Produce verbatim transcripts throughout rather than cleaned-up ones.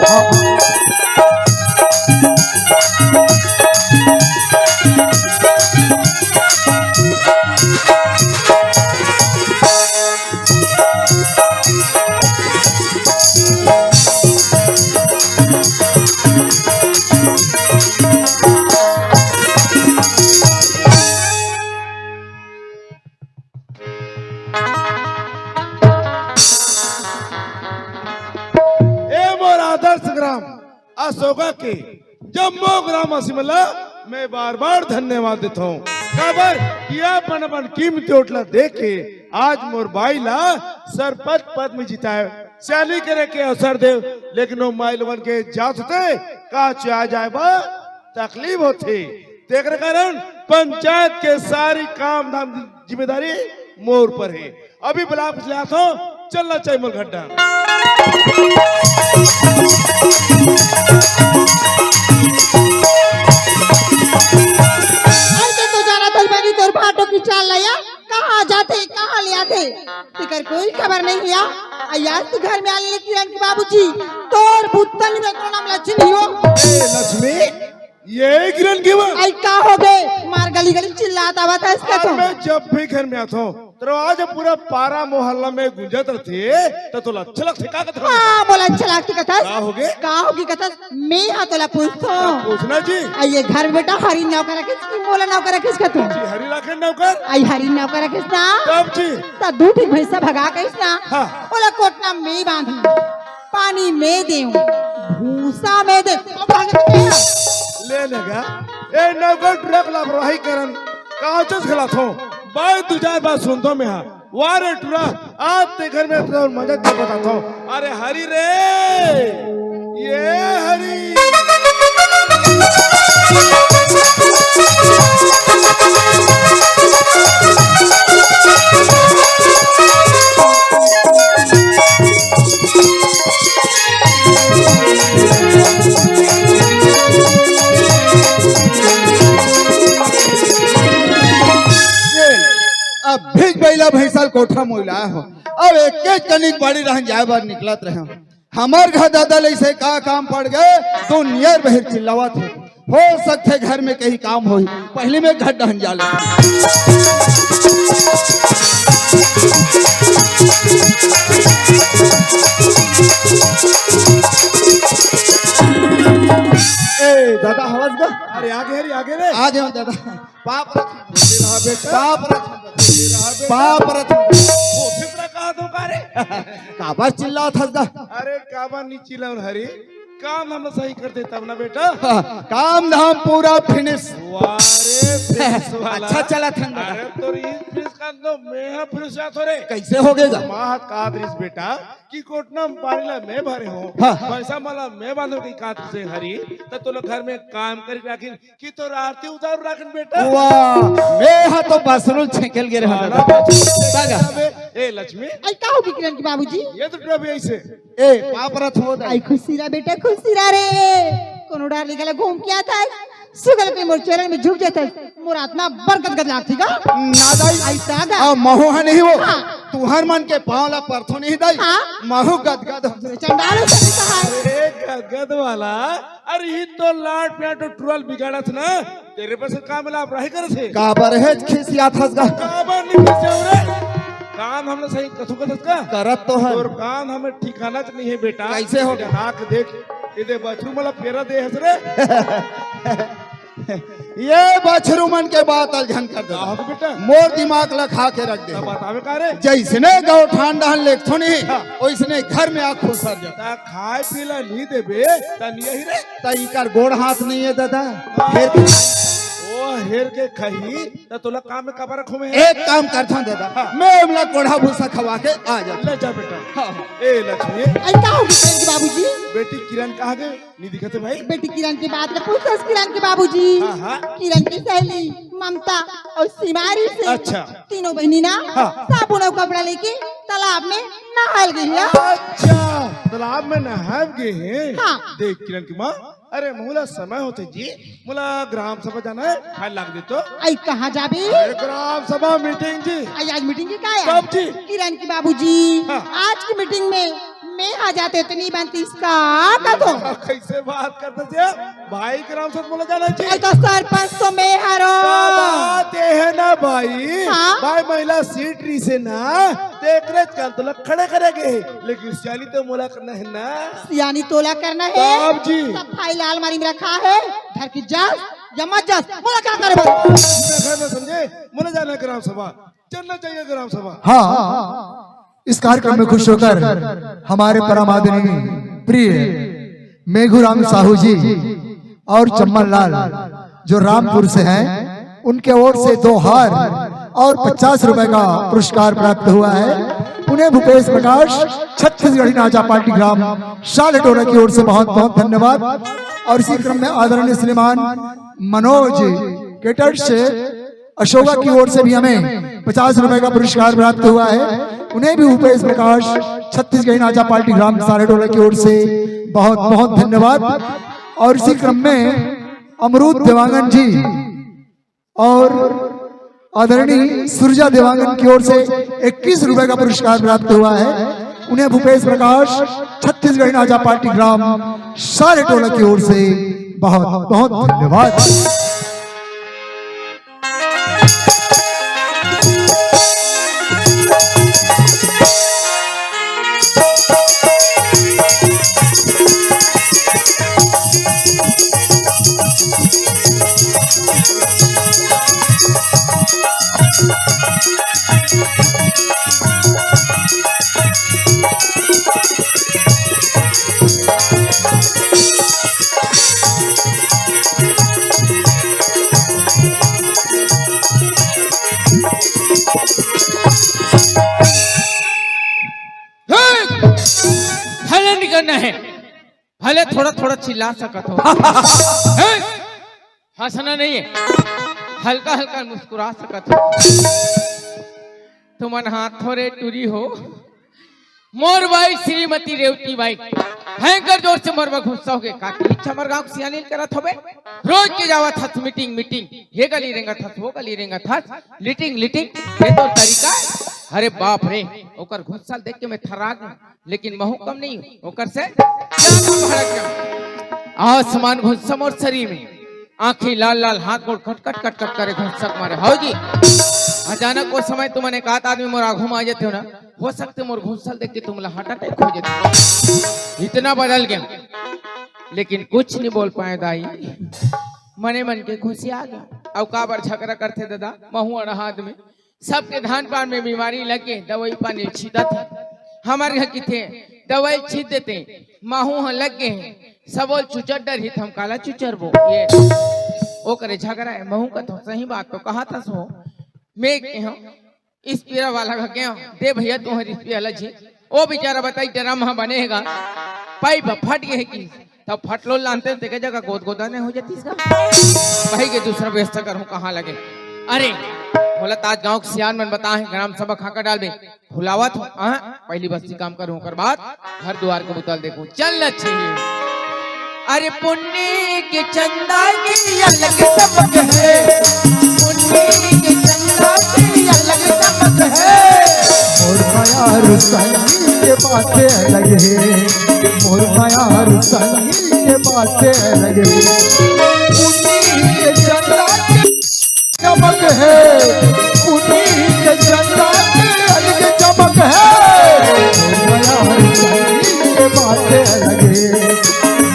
ए मोर आदर्श ग्राम अशोका के जम्मो ग्रामवासी मन ला मैं बार-बार धन्यवाद देथंव। काबर कि अपन-अपन कीमती वोट ला दे के आज मोर बाई ला सरपंच पद में जिताए, सियानी करे के अवसर देव, लेकिन वो माई लोगन के जात होते का चुआ जाए बर तकलीफ होथे। तेकर कारण पंचायत के सारी काम धाम जिम्मेदारी मोर पर हे। अभी ब्लॉक से आथंव, चलना चाहिए मोर घर डहन। अइसे तो जाना था बनी तोर भाटो के चाल ला या, कहाँ जाथे, कहाँ ले आथे, तेकर कोई खबर नहीं हे। अउ आज तो घर में आने लगे किरण के बाबूजी, तोर बुत्तन में तो नाम लक्ष्मी हो। ए लक्ष्मी, ये किरण के बा? अई का होगे? मार गली गली चिल्लात आवत हस का तो? अबे जब भी घर में आथंव, तो आज पूरा पारा मोहल्ला में गूंजत रथे, तो तोला अच्छा लगथे का कथंव? हाँ, मोला अच्छा लगथे कथस। का होगे? का होगे कथस? मैं हा तोला पूछथंव। पूछना जी। अई ये घर में बेटा हरी नौकर रखेस कि मोला नौकर रखेस का तू? जी, हरी राखे नौकर। अई हरी नौकर रखेस ना? तब जी। त दू ठिक भैंसा भगा कहिस ना? हाँ। ओला कोटना में बांधी। पानी में देव, भूसा में देव। ले लेगा। ए नौकर टुरा के लापरवाही करन, काचस खिलाथंव। बाई दू चार बात सुनथंव मैं हा। वाह रे टुरा, आज ते घर में तो मजा के बताथंव। अरे हरी रे, ये हरी। अब भीग बैला भैंसा ल कोठा मोइला हो। अब एक एक कनिक बाड़ी रहन जाए बर निकलत रहे। हमर घर दादा ले इसे का काम पड़ गए, तो नियर बहिर चिल्लावत हे। हो सकथे घर में कहीं काम होही, पहले मैं घर डहन जा लेथंव। ए दादा, हवस गा? अरे आगे रे, आगे रे। आगे हंव दादा। पाप रख। खुशी रहा बेटा। पाप रख। खुशी रहा बेटा। पाप रख। खुशी रहा कहा तो का रे? काबर चिल्लात हस गा? अरे काबर नी चिल्लावंव हरी, काम धाम सही कर दे तब ना बेटा। काम धाम पूरा finish। वाह रे, finish वाला। अच्छा चलत हे ना। अरे तोर ई finish का तो मैं हा finish जात हों रे। कैसे होगे गा? माँ हा कहा रिहिस बेटा कि कोटना में पानी ला मैं भरे हों, हाँ। भैंसा मन ला मैं बांधों कहा रिहिस हरी, त तोला घर में काम करे राखिन कि तोर आरती उतारू राखिन बेटा। वाह, मैं हा तो बसरू ल छेंके ल गे रहेंव दादा। अबे, ए लक्ष्मी। अई का होगे किरण के बाबूजी? ये तो डूबे अइसे। ए, पाप रथ हो दाई। अई खुशी रहा बेटा, खुशी रहा रे। कोनो डार ले गला घूम के आथस, सुगल के मोर चरण में झुक जाथस, मोर आत्मा बड़ गदगद लागथे गा। ना दाई। अई का गा? आ, महूं हा नहीं हो। हाँ। तुंहर मन के पाँव ला परथों नहीं दाई। हाँ। महूं गदगद होथंव। चंडाल हो सकता है। अरे गदगद वाला, अरे ई तो लाट प्याट टुरा ल बिगाड़त ना, तेरे पास काम ला आप राही करत हे। काबर हे खिसियात हस गा? काबर नी खिसियावंव रे? काम धाम ला सही कथू कथस का? करत तो हन। तोर काम धाम में ठिकाना च नहीं हे बेटा। कैसे हो? इधर आँख देख, इधर बछरू मन ला पेरा दे हस रे। ये बछरू मन के बात अलझन कर दे। का हो बेटा? मोर दिमाग ला खा के रख दे। तब बतावे का रे? जैसने गौठान डहन लेगथों नहीं, हाँ। वैसने घर में आके खुसर जाथे। त खाए पीए ला नहीं देबे, त नहीं ही रे। त इकर गोड़ हाथ नहीं हे दादा। हाँ। हेर के ओ हेर के खाही, त तोला काम में काबर रखों मैं? एक काम करथंव दादा, हाँ। मैं एमला कोढ़ा भूसा खवा के आ जाथंव। ले जा बेटा। हाँ, हाँ। ए लक्ष्मी। अई का होगे किरण के बाबूजी? बेटी किरण कहाँ गे? नी दिखत हे भाई। बेटी किरण के बात ला पूछस किरण के बाबूजी। हाँ, हाँ। किरण के सहेली ममता अउ सीमा आय रिहिसे। अच्छा। तीनों बहिनी ना हाँ। साबुन अउ कपड़ा लेके तालाब में नहाय ल गे हे। अच्छा, तालाब में नहाय ल गे हे। हाँ। देख किरण के माँ, अरे मोला समय होथे जी, मोला ग्राम सभा जाना हे, खाए लाग दे तो। अई कहाँ जाबे? अरे ग्राम सभा meeting जी। अई आज meeting के का हे? कब जी? किरण के बाबूजी, हाँ। आज की meeting में मैं हा जाते तो नहीं बनतीस का, का तो? कइसे बात करत हस? भाई के नाम से मोला जाना चाहिए। अरे तो सरपंच तो मैं हरों। का बात ये है ना भाई? हाँ? भाई महिला सीट रहिसे ना, ते एकरे च काम तोला खड़े करे गे हे, लेकिन सियानी तो मोला करना है ना। सियानी तोला करना है। तब जी। सब फाइल अलमारी में रखा है, धर के जास या मत जास, मोला का करे बर? मैं घर में समझे, मोला जाना ग्राम सभा, चलना चाहिए ग्राम सभा। हाँ, इस कार्यक्रम में खुश होकर हमारे परम आदरणीय प्रिय मेघूराम साहू जी और चम्मन लाल जो रामपुर से हैं, उनके ओर से दो हार और पचास रुपए का पुरस्कार प्राप्त हुआ है। उन्हें भूपेश प्रकाश छत्तीसगढ़ी नाचा पार्टी ग्राम सालेटोला की ओर से बहुत बहुत धन्यवाद। और इसी क्रम में आदरणीय श्रीमान मनोज केटर्स से अशोका की ओर से भी हमें पचास रुपए का पुरस्कार प्राप्त हुआ है। उन्हें भी भूपेश प्रकाश छत्तीसगढ़ी नाचा पार्टी ग्राम सालेटोला की ओर से बहुत बहुत धन्यवाद। और इसी क्रम में अमरूद देवांगन जी और आदरणीय सुरजा देवांगन की ओर से इक्कीस रुपए का पुरस्कार प्राप्त हुआ है। उन्हें भूपेश प्रकाश छत्तीसगढ़ी नाचा पार्टी ग्राम सालेटोला की ओर से बहुत बहुत धन्यवाद। भले निकलना है, भले थोड़ा थोड़ा चिल्ला सकत हो। हैं? हंसना नहीं है, हल्का हल्का मुस्कुरा सकत हो। तुमन हाथ थोरे टुरी हो। मोर बाई श्रीमती रेवती बाई भयंकर जोर से मोर बर गुस्सा होगे। का इच्छा मोर गांव के सियानी ल करत होबे? रोज के जावत हस मीटिंग मीटिंग, ये गली रेंगत हस, वो गली रेंगत हस, लीटिंग लीटिंग, ये तो तरीका है? अरे बाप रे, ओकर गुस्सा देख के मैं थर्रा गेंव। लेकिन महूं कम नहीं हूं, ओकर से ज्यादा भड़क गेंव। आसमान घुंसम और शरीर में आंखी लाल लाल, हाथ गोड़ कट कट कट कट करे घुंसक मारे। हव जी, अचानक वो समय तुमन एकात आदमी मोर आघू में आ जाते हो ना, हो सकते मोर घुंसल देख के तुमला हार्ट अटैक हो जाते। इतना बदल गेंव, लेकिन कुछ नहीं बोल पाएंव दाई। मने मन के खुशी आ गेंव। अउ काबर झगड़ा करथे दादा, महूं अड़हा आदमी। सबके धान पान में बीमारी लग गे, दवाई पानी छींचत हे। हमर घर किथे दवाई छींच देते, महूं ह लग गे हे, सबो ल चुचर डरही त हम काला चुचरबो। ये ओकरे झगड़ा हे, महूं कथों सही बात तो कहत हस हो। मैं केहेंव, स्प्रे वाला करा गेंव, दे भैया तुंहर स्प्रे वाला जी। ओ बेचारा बताइस ड्रम ह बने हे गा, पाइप ह फट गे हे कि तब फटलो लानते तेके जगह गोदगोदा नहीं हो जातीस का। भाई के दूसरा व्यवस्था करहूं कहां लगे। अरे, बोला त आज गांव के सियान मन बताए हे, ग्राम सभा खाका डालबे, भुलावत हो, हाँ, पहली बस्ती काम करहूं, ओकर बाद घर दुआर के बुता ल देखहूं। चल अच्छे। अरे पुन्नी के चंदा की अलग चमक है, पुन्नी के चंदा की अलग चमक है। मोर मयार संगी के बातें अलग है, मोर मयार संगी के बातें अलग है। पुन्नी के चंदा के चमक है, पुन्नी के चंदा के अलग चमक है। मोर मयार संगी के बातें अलग है,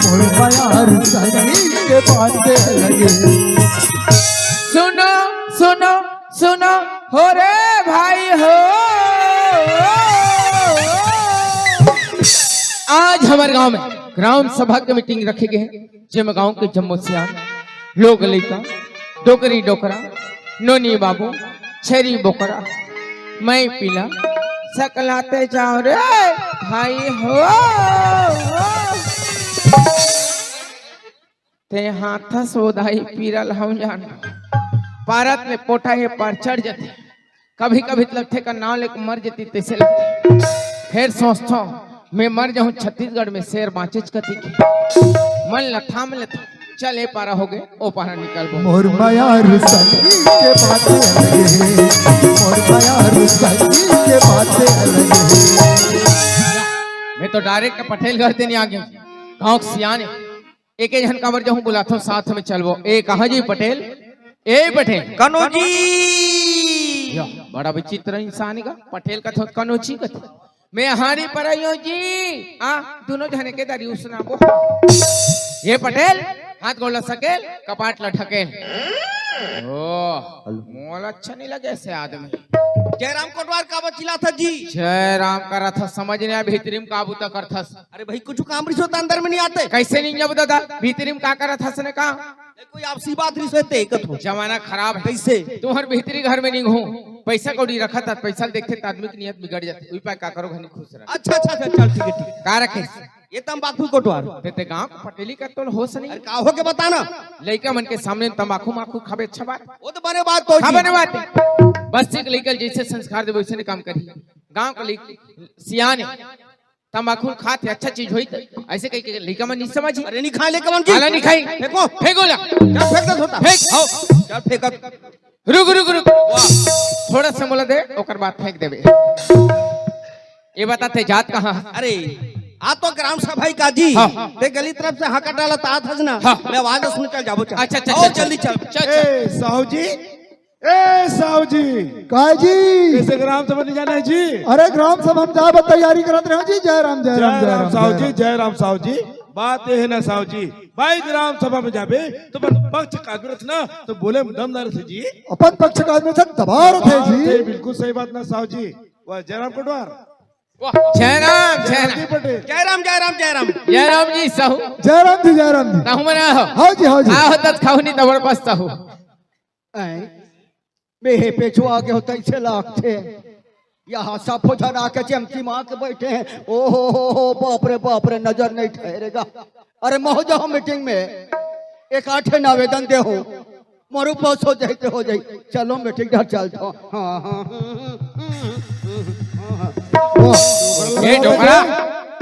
मोर मयार संगी के बातें अलग है। सुनो, सुनो, सुनो, हो रे भाई हो। आज हमर गांव में ग्राम सभा के मीटिंग रखे गे हे, जेमा गांव के जम्मो सियान, लोग लइका, डोकरी डोकरा, नोनी बाबू, छेरी बोकरा, मैं पीला, सकलाते जांव रे भाई हो। ते हाथ सोधाई पीरल हम जान। पारत ले पोटा हे पार चढ़ जथे। कभी-कभी त लगथे का नाव लेके मर जती तइसे लगथे। फेर सोचथों, मैं मर जाहूं छत्तीसगढ़ में शेर बांचेच कती के। मन ल थाम लेथों, चल ए पारा होगे, ओ पारा निकलबो। मोर मयार संगी के बातें अलग हे, मोर मयार संगी के बातें अलग हे। मैं तो डायरेक्ट पटेल घर ते नहीं आ गए, गांव के सियान हे। एक एक झन काबर जहूं बुलाथो, साथ में चलबो। ए कहा जी पटेल, ए पटेल। कनो जी। या, बड़ा विचित्र इंसान हे गा, पटेल कथो कनो जी कथे। मैं हारी पर आयो जी। आ, दोनों झने के दारी उसना बो। ये पटेल, हाथ गोड़ ला सकेल, कपाट ला ढकेल। ओ, मोला अच्छा नहीं लगे ऐसे आदमी। जयराम कोटवार काबर चिल्लाथस जी? जयराम करथस, समझ नहीं आय, भीतरी में का बूता करथस। अरे भाई, कुछ काम रिसो त अंदर में नहीं आते। कैसे नहीं जाबो दादा? भीतरी में का करथस ने का? ए, कोई आपसी बात रिसो ते कथो। जमाना खराब हे। कैसे? तुम्हर भीतरी घर में नहीं हो, पैसा कौड़ी रखत हस, पैसा देखथे त आदमी की नियत बिगड़ जाथे। उही पाय का करो, घनी खुश रह। अच्छा, अच्छा, अच्छा, चल, ठीक हे, ठीक हे। का रखे? ये तंबाकू कोटवार। ते, ते गांव के पटेली का तोल होश नहीं। अरे, का हो के बता ना। लइका मन के सामने तंबाकू माखू खाबे, अच्छा बात? वो तो बने बात तो का जी। बने बात हे? बस्ती के लइका जैसे संस्कार देबे, वैसे नहीं काम करही। गांव के लइका सियान हे, तंबाकू खात हे, अच्छा चीज होई त। ऐसे कहि के लइका मन नहीं समझी। अरे, नहीं खाय लइका मन जी। काला नहीं खाई। फेंको। फेंको ला। चल, फेंक दे धोता। फेंक। आओ। चल, फेंक। रुक, रुक, रुक। वाह। थोड़ा सा मोला दे, ओकर बाद फेंक देबे। ये बता, ते जात कहाँ? अरे, आ तो ग्राम सभा ही का जी। हाँ। ते गली तरफ से हाका डालत आत हस ना। हाँ। मैं आवाज सुन चल जाबो, चल। अच्छा, अच्छा, आओ, अच्छा, जल्दी चल। चल, चल। ए, साहू जी, ए, साहू जी। काय जी? कैसे ग्राम सभा नहीं जाना है जी? अरे, ग्राम सभा में जाए बर तैयारी करत रहे जी। जय राम, जय राम, जय राम, साहू जी, जय राम, साहू जी। बात ये है ना, साहू जी, भाई, ग्राम सभा में जाबे, तो अपन पक्ष का आदमी रथे ना, तो बोले में दम ना रथे जी। अपन पक्ष का आदमी रथे, दबा रथे जी। बिल्कुल सही बात ना, साहू जी। वाह, जयराम कोटवार। वाह, जयराम, जयराम। जी पटेल। जयराम, जयराम, जयराम। जयराम जी, साहू। जयराम जी, जयराम जी। साहू मना हो। हाँ जी, हाँ जी। आओ, तत खाओ नहीं, तबड़ पछताहू। ऐं, मेहे पेछुआ के होता इसे लागथे। यहाँ सब झन आके चमकी मार के बैठे हैं। ओ हो हो हो हो, बाप रे बाप रे, नजर नहीं ठहरेगा। अरे, महू जाहूं मीटिंग में, एक आठ ठन आवेदन देहूं, मरू पास हो जाई ते हो जाई। चलो मीटिंग डहर चलथो। हाँ, हाँ। ए डोकरा।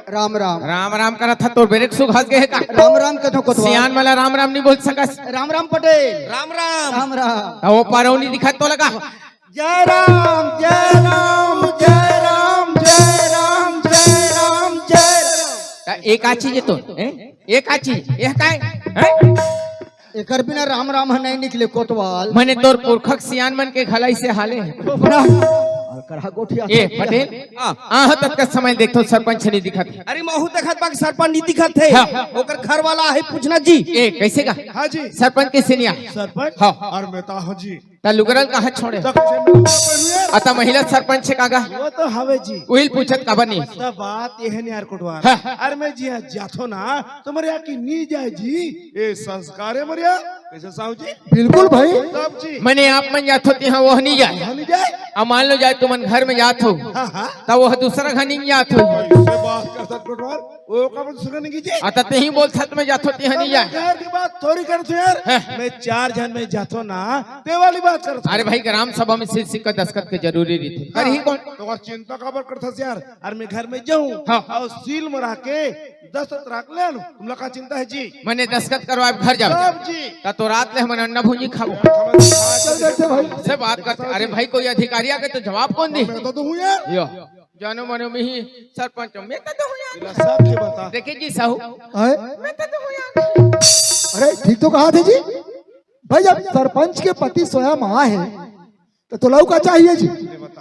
राम राम। राम राम करत हस, तोर ब्रेक सुघास गे हे का? राम राम कथो कोतवाल। सियान वाला राम राम नहीं बोल सकस। राम राम पटेल। राम राम। राम राम। त वो परौनी दिखत तो लगा। जय राम, जय राम, जय राम, जय राम, जय राम, जय राम। त एक आची जे तो, हैं? एक आची, यह काय? हैं? एकर बिना राम राम ह नहीं निकले कोतवाल। मने तोर पुरखक सियान मन के घला इसे हाले हे। और करा गोठिया ए, पटेल, हाँ। आह, ततका समय देखथो, सरपंच नहीं दिखत हे। अरे, महू देखत बा कि सरपंच नहीं दिखत हे। हाँ। ओकर घर वाला आहे पूछना जी। ए, कैसे का? हाँ जी। सरपंच कैसे नहीं आ? सरपंच? हाँ। और मैं तो हूँ जी। त लुगरल कहाँ छोड़े? तो कैसे मिलूंगा पहले? अता महिला सरपंच हे कागा? वो तो हवे जी। उहिल पूछत काबर नहीं? त बात ये है नहीं यार कोटवार। हाँ। अरे मैं जी यहाँ जाथो ना, तो मरे यहाँ की नहीं जाए जी। ये संस्कार है मरे यहाँ। कैसे साहू जी? बिल्कुल भाई। तब जी। मने आप मन जाथो तिहाँ वो नहीं जाए। हाँ, नहीं जाए। अब मान लो जाए तुमन घर में जाथो। हाँ, हाँ। त वो दूसरा घर नहीं जाथो। इससे बात कर सकते कोटवार। वो का बोल सुना नहीं कीजिए। अता तेही बोल छत में जाथो तिहाँ नहीं जाए। घर की बात थोड़ी करते यार। हाँ। मैं चार झन में जाथो ना, ते वाली बात करथो। अरे भाई, ग्राम सभा में सिल सिक्का दस्तखत के जरूरी रहिथे। हाँ। करही कौन? तो और चिंता काबर करथस यार? अरे मैं घर में जाहूं हाँ। और सील मरा के दस्तखत रख ले आनहूं। तुमला का चिंता है जी? मने दस्तखत करवाए घर जाओ। सब जी। त तो रात ले हमन अंडा भुंजी खाबो। चल देते भाई। से बात करते। अरे भाई, कोई अधिकारी आके तो जवाब कौन दी? मैं तो, तो हूँ यार। यो। जानो मानो मिही सरपंच, मैं तो हूँ यार। इला सब के बता। देखे जी साहू। आए? मैं तो हूँ यार। अरे ठीक तो कहा थे जी। भाई, जब सरपंच के पति सोया माँ है, तो तोला का चाहिए जी?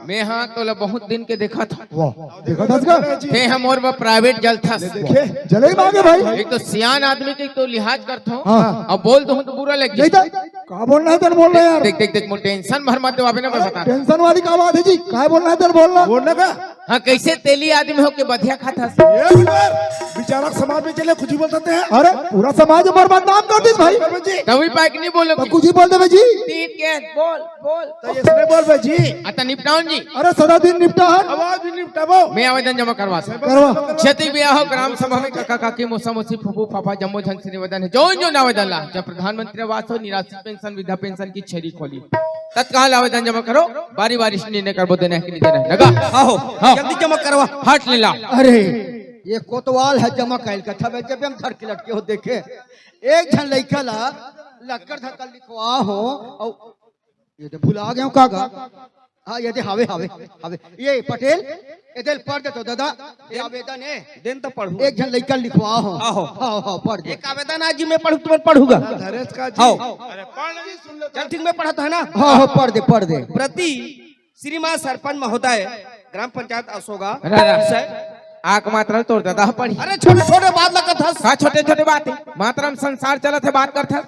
मैं हाँ, तोला बहुत दिन के देखा था। वाह, देखा था इसका? ते हा मोर बर प्राइवेट जलथस। देखे? जले ही मांगे भाई। एक तो सियान आदमी के तो लिहाज करथो। हाँ। अब बोल दूं तो बुरा लग यही जाए। था। का बोलना है तेरे बोलना यार? देख, देख, देख, मोर टेंशन भर मत दो, अभी ना मैं अरे, बता। टेंशन वाली का बात है जी? काय बोलना है तेरे बोलना? बोलना का? हाँ, कैसे तेली आदमी हो के बधिया खाथस? ये बार विचारक समाज में चले, कुछ ही बोल सकते हैं। अरे, पूरा समाज ऊपर बदनाम कर दिस भाई। अरे जी। तभी पाइक नहीं बोलो तो कि कुछ ही बोल देवे जी। तीन के बोल, बोल। तो इसने बोल बे जी। अतः निपटाओ जी। अरे, सदा दिन निपटा है। आवाज भी निपटाबो। मैं आवेदन जमा करवा सकता। करवा। जति भी आहो ग्राम सभा में, काका काकी, मौसा मौसी, फूफू फाफा, जम्मो झन से निवेदन है, जो जो आवेदन ला, जब प्रधानमंत्री आवास हो, निराश्रित पेंशन, वृद्धा पेंशन की छेरी खोली, तत्काल आवेदन जमा करो, बारी बारी से निर्णय करबो, देना है कि नहीं देना है। लगा? आहो, हाँ। जल्दी जमा करवा। हट ले ला। अरे, ये कोतवाल है जमा कैल का, तबे जब हम धर के लटके हो देखे, एक झन लइका ला लक्कड़ धक्का लिखवा हो, और ये तो भुला गए हो कागा। हाँ, ये दे, हावे, हावे, हावे। ये पटेल, ये दे, पढ़ दे तो दादा, ये आवेदन है। देन तो पढ़ू। एक झन लइका लिखवा हो। आहो। हाँ, हाँ, पढ़ दे। एक आवेदन आज जी मैं पढ़ू, तुमन पढ़ूगा। धरेश का जी। हाँ। अरे पढ़ नहीं, सुन ले। चल ठीक, मैं पढ़त है ना। हाँ, हाँ, पढ़ दे, पढ़ दे। प्रति श्रीमान सरपंच महोदय, ग्राम पंचायत असोगा। अरे, अरे। विषय। आक मात्रा तोर दादा पढ़ी। अरे छोटे छोटे बात लगत हस। का छोटे छोटे बात है? मात्रा में संसार चलत है, बात करत हस।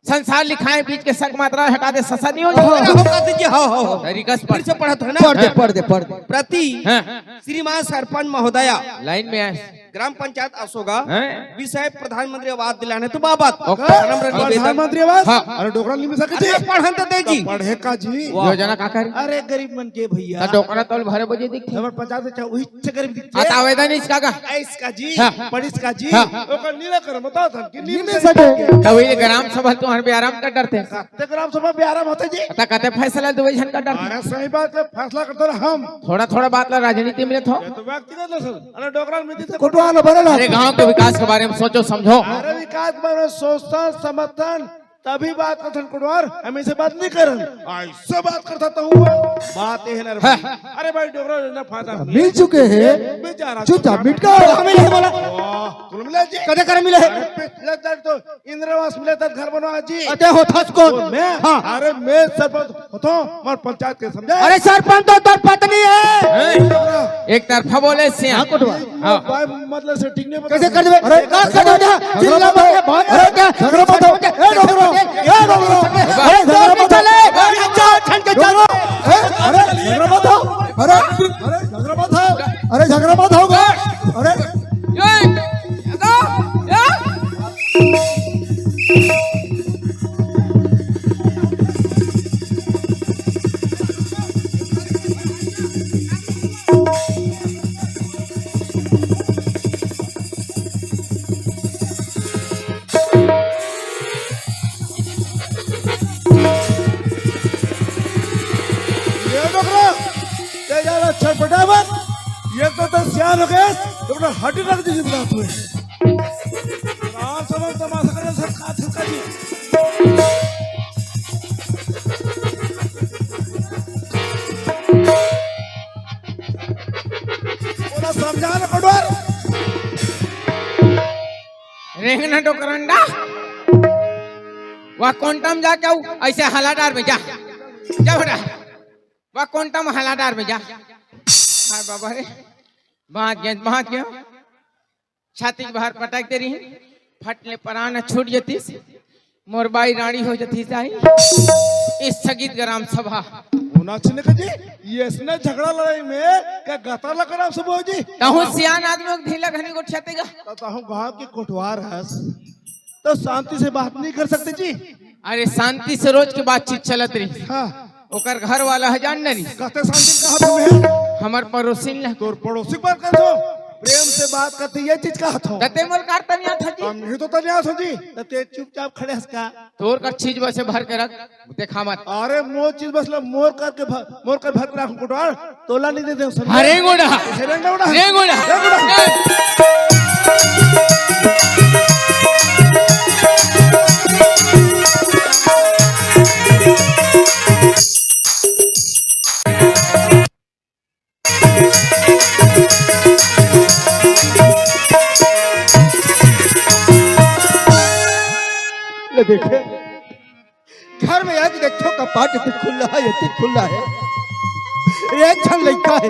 संसार लिखाए बीच के सक मात्रा हटा दे, ससा नहीं हो जाए। हो, हो, कर दीजिए, हो, हो, हो। तरीका से फिर पढ़। से पढ़त है ना? पढ़ दे, हाँ। पढ़ दे, पढ़ दे। प्रति हाँ। श्रीमान सरपंच महोदया, लाइन में आए। ग्राम पंचायत असोगा, हैं? विषय प्रधानमंत्री आवास दिलाने तो बाबत। ओके। नम्र निवेदन। प्रधानमंत्री आवास? हाँ। अरे डोकरा नहीं मिल सके अरे जी। पढ़न तो दे जी। तो पढ़े का जी? वाह। योजना का कर? अरे गरीब मन के भैया। तो डोकरा तोल भरे बजे दिखे। नंबर पचास से चाहे वही से गरीब दिखे। आता आवेदन इसका का? इसका जी। हाँ। पढ़ इसका जी। हाँ। ओकर नीला कर बताओ था कि नहीं नहीं मिल मिल सके। सके। तो वही ग्राम सभा तुम्हारे भी आराम कर डरते हैं। ते ग्राम सभा में आराम होते जी। त कते फैसला दुबे झन का डर। अरे सही बात है, फैसला करते रहे हम। थोड़ा थोड़ा बात ला राजनीति में ले थो। ये तो व्यक्तिगत ले सर। अरे डोकरा में दीजिए। कोटवा ना बने ना। अरे गांव के विकास के बारे में सोचो समझो। अरे विकास के बारे में सोचता समर्थन तभी बात करथन कोटवार, हम ऐसे बात नहीं करन। ऐसे बात करता तो हूँ। बात ये है ना रे भाई। हाँ। अरे भाई डोकरा ना फायदा। मिल चुके हैं। बेचारा चुपचाप मिटका। हमें नहीं बोला। वाह, तुम मिला जी। कदे कर मिला है? अरे पिछले दर तो इंदिरा आवास मिले त घर बनवा जी। अरे होथस कोन? मैं? हाँ। अरे मैं सरपंच होथो, मोर पंचायत के समझे? अरे सरपंच तो तोर पत्नी है। हैं? एक तरफा बोले से। हाँ, कोटवा। हाँ। भाई मतलब से ठीक नहीं बता। कैसे कर देबे? अरे, का कर देबे? झगड़ा चिल्ला मत हो। मत, बहुत अरे, क्या? झगड़ा मत हो। ए, डोकरा, ए, डोकरा। अरे, झगड़ा मत हो। चले। अरे, चार छन के चलो। ए, अरे, झगड़ा मत हो। अरे, अरे, झगड़ा मत हो। अरे, झगड़ा मत होगा। अरे, ए, ए, ए। ये डोकरा, ते ज्यादा छटपटा मत। ये तो, तो सियान हो गए, तो अपना हड्डी रख दीजिए बता तू। राम समझ तमाशा करे, सब का थका जी। बोला समझा ना कोटवार। रेंगना डोकरंडा। वह कोंटम जाके आऊ, ऐसे हलाडार में जा। जा बेटा। वह कोंटम हलाडार में जा। हाय बाबा रे। बाँच गया, बाँच गया। छाती के बाहर पटक दे रही। फट ले परान छूट जतीस। मोर बाई रानी हो जतीस आई। इस स्थगित ग्राम सभा। होना चाहिए जी। ये इसने झगड़ा लड़ाई में क्या गतर लगा ग्राम सभा हो जी? तहु सियान आदमी को ढीला घनी को छतेगा। तो तहु गांव के कोटवार हस। तो शांति से बात नहीं कर सकते जी। अरे शांति से रोज की बातचीत चलत रही। हाँ। ओकर घर वाला है जान नहीं। कहते शांति कहा तुम्हें? हमर पड़ोसिन ला। तोर पड़ोसी पर कर दो। प्रेम से बात करते ये चीज कहा था। तते मोर कार तनिया था जी। हम ही तो तनिया था जी। तते चुपचाप खड़े हंस का। तोर कर चीज बसे भर के रख। देखा मत। अरे मोर चीज बस ला मोर करके भर, मोर कर भर के रख कोटवार। तोला नहीं दे दे समझे? अरे गोड़ा। अरे गोड़ा। अरे गोड़ा। अरे गोड़ा। ये देखे, घर में आके देखो, कपाट इतनी खुला है, इतनी खुला है। रे, एक झन लइका है,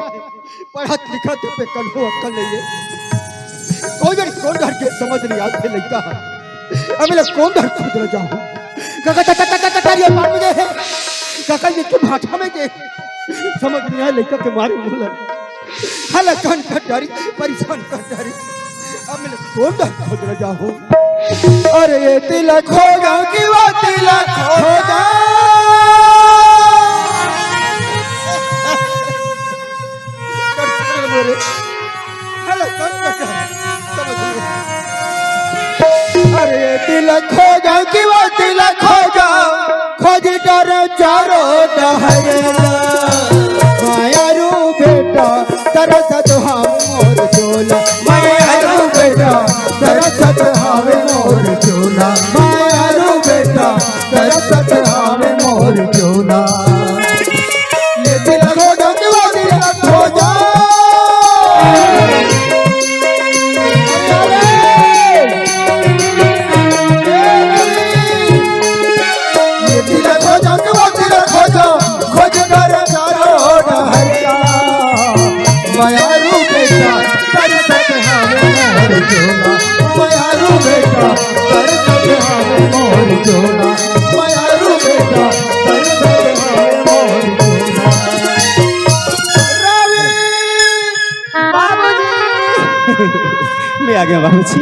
पढ़त लिखत पे कन्हो अक्कल नहीं है। कोई बार कौन घर के समझ नहीं आते लइका है। अब मैं कौन घर खुद रह जाऊँ? काका, काका, काका, काका, ये बात में है। काका, ये की भाषा में दे। समझ नहीं आया लइका के मारे मुला। हला कान कट डारी, परेशान कट डारी। अब मैं कौन घर खोज रह जाऊँ? अरे ये तिलक हो जाओ कि वो तिलक हो जाओ। अरे ये तिलक हो जाओ कि वो तिलक हो जाओ, खोज डर चारो डहर। माया रू बेटा तरसत हम मोर चोला, माया रू बेटा तरसत हवे मोर चोला, माया रू बेटा तरसत हवे मोर चोला। ये दिल आ गया बाबूजी।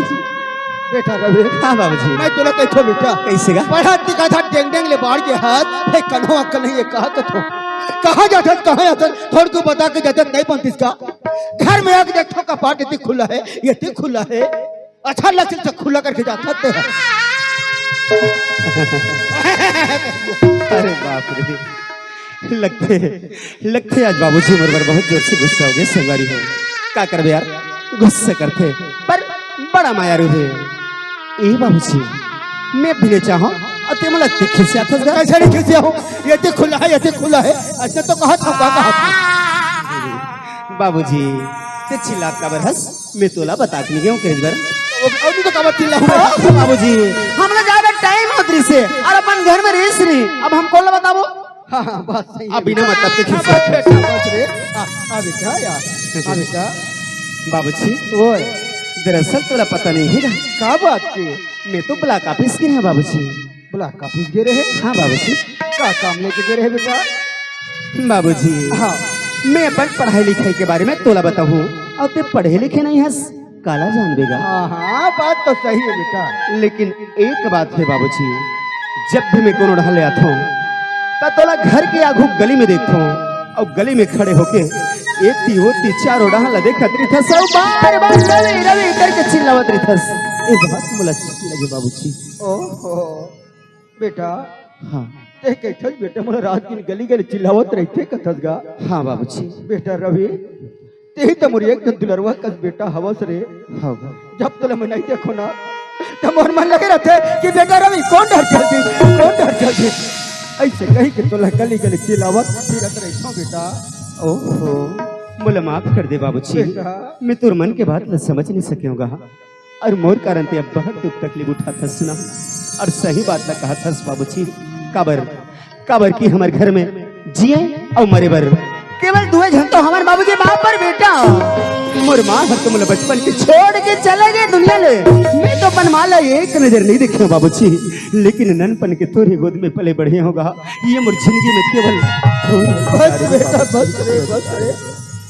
बेटा रवि, हाँ बाबूजी। मैं तोला कहिथों बेटा, कैसे गा? पढ़त लिखत हस, डेंग डेंग ले बाढ़ के हस, हे कन्हो अक्कल नहीं हे, कहा कथो, कहाँ जाथस, कहाँ जाथस, थोड़ को बता के जाथस, नहीं बनतिस का? घर में आके देखथों, कपाट एती खुला हे, एती खुला हे, अच्छा लगथे तो खुला करके जाथस ते। अरे बाप रे, लगथे, लगथे आज बाबूजी मोर बर बहुत जोर से गुस्सा हो गे संगवारी हो। का करबे यार, गुस्सा करथे, पर बड़ा मयारू हे। ए बाबूजी, मैं भी नहीं चाहूँ, अउ ते मोला अतेक खिसियाथस गा। कैसे नहीं खिसियाहूँ? एती खुला हे, एती खुला हे, अइसने तो कहा था, का कहा था? बाबूजी, ते चिल्लात काबर हस? मैं तोला बता के नहीं गेंव करे बर। अउ नहीं तो काबर चिल्लाहूँ? बाबूजी, हमला जादा टाइम होत रहिसे, अउ अपन घर में रहिस नहीं, अब हम कोन ला बताबो? हाँ, हाँ, बात सही हे। अब बिना मतलब के खिसियात हस। बस रे, आ, आ बेटा, आ, आ बेटा। बाबूजी, ओए। दरअसल तोला पता नहीं हे ना। का बात के? मैं तो ब्लॉक ऑफिस गे रहेंव बाबूजी। ब्लॉक ऑफिस गे रहे? हाँ बाबूजी। का काम लेके गे रहे बेटा? बाबूजी, हाँ। मैं अपन पढ़ाई लिखाई के बारे में तोला बताहूँ, अउ ते पढ़े लिखे नहीं हस, काला जानबे गा। हाँ, हाँ, बात तो सही हे बेटा। लेकिन एक बात हे बाबूजी, जब भी मैं कोनो डहर ले आथों, त तोला घर के आघू गली में देखथों, अउ गली में खड़े होके एती ओती चारों डहर ला देखत रहिथस, अउ बार बार रवि रवि करके चिल्लावत रहिथस। ए बात मोला अच्छी लगे बाबूजी। ओहो, बेटा, हाँ। ते कहिथस बेटा, मोला रात दिन गली गली चिल्लावत रहिथे कथस गा। हाँ बाबूजी। बेटा रवि, तेही त मोर एक ठन दुलरवा कस बेटा हवस रे। हाँ। जब तोला मैं नहीं देखों ना, त मोर मन लगे रहिथे कि बेटा रवि कोन डहर चल दिस, कोन डहर चल दिस। अइसे कहि के तोला गली गली चिल्लावत फिरत रहिथों बेटा। ओहो, मोला माफ कर दे बाबूजी। बेटा। मैं तोर मन के बात ला समझ नहीं सकेंव गा। अउ मोर कारण ते अब बहुत दुख तकलीफ उठाथस ना। अउ सही बात ला कहत हस बाबूजी। काबर, काबर कि हमर घर में जिए अउ मरे बर केवल दुए झन तो हमर बाबूजी, बाप अउ बेटा। मोर माँ हर तो मोला बचपन के छोड़ के चले गे दुनिया ले। मैं तो अपन माँ ला एक नजर नहीं देखेंव बाबूजी, लेकिन ननपन के तोरे गोद में पले बढ़े हों गा, ये मोर जिंदगी में केवल बस बेटा, बस रे, बस रे,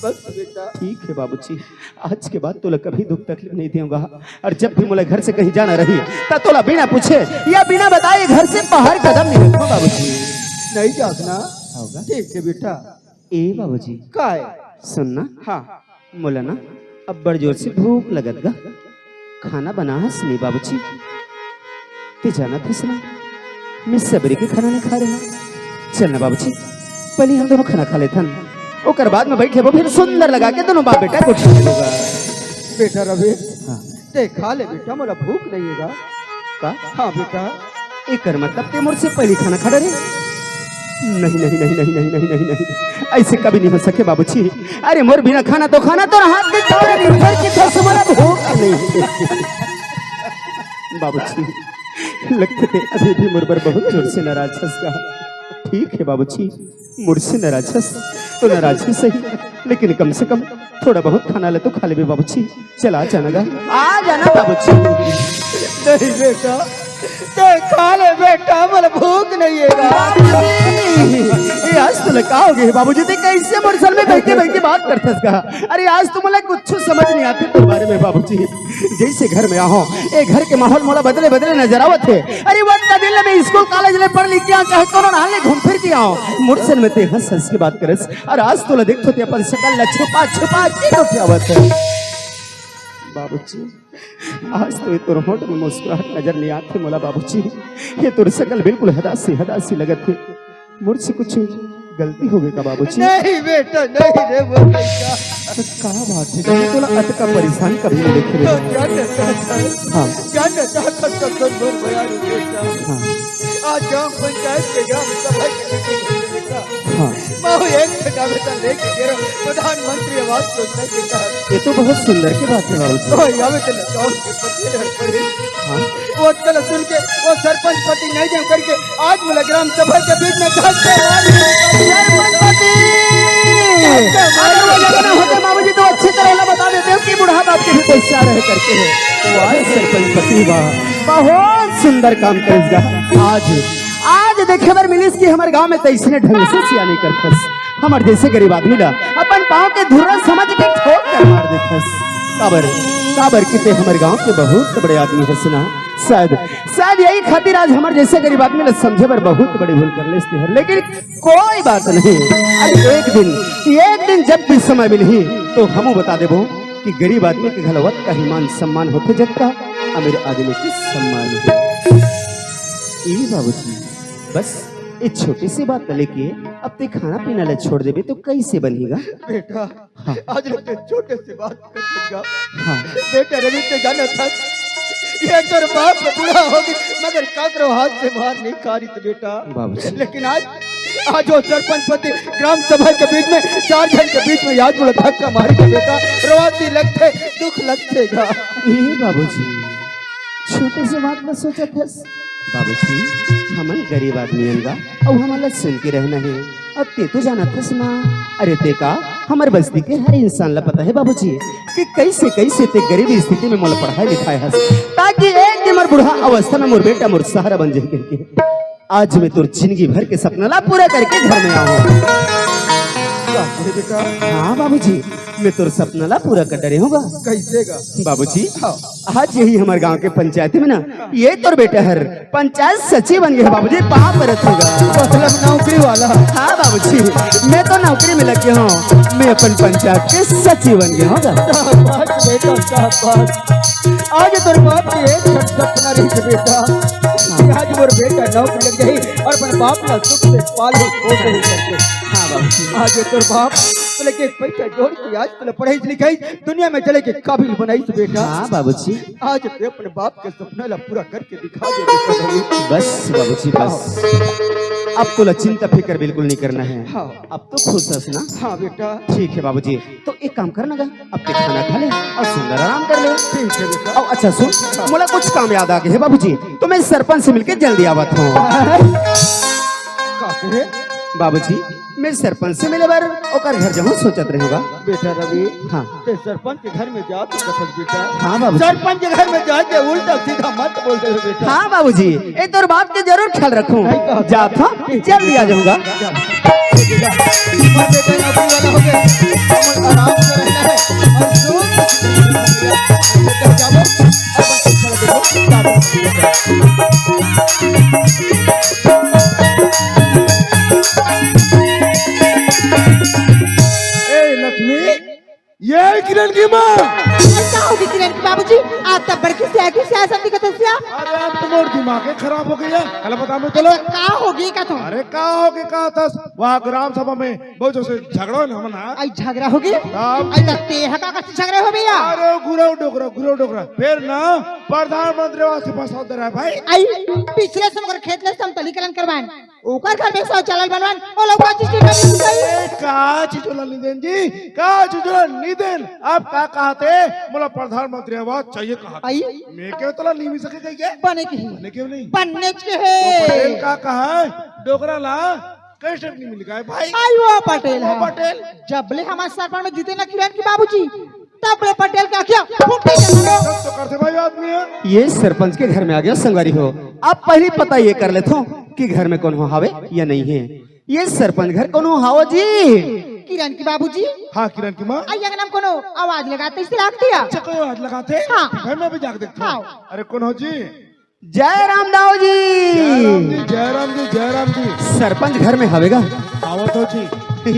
बस बेटा। ठीक हे बाबूजी, आज के बाद तोला कभी दुख तकलीफ नहीं देंव गा। अउ जब भी मोला घर से कहीं जाना रही, त तोला बिना पूछे या बिना बताए घर से बाहर कदम नहीं रखों बाबूजी। नहीं जास ना? होगा। ठीक हे बेटा। ए बाबूजी। काय? सुन ना। हाँ। मोला ना अब्बड़ जोर से भूख लगत गा। खाना बनाहस नहीं बाबूजी। ते जानत हस ना, मैं सबेरे के खाना नहीं खाए रहेंव। चल ना बाबूजी, पहली हम दोनों खाना खा लेथन, ओकर बाद में बइठ लेबो, फिर सुंदर लगा के दोनों बाप बेटा गोठिया लेबो गा। बेटा रवि, हाँ। ते खा ले बेटा, मोला भूख नहीं हे गा। का? हाँ बेटा। एकर मतलब ते मोर से पहली खाना खा डरे? नहीं, नहीं, नहीं, नहीं। अइसे कभी नहीं हो सके बाबूजी। अरे मोर बिना खाना तो खाना तोर हाथ के खाओ रे, फिर कि तोर से मोला भूख नहीं हे। बाबूजी, लगथे ते अभी भी मोर बर बहुत जोर से नाराज हस गा। ठीक हे बाबूजी, मोर से नाराज हस तो नाराज ही सही, लेकिन कम से कम थोड़ा बहुत खाना ला तो खा लेबे बाबूजी। चल आ जा ना गा, आ जा ना बाबूजी। नहीं बेटा, ते खा ले बेटा, मोला भूख नहीं हे गा। बाबूजी, ये आज तोला का हो गे बाबूजी? ते कइसे मोर सर में बइठ के बइठ के बात करथस गा? अरे आज तो मोला कुछ समझ नहीं आथे तोर बारे में बाबूजी। जइसे घर में आहों, ए घर के माहौल मोला बदले बदले नजर आवत हे। अरे वो दिन ले मैं स्कूल कॉलेज ले पढ़ लिख के आहों, चाहे कोनो डहर ले घूम फिर के आहों, मोर सर में ते हंस हंस के बात करस। अउ आज तोला देखथों ते अपन सकल ला छुपा छुपा के गोठियावत हे। बाबूजी, आज तो ये तोर होंठ में मुस्कुराहट नजर नहीं आथे मोला बाबूजी। ये तोर सकल बिल्कुल हदासी हदासी लगत हे। मोर से कुछ गलती हो गे का बाबूजी? नहीं बेटा, नहीं रे मोर लइका। तो का बात हे? मैं तोला अतका परेशान कभी नहीं देखे रे। तो जान ना चाहत हस, हाँ। जान ना चाहत हस, कब तक मोर बयान बेटा। हाँ। आज ग्राम पंचायत के ग्राम सभा के meeting हे बेटा। हाँ। महू एक ठन आवेदन लेके गे रहेंव प्रधानमंत्री आवास योजना के तहत। ये तो बहुत सुंदर के बात हे बाबूजी। तो आवेदन गाँव के पटेल हर पढ़े। हाँ। वो कल सुन के वो सरपंच पति नहीं देंव करके आज मोला ग्राम सभा के बीच में धक्के मार दिस। सरपंच पति! धक्के मार अगर वो दिस। लगना होता बाबूजी तो अच्छी तरह ला बता देते हो कि बूढ़ा बाप के भी पैसा रहे करके है। तो आज सरपंच पति वाह, बहुत सुंदर काम करिस गा। आज, आज देखे बर मिलिस कि हमर गांव में तो अइसने ढंग से सियानी करथस। हमर जइसे गरीब आदमी ला अपन पांव के धुर्रा समझ के ठोक कर मार देथस। काबर? काबर कि ते हमर गांव के बहुत बड़े आदमी हस ना। शायद, शायद यही खातिर आज हमर जैसे गरीब आदमी ला समझे बर बहुत बड़ी भूल कर लेस ते हर, लेकिन कोई बात नहीं। अरे एक दिन, एक दिन जब भी समय मिलही तो हमू बता देबो कि गरीब आदमी के घलो ओतका ही मान सम्मान होथे जतका अमीर आदमी के सम्मान हे। ए बाबूजी, बस ए छोटी सी बात ला लेके अब ते खाना पीना ला छोड़ देबे तो कैसे बनही गा? बेटा, हाँ। आज ले ते छोटे से बात कर देगा। हाँ। बेटा रवि, ते जाना था, ये तोर बाप बूढ़ा हो गए, मगर काकरो हाथ से मार नहीं खा रही थी बेटा। बाबूजी। लेकिन आज, आज वो सरपंच पति ग्राम सभा के बीच में, चार जन के बीच में आज मुझे धक्का मारी था बेटा। रोवाती लगथे, दुख लगथे गा। ए बाबूजी, छोटे से बात में सोचत हस। बाबूजी, हमन गरीब आदमी हन गा, अउ हमन ला सुन के रहना हे। अब ते तो जानत हस ना, अरे ते का, हमर बस्ती के हर इंसान ला पता हे बाबूजी कि कैसे कैसे ते गरीब स्थिति में मोला पढ़ाए लिखाए हस, ताकि एक दिन मोर बूढ़ा अवस्था में मोर बेटा मोर सहारा बन जाए करके। आज मैं तोर जिंदगी भर के सपना ला पूरा करके घर में आऊं। का कहे बेटा? हाँ बाबूजी, मैं तोर सपना ला पूरा कर डरे हूँ गा। कैसे गा? बाबूजी, हाँ। आज यही हमर गांव के पंचायती में ना, ये तोर बेटा हर पंचायत सचिव बन गए बाबूजी, पाँव परत हूँ गा। मतलब नौकरी वाला? हाँ बाबूजी, मैं तो नौकरी में लग गया हूँ, मैं अपन पंचायत के सचिव बन गया हूँ गा। शाबाश बेटा, शाबाश। आज तोर बाप के एक सपना रही थी बेटा, कि आज मोर बेटा नौकरी लग जाही और अपन बाप ला सुख से पालही पोसही करके। हाँ बाबूजी। आज तोर बाप तोला एक पैसा जोड़ के आज तोला पढ़ाई लिखाई, दुनिया में चले के काबिल बनाई थी बेटा। हाँ बाबूजी। आज ते अपन बाप के सपना ला पूरा करके दिखा दे बेटा। बस बाबूजी, बस। अब तोला चिंता फिकर बिल्कुल नहीं करना है। हाँ। अब तो खुश हस ना? हाँ बेटा। ठीक है बाबूजी, तो एक काम कर ना गा, अब ते खाना खा ले और सुंदर आराम कर ले। ठीक है बेटा। और अच्छा सुन, हाँ। मोला कुछ काम याद आ गए है बाबूजी, तो मैं सरपंच से मिलके जल्दी आवत हूँ। का कहे? बाबूजी, मैं सरपंच से मिले बर ओकर घर जाहूँ सोचत रहे हूँ गा। बेटा रवि, हाँ। ते सरपंच के घर में जा तो कथस बेटा। हाँ बाबूजी। सरपंच के घर में जाके उल्टा सीधा मत बोल दे बेटा। हाँ बाबूजी, ए तोर बाप के जरूर ख्याल रखूँ। नहीं कहा। जात हूँ, जल्दी आ जाऊँगा। जा। और बेटा नौकरी वाला हो गया, अब आराम से रहना है। और जो बेटा जाओ, अब बस चल दे, जाओ। ए लक्ष्मी, ये किरण की माँ। अरे का होगे किरण की बाबूजी? आप तब बड़की सियाही सियाही सन दिखत हस या। अरे अब तो मोर दिमाग ही खराब हो गया। कल बता मैं चलो। अच्छा, का होगे का तो? अरे का होगे का तस? वहाँ ग्राम सभा में बहुत जोर से झगड़ा हो ना हमन हा। आई झगड़ा होगे? तब? आई त ते हा का करके झगड़ा हो भैया? अरे गुरव डोकरा, गुरव डोकरा। फिर ना प्रधानमंत्री आवास के पास होता रहा भाई। आई पिछले साल ओकर खेत ले समतलीकरण करवाएन। ओकर घर में शौचालय बनवान, ओ लोग का चीज नहीं करनी चाहिए। ए, का चीज वाला निदेन जी? का चीज वाला निदेन? आप का कहते? मोला प्रधानमंत्री आवास चाहिए कहा। आई? मैं क्यों तोला नहीं मिल सके कहीं के? बने के ही। बने क्यों नहीं? बनने के है। तो पटेल का कहा है? डोकरा ला कई step नहीं मिल गए भाई। आई वो पटेल वो है। पटेल। जब ले हमारे सरपंच में जीते ना किरण की बाबूजी, तब ले पटेल के अखिया फूटी के मारो। गलत तो करते भाई आदमी है। ये सरपंच के घर में आ गया संगवारी हो। अब पहली पता ये कर लेथो कि घर में कोनो हावे या नहीं है। ये सरपंच घर कोनो हावो जी? किरण की बाबूजी। हाँ किरण की माँ। आई अंगना में कोनो आवाज लगाते इसे राख दिया। अच्छा कोई आवाज लगाते? हाँ। भाई मैं भी जाके देखता हूँ। हाँ। अरे कौन हो जी? जय राम दाऊ जी। जय राम जी, जय राम जी, जय राम जी। सरपंच घर में हवेगा? आवत हो जी।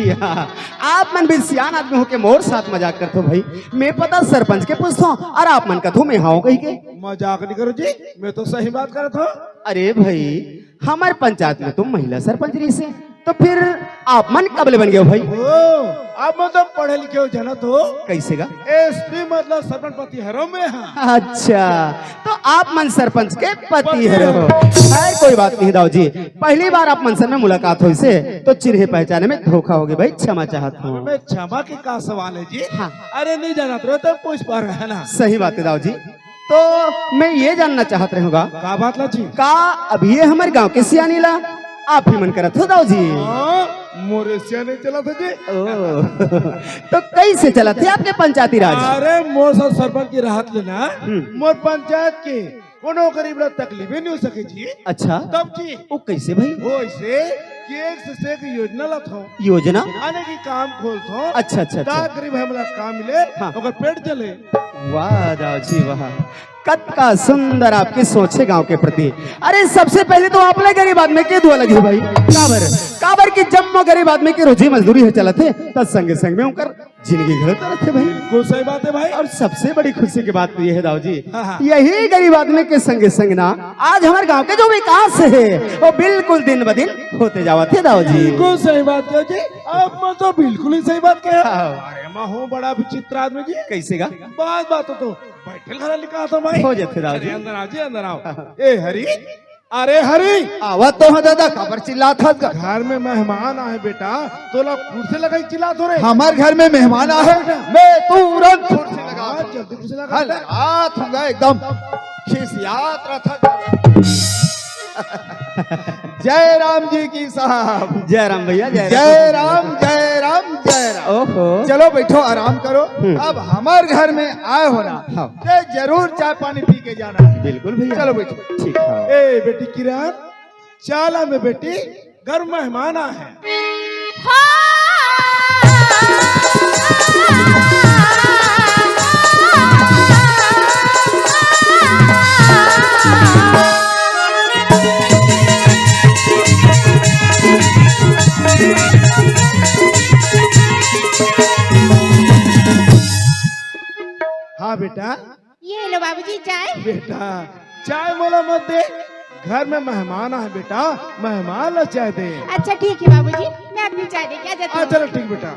या, आप मन भी सियान आदमी होके मोर साथ मजाक करथो भाई। मैं पता सरपंच के पूछथो और आप मन कथो मैं हाव कही के। मजाक नहीं करो जी, मैं तो सही बात करत हूँ। अरे भाई, हमर पंचायत में तो महिला सरपंच रहिसे, तो फिर आप मन कब ले बन गए हो भाई? ओ, आप मन तो पढ़े लिखे हो, जानत हो? कैसे गा? एसपी मतलब सरपंच पति हरो मैं हाँ। अच्छा, तो आप मन सरपंच के पति पति हरो। हरो। खैर, कोई बात नहीं दाऊ जी, पहली बार आप मन से में मुलाकात होइसे, तो चिन्हे पहचाने में धोखा हो गया भाई, क्षमा चाहत हूँ। मैं क्षमा के का सवाल है जी? हाँ। अरे नहीं जानत रहो तो पूछ पा रहे है ना। सही बात है दाऊ जी, तो मैं ये जानना चाहत रहूंगा, का बात ला जी? का अभी ये हमर गांव के सियानी ला आप ही मन करत हो दाऊ जी? हाँ, मोरे सियानी चला था जी। ओ, तो कैसे चलत हे आपके पंचायती राज? अरे मोर साथ सरपंच की राहत लेना, हम्म। मोर पंचायत के कोनो गरीब ला तकलीफे नहीं हो सके जी। अच्छा। तब जी। वो कैसे भाई? वो ऐसे कि एक से एक योजना ला था। योजना? आने की काम खोल था। अच्छा, अच्छा, अच्छा। का गरीब है, मतलब काम मिले, हाँ। ओकर पेट चले। वाह दाऊ जी वाह, कतका सुंदर आपके सोच हे गांव के प्रति। अरे सबसे पहले तो आप ले गरीब आदमी के दुआ लगी भाई, काबर काबर कि जम्मो गरीब आदमी के रोजी मजदूरी हे चलत हे, त संगे संग में ओकर जिंदगी घलो चलत हे भाई। बिल्कुल सही बात है भाई। और सबसे बड़ी खुशी की बात तो ये है दाऊ जी, हाँ, हाँ। यही गरीब आदमी के संगे संग ना आज हमारे गांव के जो विकास है वो बिल्कुल दिन ब दिन होते जावत हे दाऊ जी। बिल्कुल सही बात कहे जी, आप मन तो बिल्कुल ही सही बात कहे। हाँ। अरे मैं हूँ बड़ा विचित्र आदमी जी। कैसे गा? बात बात तो बैठल घरा लिखा था भाई। हो जाते दाऊ जी। अरे अंदर आओ जी, अंदर आओ। ए हरी, अरे हरी, आवत तो हंव दादा, काबर चिल्लात हस गा? घर में मेहमान आहे बेटा, तोला कुर्सी लगाई चिल्लात हो रे। हमार घर में मेहमान आहे, मैं तुरंत कुर्सी लगा हाँ, दूं। जल्दी कुर्सी लगा। हाँ, लगात हंव गा एकदम खिसियात रहत हस। जय राम जी की साहब। जय राम भैया, जय राम। जय राम, जय राम, जय राम। ओहो। चलो बैठो, आराम करो। हम्म। अब हमार घर में आए हो ना, हाँ। ते जरूर चाय पानी पी के जाना है। बिल्कुल भैया। चलो बैठो। ठीक है। ए बेटी किरण, चल आ में बेटी, घर मेहमान आहे। हाँ। हाँ बेटा। ये लो बाबूजी चाय। बेटा, चाय मोला मत दे, घर में मेहमान आहे बेटा, मेहमान ला चाय दे। अच्छा ठीक है बाबूजी, मैं अभी चाय दे के आ जाती हाँ, हूँ। चलो ठीक बेटा।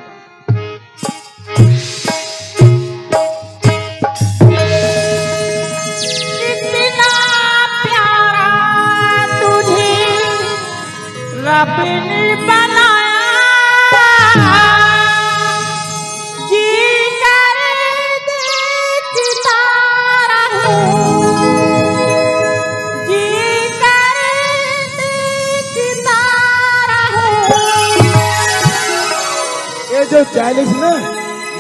इतना प्यारा तुझे रब ने बनाया, जी कर देखता रहूं, जी कर देखता रहूं। ये जो चालीस ना,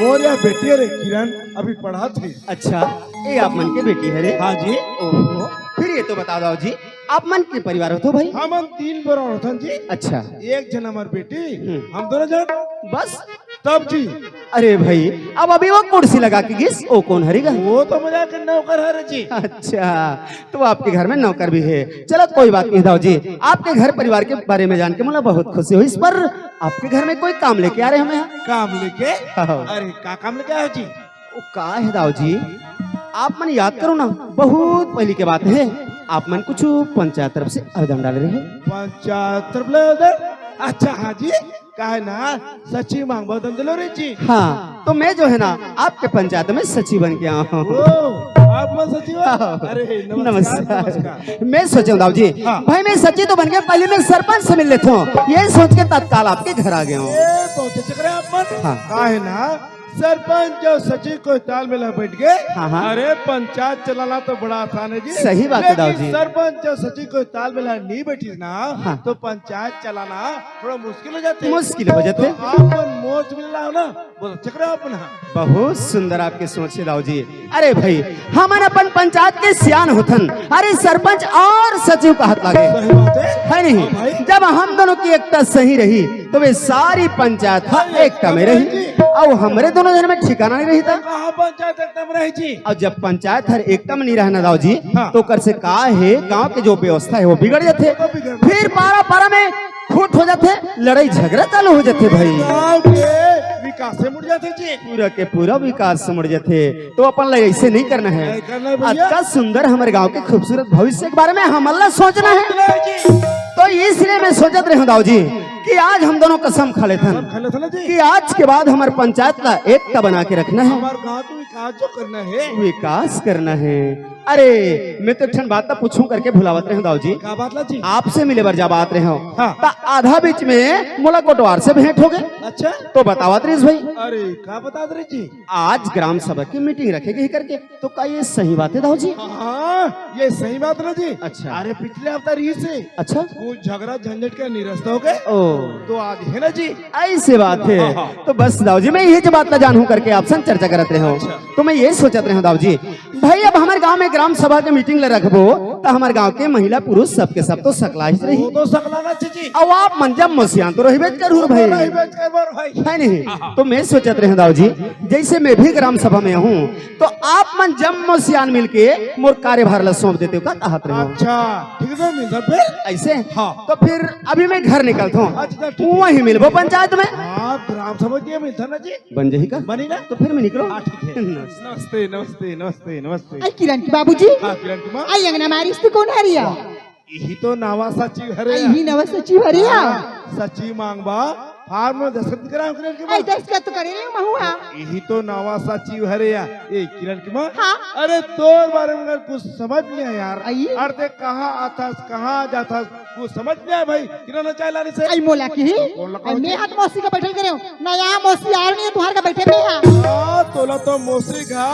मोर या बेटी रे किरण अभी पढ़त हे। अच्छा, ये आप मन के बेटी हरे? हाँ जी। ओहो, फिर ये तो बता दाऊ जी, आप मन के परिवार होथो भाई? हमन तीन बरोर होथन जी। अच्छा। एक झन हमर बेटी, हम्म। हम दोनों झन। बस? तब जी। अरे भाई, अब अभी वो कुर्सी लगा के गिस, वो कोन हरे गा? वो तो मजाक के नौकर हरे जी। अच्छा, तो आपके घर में नौकर भी हे। चलो कोई बात नहीं दाऊ जी, आपके घर परिवार के बारे में जान के मोला बहुत खुशी होइस, पर आपके घर में कोई काम लेके आ रहे हमें यहाँ। काम लेके? हाँ। अरे का काम लेके आए हो जी? वो का हे दाऊ जी, आप मन याद करो ना, बहुत पहली के बात हे, आप मन कुछ पंचायत तरफ से आवेदन डाले रहे। पंचायत तरफ ले आवेदन? अच्छा हाँ जी, का हे ना, सचिव मांगबो आवेदन दिलो रे जी। हाँ, तो मैं जो है ना आपके पंचायत में सचिव बन के आया हूँ। ओ, आप मन सचिव हो? हाँ। अरे नमस्कार, नमस्कार। नमस्कार। मैं सोचे हूँ दाऊ जी, हाँ। भाई मैं सचिव तो बन के पहले मैं सरपंच से मिल लेता हूँ, ये सोच के तत्काल आपके घर आ गया हूँ। ये बहुत अच्छे करे आप मन। हाँ। का हे ना, सरपंच अउ सचिव कोई तालमेल में बैठ गए। हाँ, हाँ। अरे पंचायत चलाना तो बड़ा आसान है जी। सही बात है लेकिन दाऊ जी। सरपंच अउ सचिव कोई तालमेल में नहीं बैठिस ना हाँ। तो पंचायत चलाना थोड़ा मुश्किल हो जाथे। मुश्किल हो जाथे। तो आप मन मोर से मिलना हो ना, बहुत अच्छा करे आप मन। बहुत सुंदर आपके सोच हे दाऊ जी। अरे भाई, हमन अपन पंचायत के सियान होथन, अरे सरपंच अउ सचिव कहत लागे। सही बात है। है नहीं? हाँ भाई। जब हम दोनों की एकता सही रही तो वे सारी पंचायत ह हाँ, एकता में रही। जी। अउ हमरे दोनों झन में ठिकाना नहीं रही था। कहाँ पंचायत एकता में रही जी? अउ जब पंचायत हर एकता में नहीं रहना दाऊ जी, हाँ। तो ओकर से का हे, गांव के जो व्यवस्था हे वो बिगड़ जाथे। वो बिगड़ फिर पारा पारा में फूट हो जाथे, लड़ाई झगड़ा चालू हो जाथे भाई। गांव के विकास से मुड़ जाथे जी। पूरा के पूरा विकास से मुड़ जाथे। तो अपन ला ऐसे नहीं करना हे। नहीं करना हे भैया। अतका सुंदर हमर गांव के खूबसूरत भविष्य के बारे में हमन ला सोचना हे। सोचना हे जी। तो इसलिए मैं सोचत रहे हूँ दाऊ जी कि आज हम दोनों कसम खा लेथन कसम खा लेथन जी। कि आज के बाद हमर पंचायत ला एकता बना के रखना हे। हमर गांव के विकास जो करना हे। विकास करना हे। अरे मैं तो एक ठन बात ला पूछूं करके भुलावत रहे हूँ दाऊ जी। का बात ला जी? आपसे मिले बर जब आत रहे हूँ हाँ। त आधा बीच में मोला कोटवार से भेंट हो गए। अच्छा। तो बतावत रहिस भाई। अरे का बतावत रहिस जी? आज ग्राम सभा की मीटिंग रखे गई करके, तो का ये सही बात हे दाऊ जी? हाँ, ये सही बात ना जी। अच्छा। अरे पिछले हफ्ता रहिस हे। अच्छा। कुछ झगड़ा झंझट के निरस्त हो गए। ओ। तो आज हे ना जी। ऐसे बात हे। हाँ, हाँ। तो बस दाऊ जी, मैं यही जो बात ला जानहूं करके आपसे चर्चा करत रहे हूँ। अच्छा। तो मैं ये सोचत रहे हूँ दाऊ जी, भाई अब हमर गांव में ग्राम सभा के मीटिंग ला रखबो, तो हमर गांव के महिला पुरुष सबके सब तो सकलाइस रही। वो तो सकलाना चाहिए जी। अब आप मन जब मसियान तो रहिबेच करहू वो तो भाई। रहिबेच करबो भाई। है नहीं? हाँ, हाँ। तो मैं सोचत रहेंव दाऊ जी, जइसे मैं भी ग्राम सभा में हूँ, तो आप मन जम्मो सियान मिलके मोर कार्यभार ला सौंप देतेव का कहत रहेंव। अच्छा, ठीक हे, मिलथन फिर। अइसे? हाँ। तो फिर अभी मैं घर निकलत हूँ, अच्छा, ठीक हे। वहीं मिलबो पंचायत में। हाँ, ग्राम सभा के मिलथन ना जी। बन जाही का? बनी ना? तो फिर मैं निकलूँ। हाँ, ठीक हे। नमस्ते। नमस्ते, नमस्ते, नमस्ते, नमस्ते। अई किरण के बाबूजी। हाँ, किरण के माँ। अई अंगना म आरिस ते कोन हरे या? इही तो नवा सचिव हरे। इही नवा सचिव हरे या। हाँ, सचिव मांगबा, फार्म में दस्तखत कराओ किरण के माँ। अई दस्तखत तो करे रहेंव महूँ हा। इही तो नवा सचिव हरे या। ए किरण के माँ। हाँ। अरे तोर बारे में कुछ समझ नइ आय यार। अई? अरे ते कहाँ आथस, कहाँ जाथस, कुछ समझ नइ आय भाई। किरण चाय लाने से। अई मोला किही? बोल ला अई कौन मैं सी? हाथ मौसी का बैठल करे हूँ। नया मौसी आय नइ हे, तुँहर का बैठे भी हा। हाँ, तोला तो मौसी का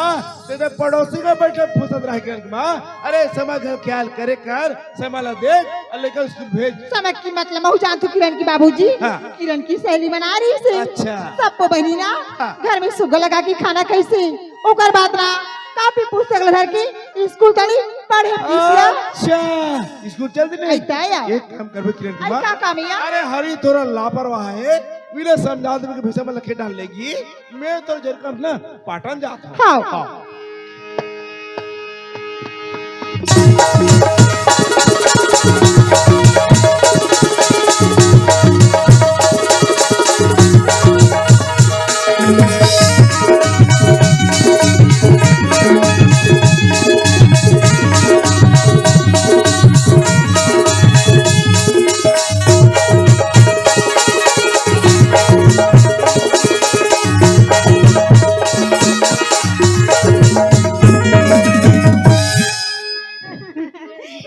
तें तो पड़ोसी के बइठे पूछत रहे किरण के माँ। अरे, समा घर ख्याल करे कर, समा ला देख, अउ लइका स्कूल भेज। समा के मतलब महूँ जानथों किरण के बाबूजी। हाँ। किरण के सहेली मन आरिस हे। अच्छा। सबो बहिनी ना, हाँ। घर में सुग्घर लगा के खाना खाइस हे। ओकर बाद ना, कापी पुस्तक ला धर के स्कूल तड़ी पढ़े गिस या। अच्छा, स्कूल चल दिस ना? अइता या। एक काम करबे किरण के माँ। का काम या? अरे, हरी थोड़ा लापरवाह हे, उही ला समझा देबे के भैंसा मन ला खेत डार लेगी। मैं तो जरकन ना पाटन जात हूँ। हाँ। हाँ।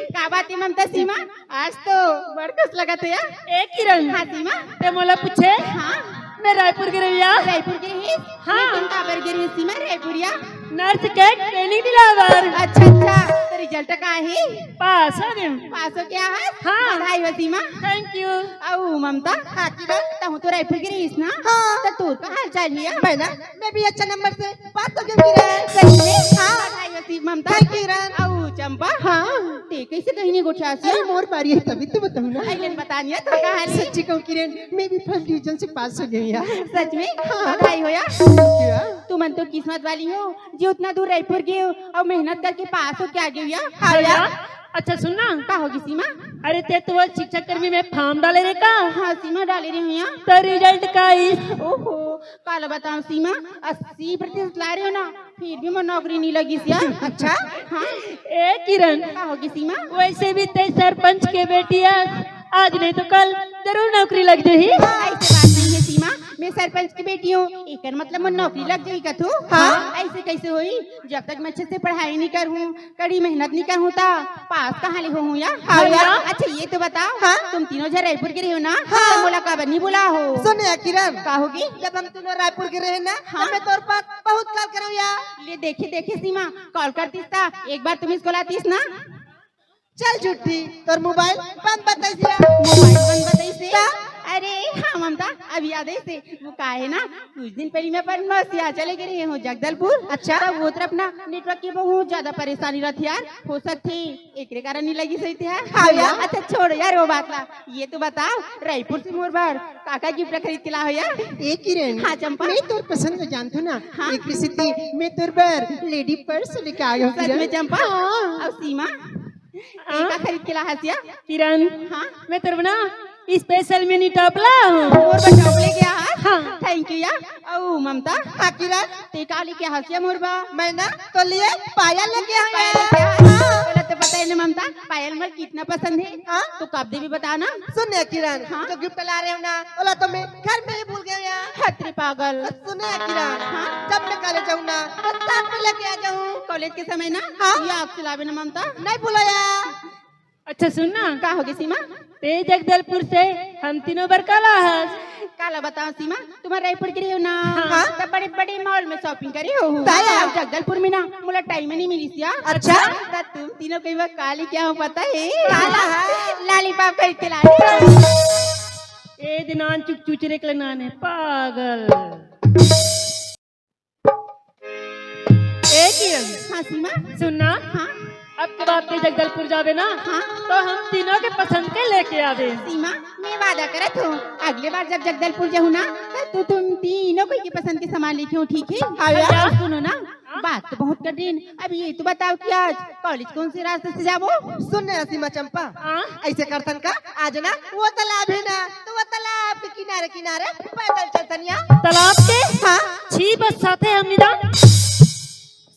का बात हे ममता सीमा, आज तो बड़ खुश लगत हे या। ए किरण, हाँ सीमा। तें मोला पूछे? हाँ। मैं रायपुर गे रहेंव या। रायपुर गे रहेस? हाँ। लेकिन काबर गे रहेस सीमा रायपुर या? नर्स के ट्रेनिंग दिलाए बर। अच्छा, अच्छा। त रिजल्ट का हे? पास हो गेंव। पास हो गे हस? हाँ। बधाई हो सीमा। Thank you। अउ ममता, हाँ किरण। तहूँ तो रायपुर गे रहेस ना? हाँ। त तोर का हाल चाल हे या? मैं ना, मैं भी अच्छा नंबर से पास हो गेंव किरण। सही में? हाँ। बधाई हो सी-, ममता। Thank you किरण। अउ चंपा? हाँ। तें कइसे कहीं नइ गोठियास या? अरे मोर बारी हे तभी तो बताहूँ ना। अइसन बता नइ या, तोर का हाल हे? सच्ची कहूँ किरण, मैं भी first division से पास हो गेंव या। सच में? हाँ। बधाई हो या। क्या? तुमन तो किस्मत वाली हो, जे ओतना दूर रायपुर गे हो अउ मेहनत करके पास होके आ गे हो या। हाँ या। अच्छा सुन ना। का हो गे सीमा? अरे तें तो वो शिक्षक कर्मी में form डाले रहे का? हाँ सीमा, डाले रहे हूँ या। त result का आइस? ओहो, काला बतावँव सीमा, अस्सी प्रतिशत लाए रहे हूँ ना, फिर भी मोर नौकरी नइ लगिस या। अच्छा? हाँ। ए किरण। का हो गे सीमा? वइसे भी तें सरपंच के बेटी हस, आज नहीं तो कल जरूर नौकरी लग जाही। अइसे बात नइ हे सीमा, मैं सरपंच की बेटी हूँ, एकर मतलब मोर नौकरी लग जाही कथू? हाँ। अइसे कइसे होही? जब तक मैं अच्छे से पढ़ाई नइ करहूँ, कड़ी मेहनत नइ करहूँ त पास कहाँ ले होहूँ या? हाँ या। अच्छा ये तो बताओ, हाँ। तुम तीनों झन रायपुर गे रहे हो ना? हाँ। त मोला काबर नइ बोलाए हो? सुन या किरण। का हो गे? जब हम तीनों रायपुर गे रहेन ना, हाँ। त मैं तोर पास बहुत call करेंव या। ले देखे देखे सीमा, call करतिस त एक बार तो miss call आतिस ना। चल झूठी, तोर mobile बंद बताइस या। Mobile बंद बताइस हे? का? अरे हाँ ममता, अब याद आइस हे। वो का हे ना, कुछ दिन पहिली मैं अपन मौसी इहाँ चले गे रहे हूँ जगदलपुर। अच्छा। त वो तरफ ना network के बहुत ज्यादा परेशानी रहिथे यार, हो सकथे एकरे कारण नइ लगिस होही तेहा। हाँ यार। अच्छा छोड़ यार वो बात ला, ये तो बताओ रायपुर से मोर बर का का gift खरीद के लाए हो यार? ए किरण। हाँ चंपा। मैं तोर पसंद ल जानथों ना, हाँ। एकरे सेती मैं तोर बर lady purse लेके आए हूँ किरण। सच में चंपा? हाँ। अउ सीमा? तें का खरीद के लाए हस या? किरण, हाँ? मैं तोर बर ना special mini top लाए हूँ। मोर बर top लेके आए हस? हाँ। Thank you या। अउ ममता? हाँ किरण। तें का लेके आए हस या मोर बर? मैं ना तोर लिए पायल लेके आए हूँ। पायल लेके आए हस? हाँ। तोला तो पता हे ना ममता, पायल मोला कितना पसंद हे। हाँ। त कब देबे बता ना। सुन ना किरण, हाँ? जो gift लाए रहे हूँ ना, ओला तो मैं घर में ही भूल गेंव या। हत रे पागल। सुन ना किरण, हाँ? जब मैं college जाहूँ ना, त साथ में लेके आ जाहूँ। College के समय ना, हाँ? याद दिलाबे ना ममता। नइ भूलों या। अच्छा सुन ना। का हो गे सीमा? तें जगदलपुर से हम तीनों बर का लाए हस? काला बतावँव सीमा, तुमन रायपुर गे रहे हो ना? हाँ। त बड़े-बड़े mall में shopping करे होहू। त या। अउ जगदलपुर में ना, मोला time नइ मिलिस या। अच्छा। त तुम तीनों कहीं बर का लेके आए हूँ पता हे? काला? Lollipop खरीद के लाए हूँ। ए दे नान चुक चुचरे के ले नान हे, पागल। ए किरण। हाँ सीमा। सुन ना। हाँ। अब के बाद ते जगदलपुर जाबे ना, हाँ। तो हम तीनों के पसंद के लेके आबे। सीमा, मैं वादा करत हूँ, अगले बार जब जगदलपुर जाहूँ ना, तो तू तुम तीनों कोई के पसंद के सामान लेके हूँ, ठीक है? हाँ यार। और सुनो ना, हाँ? बात तो बहुत कठिन। अब ये तो बताओ कि आज कॉलेज कौन से रास्ते से जाबो? सुन ना सीमा चंपा, हाँ? ऐसे करथन का, आज ना वो तालाब है ना, तो वो तालाब के किनारे किनारे पैदल चलथन या। तालाब के? हाँ। छी बस साथे हम निदा।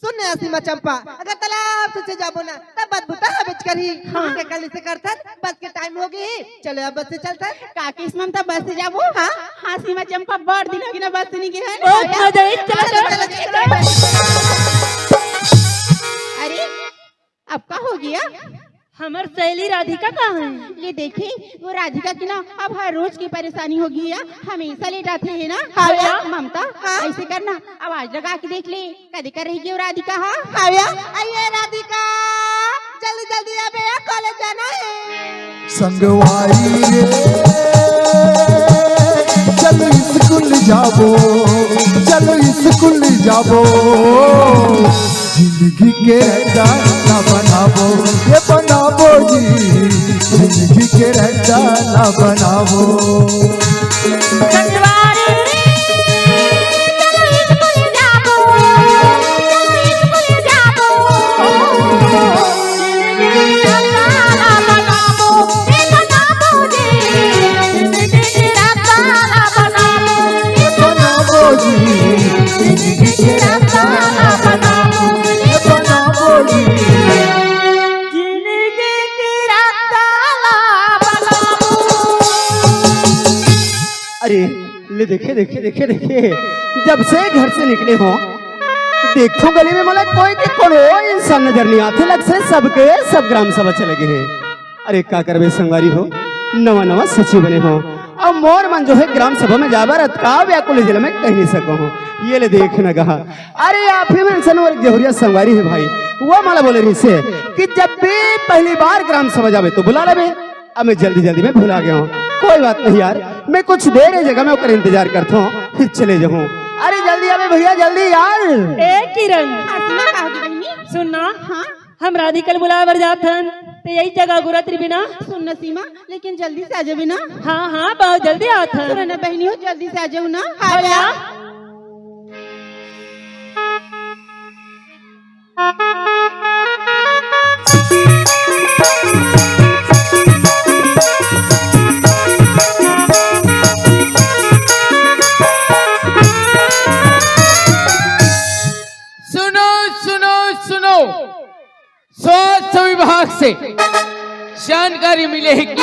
सुन ना सीमा चंपा, अगर तालाब से जाबो ना, तब बदबू तो हबेच करही। हाँ। के कल इसे करथन, बस के टाइम हो गई, चलो अब बस से चलथन। का किस्मत त बस से जाबो? हाँ। हाँ सीमा चंपा, बड़ दिन हो गई ना बस से नहीं गए हैं। बहुत मजा आई, चलो, चलो, चलो, चलो, चलो। अरे, अब का हो गया? हमर सहेली राधिका कहाँ है? ले देखे, वो राधिका की ना अब हर रोज की परेशानी हो गई है, हमेशा लेट आते है ना। हाँ भैया। ममता, हाँ। ऐसे करना, आवाज लगा के देख ले, कदे कर रही वो राधिका, हाँ? हाँ भैया, आइए राधिका, जल्दी जल्दी आ भैया, कॉलेज जाना है। संगवारी रे, चल स्कूल जाबो, चल स्कूल जाबो। जिंदगी के राजा ना बनाबो, ये बनाबो जी। जिंदगी के राजा ना बनाबो। संगवारी रे, चलो स्कूल जाबो, चलो स्कूल जाबो। जिंदगी के राजा ना बनाबो, ये बनाबो जी। जिंदगी के राजा ना बनाबो, ये बनाबो जी। जिंदगी के राजा ना बनाबो, ये बनाबो जी। जिंदगी के रास्ता ला बनाबो। अरे, ले देखे, देखे, देखे, देखे, जब से घर से निकले हो, देखो गली में मोला कोई के कोनो इंसान नजर नहीं आथे, लगथे सबके सब ग्राम सभा चले गए हैं। अरे, का करबे संगवारी हो, नवा नवा सचिव बने हो, अब मोर मन जो है ग्राम सभा में जाबर अतका व्याकुल हे जेला मैं कह नहीं सको हूँ। ये ले देख न कहा, अरे आप ही में इंसान और जहुरिया संगवारी है भाई, वो माला बोले रही से कि जब भी पहली बार ग्राम सभा जाबे तो बुला लेबे। अब मैं जल्दी जल्दी में भुला गया हूँ, कोई बात नहीं यार, मैं कुछ देर ये जगह में ओकर इंतजार करता हूँ, फिर चले जाऊँ। अरे जल्दी आबे भैया, जल्दी यार। ए किरण, हाँ, सीमा का होगी बहिनी? सुन ना, हाँ? हम राधिका ल बुलाए बर जात हन, ते यही जगह गुरत रहिबे ना। सुन ना सीमा, लेकिन जल्दी से आ जाबे ना। हाँ, हाँ, बहुत जल्दी आत हन। सुन ना बहिनी हो, जल्दी से आ जाओ ना। हाँ भैया। सुनो, सुनो, सुनो। स्वास्थ्य विभाग से जानकारी मिले है कि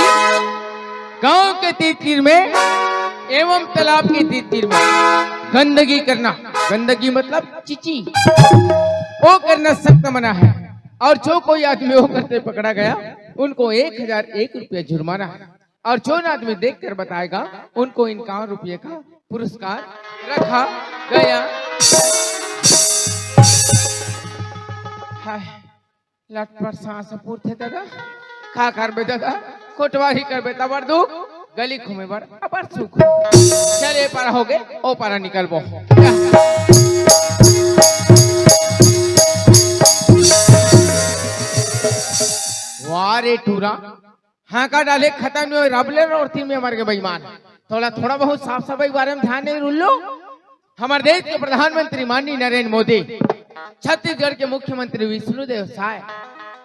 गांव के तीर तीर में एवं तालाब के तीर तीर में गंदगी करना, गंदगी मतलब चीची, वो करना सख्त मना है। और जो कोई आदमी वो करते पकड़ा गया, उनको एक हजार एक रुपया जुर्माना है। और जो आदमी देख कर बताएगा, उनको इक्यावन रुपये का पुरस्कार रखा गया। हाय। लटपट सांस पूरथे दादा, का करबे दादा, कोटवारी करबे तबर दुख, गली घूमे बर अबर सुख। चल ए पारा होगे, ओ पारा निकलबो। वाह रे टूरा, हाँका डाले खतम नहीं होय, रब ले रोड़ती में मर के बेईमान। थोड़ा, थोड़ा बहुत साफ सफाई के बारे में ध्यान नहीं रुल्लो। हमारे देश के प्रधानमंत्री माननीय नरेंद्र मोदी, छत्तीसगढ़ के मुख्यमंत्री विष्णुदेव साय,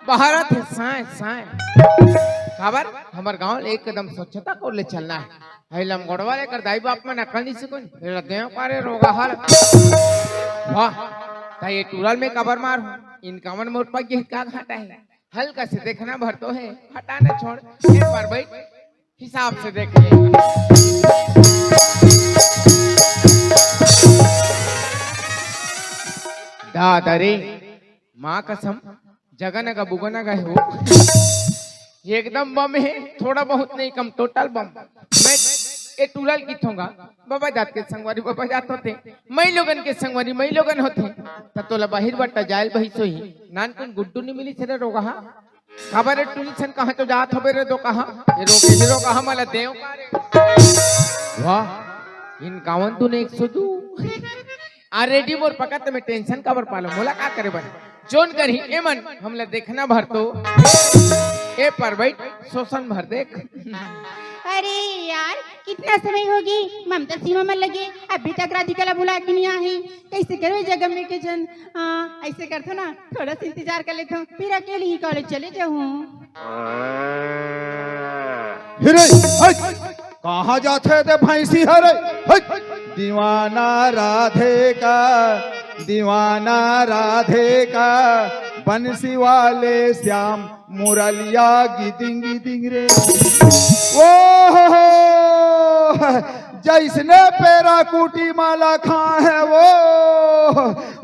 भारत है साय, साय। काबर? हमारे गांव ले एक कदम स्वच्छता को ले चलना है। है लमगोड़वा लेकर दाई बाप मन अकल नहीं सिकुन, फिर देव पारे रोगा हल। वाह, ता ये टूरल में कबर मार हूँ, इनका मन मोर पग ये का घाटा है। हल्का से देखना भर तो है, हटाना छोड़, एक बार भाई हिसाब से देख ले। दादा रे, माँ कसम, जगन का बुगन का है वो। ये एकदम बम है, थोड़ा बहुत नहीं कम, टोटल बम। मैं ये टूरल की थोंगा, बाबा जात के संगवारी, बाबा जात होते, मैं लोगन के संगवारी, मैं लोगन होते, तब तोला बाहिर बट्टा जायल बही सोही, नान कुन गुड्डू नहीं मिली से रोगा हा। काबर रे टूरी सन, कहाँ तो जात हबे रे दो कहाँ? ये रोके ही रोका हमला देव का रे। वाह, इन गावन तूने एक सौ दो। आ रेडी मोर पकत में टेंशन काबर पालो, मोला का करे बर? जोन करही एमन हमला देखना भर तो, ए पर बैठ, शोषण भर देख। अरे यार, कितना समय होगे ममता सीमा मन लगे, अभी तक राधिका ला बुला के नहीं आही। कैसे करो जगह में के जन? हाँ, ऐसे करथो ना, थोड़ा सा इंतजार कर लेथो, फिर अकेले ही कॉलेज चले जाहूँ। हिरे, हट! कहाँ जाथे ते भैंसी हरे? हट! दीवाना राधे का, दीवाना राधे का, बंसी वाले श्याम मुरलिया गिदिंग गिदिंग रे। ओ हो हो, जैसने पेरा कूटी माला खा है वो,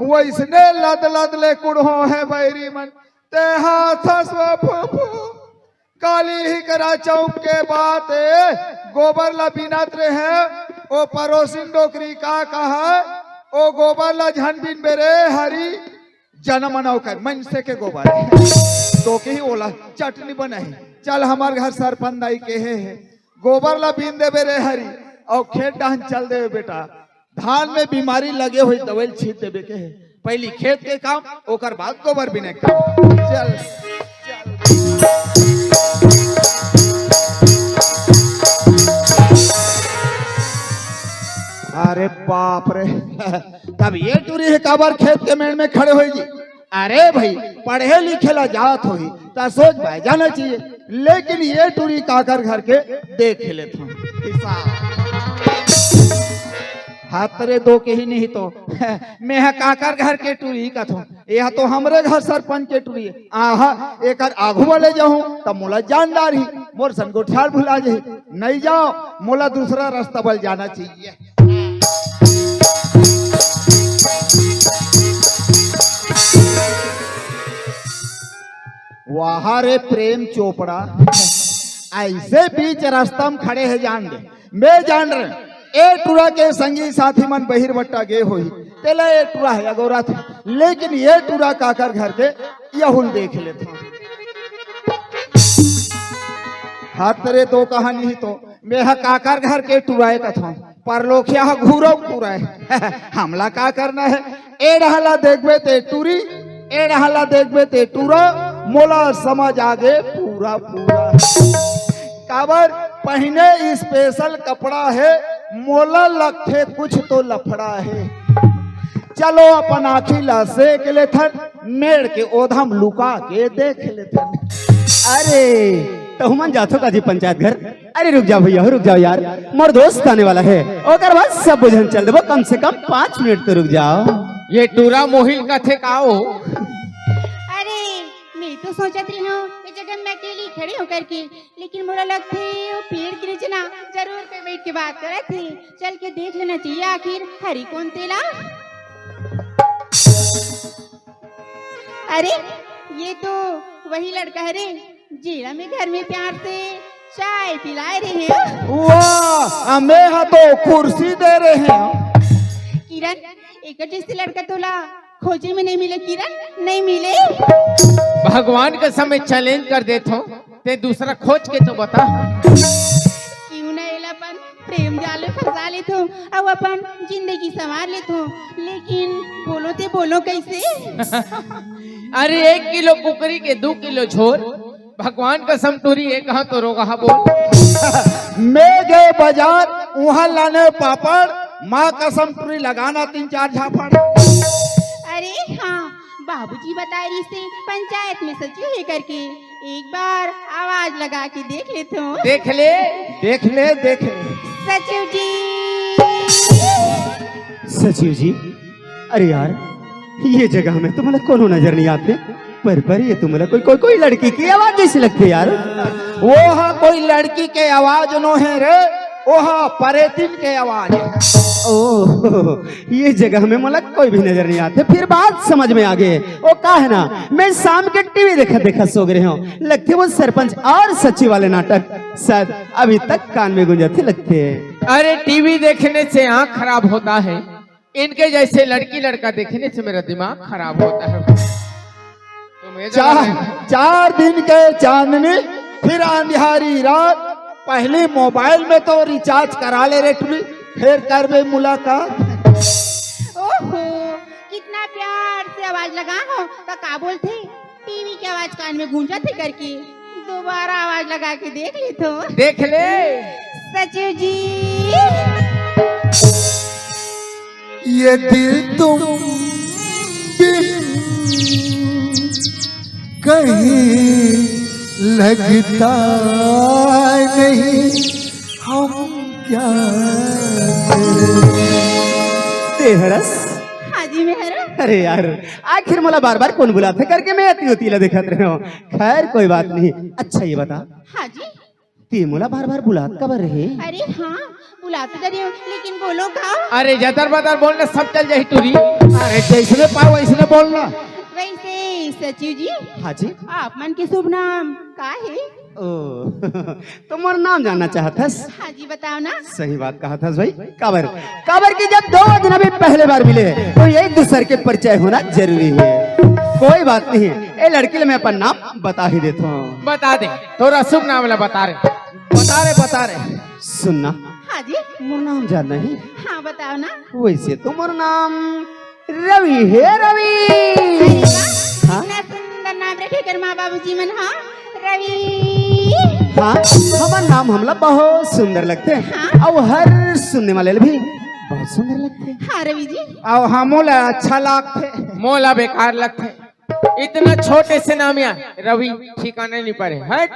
वैसने लद लद ले कुड़हो है बैरी मन। ते हाथ स्व फू फू। काली ही करा चौक के बात ए, गोबर ला बिनत रहे, ओ परोसिन डोकरी का कहा, ओ गोबर ला झन बिन बेरे हरी, जनम नौकर मनसे के गोबर है। तो के ही ओला चटनी बनाही। चल हमार घर सरपंच दाई के हे, हे। गोबर ला बीन देबे रे हरी, अउ खेत डहन चल देबे बेटा। धान में बीमारी लगे होही, दवाई छीट देबे के हे। पहली खेत के काम, ओकर बाद गोबर बीने के काम। चल, चल। अरे बाप रे, तब ये टूरी हे काबर खेत के मेड़ में खड़े होही जी? अरे भाई, पढ़े लिखे ला जात होही, त सोच भाई जाना चाहिए, लेकिन ये टूरी काकर घर के देख लेथन। हाथ रे दो के ही नहीं तो, मैं ह काकर घर के टूरी कथों, यह तो हमरे घर सरपंच के टूरी हे। आहा, एकर आगू वाले जाहूं, त मोला जान डारही, मोर सन गोठार भुला जाही। नहीं जाओ, मोला दूसरा रास्ता बल जाना चाहिए। वाह रे प्रेम चोपड़ा, ऐसे बीच रास्ता में खड़े हे जान दे। मैं जान रहे, ए टूरा के संगी साथी मन बहिरवट्टा गे होही, तेला ए टूरा हे अगोरा थे, लेकिन ये टूरा काकर घर के यहुल देख लेथों। हाथ रे दो कहानी ही तो, मैं ह काकर घर के टूरा ए कथों। परलोखिया ह घूरो टूरा हे। हमला का करना हे? ए डहला देखबे ते टूरी, ए डहला देखबे ते टूरा, मोला समझ आगे पूरा पूरा। काबर पहिने special कपड़ा हे, मोला लगथे कुछ तो लफड़ा हे। चलो अपन आँखी ला सेक लेथन, मेड़ के ओधम लुका के देख लेथन। अरे, त हुमन जाथो का जी पंचायत घर? अरे रुक जाओ भैया, रुक जाओ यार, मोर दोस्त आने वाला हे, ओकर बाद सब झन चल देबो, कम से कम पाँच मिनट तो रुक जाओ। ये टूरा मोहिल कथे का हो? अरे, मैं तो सोचत रही हूँ ये जगह मैं अकेली खड़ी होकर के, लेकिन मोला लगथे वो पेड़ के नीचे ना जरूर कोई बैठ के बात करत हे। चल के देख लेना चाहिए आखिर हरी कोन तेला। अरे, ये तो वही लड़का हरे, जेला मैं घर में प्यार से चाय पिलाए रहे हूँ। वाह, मैं हा तो कुर्सी दे रहे हूँ। किरण, एकर जैसे लड़का तोला खोजे में नहीं मिले किरण, नहीं मिले। भगवान कसम मैं challenge कर देथों, ते दूसरा खोज के तो बता। क्यों ना एला अपन प्रेम जाल में फंसा लेथों, अउ अपन जिंदगी संवार लेथों, लेकिन बोलो ते बोलो कैसे? अरे, एक किलो कुकरी के दू किलो झोर, भगवान कसम टूरी, एक हाथ तो रोगहा बोल। मैं गए बाजार, उहाँ लाने पापड़, माँ कसम टूरी लगाना तीन चार झापड़। अरे हाँ, बाबूजी बताए रहिस हे पंचायत में सचिव हे करके, एक बार आवाज लगा के देख लेथों। देख ले, देख ले, देख ले। सचिव जी। सचिव जी, अरे यार, ये जगह में तो मोला कोनो नजर नहीं आते, पर, पर ये तो मोला कोई, कोई, कोई लड़की के आवाज जैसे लगथे यार। वो हा कोई लड़की के आवाज नो हे रे, वो हा परेतिन के आवाज हे। ओह, ये जगह में मोला कोई भी नजर नहीं आते, फिर बात समझ में आगे। वो का हे ना, मैं शाम के टीवी देखत देखत सो गे रहेंव, लगथे वो सरपंच अउ सचिव वाले नाटक शायद अभी तक कान में गूंजथे लगथे। अरे, टीवी देखने से आँख खराब होता है, इनके जैसे लड़की लड़का देखने से मेरा दिमाग खराब होता है। तुम ये चार, चार दिन के चांदनी, फिर अंधियारी रात। पहली मोबाइल में तो रिचार्ज करा ले रे टुरी, फिर करबे मुलाकात। ओहो, कितना प्यार से आवाज लगाहूं त का बोलथे, टीवी के आवाज कान में गूंजत हे करके। दोबारा आवाज लगा के देख लेथों। देख ले। सचिव जी। ये दिल तुम बिन कहीं लगता नहीं, हम क्या करें? ते हरस? हाँ जी, मैं हरस। अरे यार, आखिर मोला बार-बार कोन बुलाथे करके मैं अति उती ला देखत रहे हूँ। खैर, कोई बात नहीं। अच्छा, ये बता, हाँ जी। ते मोला बार-बार बुलात काबर रहे? अरे हाँ, बुलात तो रहे हो, लेकिन बोलो का? अरे जतर बतर बोलना, सब चल जाही टूरी। अरे जैसने पाओ वैसने बोलना। वैसे सचिव जी, हाँ जी। आप मन के शुभ नाम का हे? ओ, तो मोर नाम जानना चाहत हस? हाँ जी, बताओ ना। सही बात कहत हस भाई। काबर, काबर कि जब दो अजनबी पहले बार मिले तो एक दूसर के परिचय होना जरूरी हे। कोई बात नहीं, ए लड़की ले मैं अपन नाम बता ही देथों। बता दे, तोर शुभ नाम ला बता रे। बता रे, बता रे। सुनना। हाँ जी। मोर नाम जानना हे? हाँ, बताओ ना। वैसे तो मोर नाम रवि हे, रवि। अरे वाह, हाँ? इतना सुंदर नाम रखे कर माँ बाबूजी मन, हाँ? रवि। हाँ, हमर नाम हमला बहुत सुंदर लगथे। हाँ। अउ हर सुनने वाले ल भी बहुत सुंदर लगथे। हाँ, रवि जी। अउ हमो ला अच्छा लगथे। मोला बेकार लगथे। इतना छोटे से नाम या रवि ठिकाना नहीं पड़े। हट।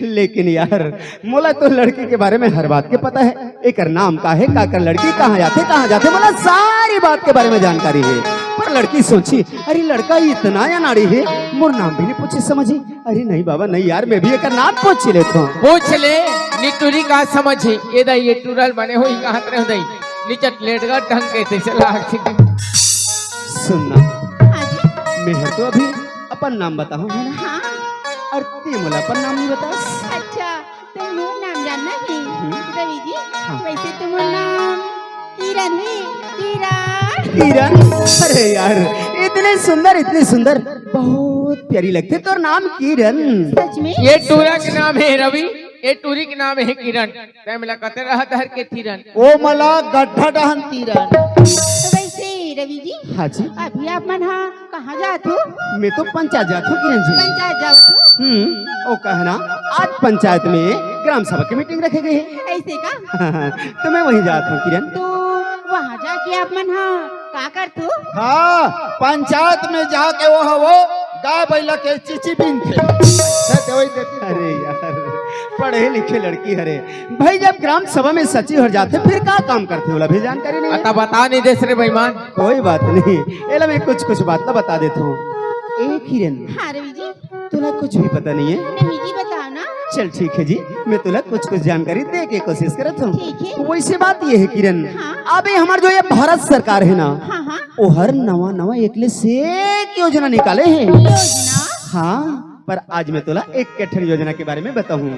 लेकिन यार, मोला तो लड़की के बारे में हर बात के पता हे। एकर नाम का हे, काकर लड़की, कहाँ जाथे, कहाँ जाथे, मोला सारी बात के बारे में जानकारी हे। पर लड़की सोची, "अरे लड़का इतना अनाड़ी हे, मोर नाम भी नहीं पूछे समझी।" अरे नहीं बाबा, नहीं यार, मैं भी एकर नाम पूछ लेथों। पूछ ले, निटुरी का समझी। ये दई, ये टूरा ल बने होही कहत रहे दई। निचट लेटगा ढंग के तैसे लाग सिकी। सुनना, हाँ जी। मैं हर तो अभी अपन नाम बताहूँ, है ना? हाँ। अउ ते मोला अपन नाम नहीं बतास। अच्छा, तो मोर नाम जानना हे? हम्म। रवि जी, हाँ। वैसे तो मोर नाम किरण हे, किरण। किरण? अरे यार, इतने सुंदर, इतने सुंदर, बहुत प्यारी लगथे तोर नाम किरण। सच में? ये टूरा के नाम हे रवि, ये टूरी के नाम हे किरण। तैं मोला कते रहत हर के तीरन। ओ मला गड्ढा डहन तीरन। तो वैसे रवि जी, हाँ जी। अभी आप मन हा कहाँ जात हो? मैं तो पंचायत जात हूँ किरण जी। पंचायत जात हो? हम्म, वो कहना, आज पंचायत में ग्राम सभा की मीटिंग रखे गए हैं। ऐसे का? तो मैं वहीं जात हूँ किरण। तो वहाँ जाके आप मन हा का करत हो? हाँ, पंचायत में जाके वो हा वो गाय बैला के चिची बीनथे। अच्छा, देवई देती। अरे यार, पढ़े लिखे लड़की हरे भाई, जब ग्राम सभा में सचिव हर जाथे, फिर का काम करथे, ओला भी जानकारी नहीं है। अता बता नहीं देस रे बेईमान। कोई बात नहीं, एला मैं कुछ कुछ बात ला बता देता हूँ। ए किरण, हाँ रवि जी। तोला कुछ भी पता नहीं है? नहीं जी, बताओ ना। चल ठीक है जी, मैं तोला कुछ कुछ जानकारी दे के कोशिश करत हूँ। ठीक है। वैसे बात ये है किरण, हाँ। अबे हमार जो ये भारत सरकार है ना, हाँ, हाँ। वो हर नवा नवा एक ले से एक योजना निकाले है। योजना? हाँ, पर आज मैं तोला एक ठन योजना के बारे में बताऊँ।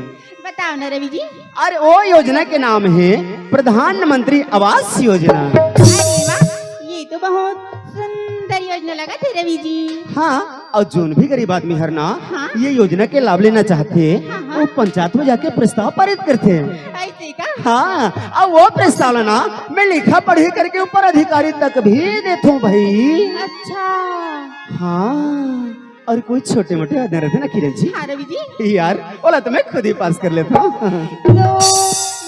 बताओ ना रवि जी। अरे, वो योजना के नाम है प्रधानमंत्री आवास योजना। अरे वाह, ये तो बहुत सुंदर योजना लगथे रवि जी। हाँ, अउ जोन भी गरीब आदमी हर ना हाँ। ये योजना के लाभ लेना चाहथे, हाँ, हाँ। वो पंचायत में जाके प्रस्ताव पारित करथे। ऐसे का? हाँ, अउ वो प्रस्ताव ला ना मैं लिखा पढ़ी करके ऊपर अधिकारी तक भी देथों भाई। अच्छा। हाँ, अउ कोई छोटे मोटे आदमी रहिथे ना किरण जी। हाँ रवि जी। यार, ओला तो मैं खुद ही पास कर लेता हूँ। तो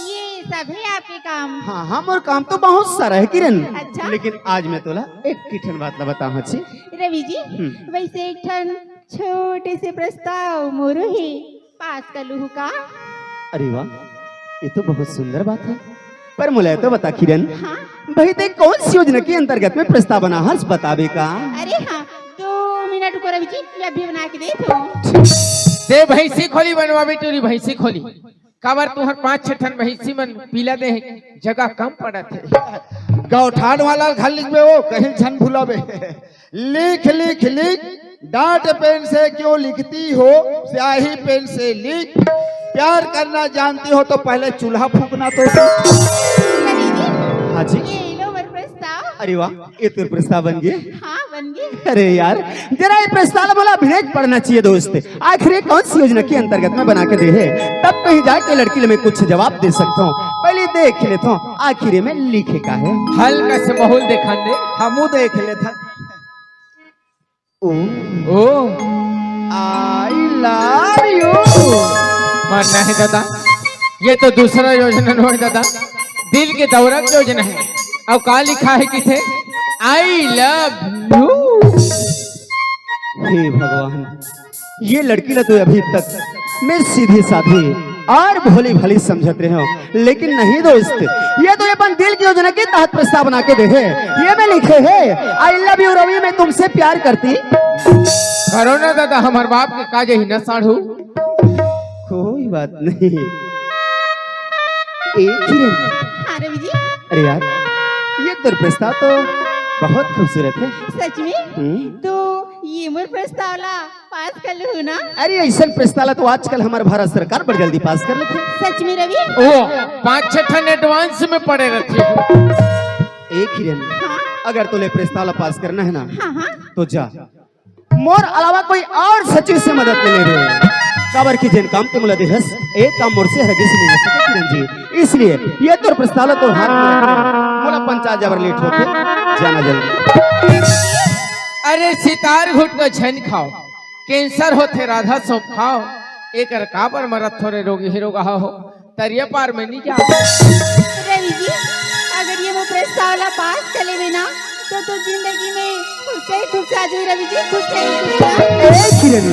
ये सब है आपके काम? हाँ, हाँ, मोर काम तो बहुत सारा है किरण। अच्छा। लेकिन आज मैं तोला एक ठन बात ला बताहूँ जी। रवि जी, हम्म। वैसे एक ठन छोटे से प्रस्ताव मोरो हे, पास कर लूहू का? अरे वाह, ये तो बहुत सुंदर बात है। पर मोला तो बता किरण, हाँ? भाई ते कौन सी योजना के अंतर्गत में प्रस्ताव बना हस, बताबे का? अरे हाँ, दो मिनट रुको रवि जी, मैं अभी बना के देत हूँ। ते भैंसी खोली बनवाबे टूरी, भैंसी खोली। काबर तुहर पाँच छह ठन भैंसी मन पीला दे हे, जगह कम पड़त हे। गौठान वाला घर लिखबे वो, कहीं झन भुलाबे। लिख, लिख, लिख, डार्ट पेन से क्यों लिखती हो, स्याही पेन से लिख। प्यार करना जानती हो तो पहले चूल्हा फूकना तो सीख। रवि जी, हाँ जी। ये लो मोर प्रस्ताव। अरे वाह, ये तो प्रस्ताव बन गए। हाँ, बन गए। अरे यार, जरा ये प्रस्ताव ला मोला अभिनय पढ़ना चाहिए दोस्त। आखिर ये कौन सी योजना के अंतर्गत में बना के दे है, तब कहीं जाके लड़की ले मैं कुछ जवाब दे सकता हूँ। पहले देख लेथों, आखिरी में लिखे का हे। हल्का से माहौल देखन दे। हमू देख लेथन। ओ, ओ। I love you। मर नहीं दादा, ये तो दूसरा योजना नोहे दादा, दिल के दौरा के योजना हे। अउ का लिखा हे किथे? I love you। हे भगवान, ये लड़की ला तो अभी तक मैं सीधी साधी अउ भोली भाली समझत रहे हूँ, लेकिन नहीं दोस्त, ये तो अपन दिल की योजना के तहत प्रस्ताव बना के दे हे। ये में लिखे हे, "I love you रवि, मैं तुमसे प्यार करती।" करो ना दादा, हमर बाप के का जही ना साढ़ू। कोई बात नहीं। ए किरण। हाँ रवि जी। अरे यार, ये तोर प्रस्ताव तो बहुत खूबसूरत हे। सच में? हम्म। तो ये मोर प्रस्ताव ला पास कर लूँ ना? अरे, अइसन प्रस्ताव ला तो आजकल हमर भारत सरकार बड़ जल्दी पास कर लेथे। सच में रवि? ओ, पाँच छह ठन advance में पड़े रथे। ए किरण, हाँ? अगर तोला प्रस्ताव ला पास करना हे ना, हाँ, हाँ। तो जा, मोर अलावा कोई अउ सचिव से मदद ले रे। काबर कि जेन काम ते मोला देहस, ए काम मोर से हरगिज नहीं हो सके किरण जी। इसलिए ये तोर प्रस्ताव ला तोर हाथ में रख ले। मोला पंचायत जाबर लेट होथे, जाना जल्दी। अरे सितार घुटका झन खाओ, cancer होथे राधा सौंफ खाओ, एकर काबर मरत थोरे रोगी ही रोगहा हो, तरिया पार में नहीं जा। रवि जी, अगर ये मोर प्रस्ताव ला पास कर लेबे ना, तो, तो जिंदगी में खुश ही खुश आ जाई रवि जी, खुश ही खुश। ए किरण,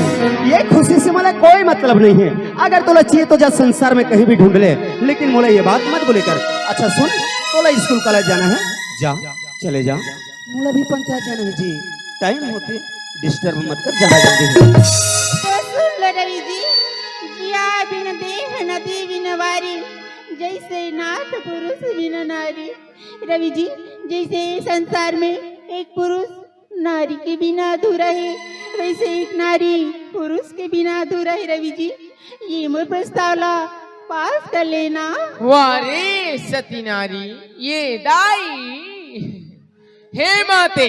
ये खुशी से मोला कोई मतलब नहीं हे। अगर तोला चाहिए तो जा संसार में कहीं भी ढूंढ ले, लेकिन मोला ये बात मत बोले कर। अच्छा सुन, तोला स्कूल कॉलेज जाना हे, जा, चले जा। मोला भी पंचायत जाना हे जी, time होथे, disturb मत कर, जाना जल्दी। तो सुन लो रवि जी, जिया बिन देह नदी बिन वारी, जैसे नाथ पुरुष बिन नारी। रवि जी, जैसे संसार में एक पुरुष नारी के बिना अधूरा हे, वैसे एक नारी पुरुष के बिना अधूरा हे रवि जी। ये मोर प्रस्ताव ला पास कर लेना। वाह रे सती नारी, ये दाई। हे माते,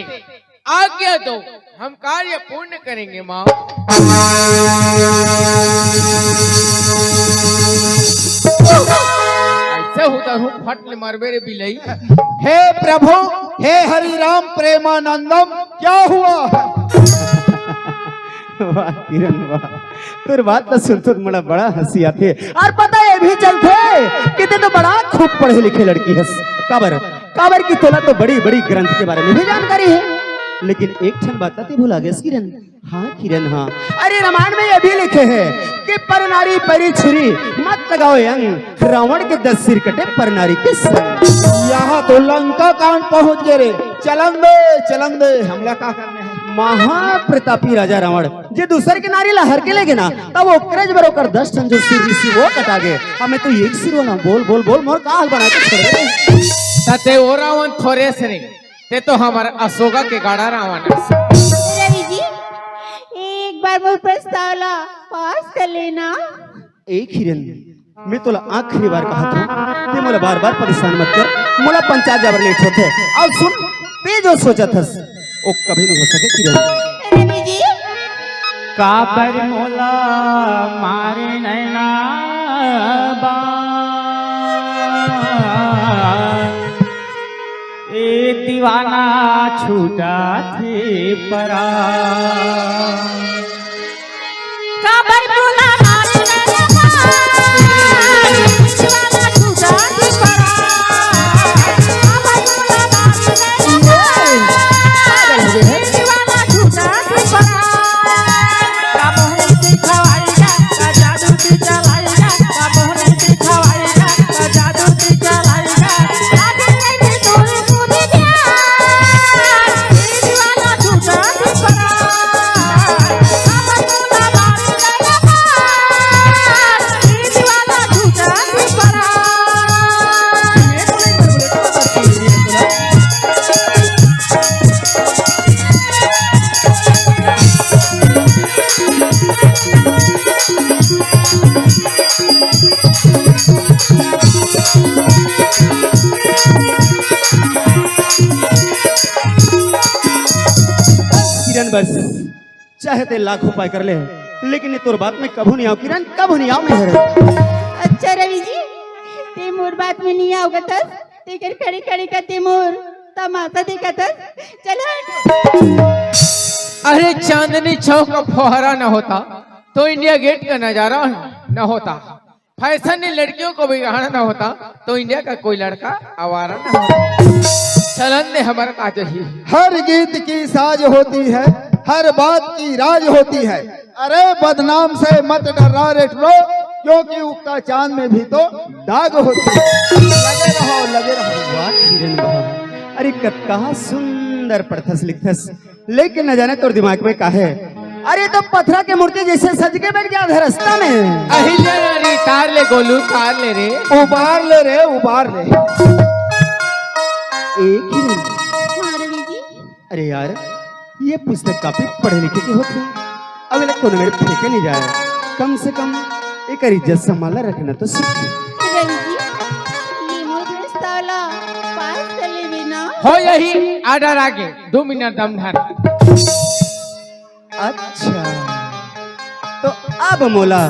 आज्ञा दो, हम कार्य पूर्ण करेंगे माँ। ऐसे होता हूँ, फट ले मरबे रे बिलई। हे प्रभु, हे हरि राम प्रेमानंदम, क्या हुआ? वाह किरण वाह, तोर बात ला सुनथों त मोला बड़ा हंसी आथे। अउ पता हे, ये भी चलथे कि ते तो बड़ा खूब पढ़े लिखे लड़की हस। काबर, काबर कि तोला तो बड़ी बड़ी ग्रंथ के बारे में भी जानकारी हे, लेकिन एक ठन बात ला ते भुला गेस किरण। हाँ किरण हाँ, अरे रामायण में ये भी लिखे हे कि पर नारी परी छुरी मत लगाओ अंग, रावण के दस सिर कटे पर नारी के संग। यहाँ तो लंका कांड पहुंच गे रे। चलन दे, चलन दे, हमला का करना हे? महाप्रतापी राजा रावण जे दूसर के नारी ला हर के लेगे ना, तब ओकरे जबर ओकर दस ठन जो सिर रिहिस वो कटा गे। हमें तो एक सिर वाला बोल बोल बोल मोर का हाल बना के छोड़ दे। तते ओ रावण थोरे से नहीं, ते तो हमर अशोका के गाड़ा रावण हस। रवि जी, एक बार मोर प्रस्ताव ला पास कर लेना। ए किरण, मैं तोला आखिरी बार कहत हूँ, ते मोला बार-बार परेशान मत कर, मोला पंचायत जाबर लेट होथे। अउ सुन, ते जो सोचत हस, वो कभी नहीं हो सके किरण। रवि जी। काबर मोला मारे नैना बा, ए दीवाना छूटा थे परा। काबर मोला मारे नैना बा, दीवाना छूटा थे परा। काबर मोला मारे नैना बा, दीवाना छूटा थे परा। का मोहन से खवाई जा, का जादू से चलाई जा, का मोहन से खवाई जा, का जादू से चलाई जा। किरण, बस, चाहे ते लाख उपाय कर ले, लेकिन ये तोर बात में कभू नहीं आव किरण, कभू नहीं आव मैं हर। अच्छा रवि जी, ते अउ बात में नइ आवत हस, तेकर खड़े खड़े कते मोर तमाशा देखत हस। चल हट। अरे, चांदनी चौक का फुहारा न होता तो इंडिया गेट का नजारा न होता। फैशन ने लड़कियों को बिगाड़ा न होता तो इंडिया का कोई लड़का आवारा न होता। चलन दे हमर का जही। हर गीत की साज होती है, हर बात की राज होती है। अरे, बदनाम से मत डर्रा रे टुरो, क्योंकि उगता चांद में भी तो दाग होती है। लगे रहो, लगे रहो। वाह किरण वाह, अरे कतका सुंदर पढ़थस लिखथस, लेकिन न जाने तोर दिमाग में का हे। अरे, तो पथरा के मूर्ति जइसे सज के बइठ गे हस रस्ता में। अहिल्या रानी, तार ले गोलू, तार ले रे। उबार ले रे, उबार ले। ए किरण। हाँ रवि जी। अरे यार, ये पुस्तक काफी पढ़े लिखे के होथे। अब एला कोनो मेर फेंके नइ जाय। कम से कम एकर इज्जत सम्मान ला रखना तो सीख। रवि जी, ये मोर प्रस्ताव ला पास कर लेबे ना। हो जही, order आगे, दू मिनट दम धर। अच्छा, तो अब मोला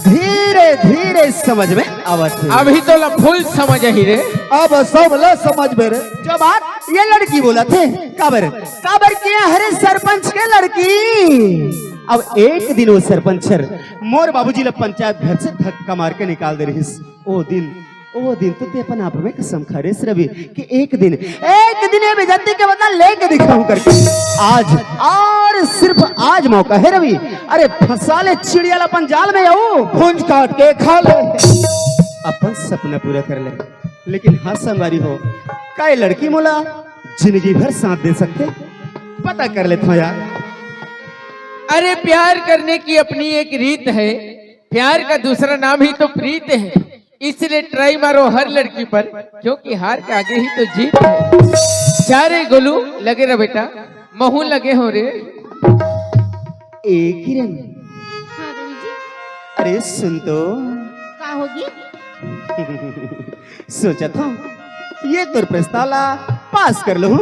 धीरे धीरे समझ में आवत हे। अभी तोला full समझ आही रे। अब सब ला समझ में रे। जो बात ये लड़की बोलथे, काबर, काबर के हरे सरपंच के लड़की। अब एक दिन वो सरपंच हर मोर बाबूजी ला पंचायत घर से धक्का मार के निकाल दे रहिस। ओ दिन, ओ दिन तो तें अपन आप में कसम खा रेस रवि कि एक दिन, एक दिन ये बेइज्जती के बदला लेके दिखाहूं करके। आज, अउ सिर्फ आज मौका हे रवि। अरे, फंसा ले चिड़िया ला अपन जाल में, अउ पूंछ काट के खा ले। अपन सपना पूरा कर ले। लेकिन हाँ संगवारी हो, का ये लड़की मोला जिंदगी भर साथ दे सकथे? पता कर लेथंव यार। अरे, प्यार करने की अपनी एक रीत है, प्यार का दूसरा नाम ही तो प्रीत है। इसलिए try मारो हर लड़की पर, क्योंकि हार के आगे ही तो जीत है। जा रे गोलू, लगे रह बेटा, महूं लगे हों रे। ए किरण। हाँ रवि जी। अरे सुन तो। का होगे? सोचत हंव, ये तोर प्रस्ताव ला पास कर लूं।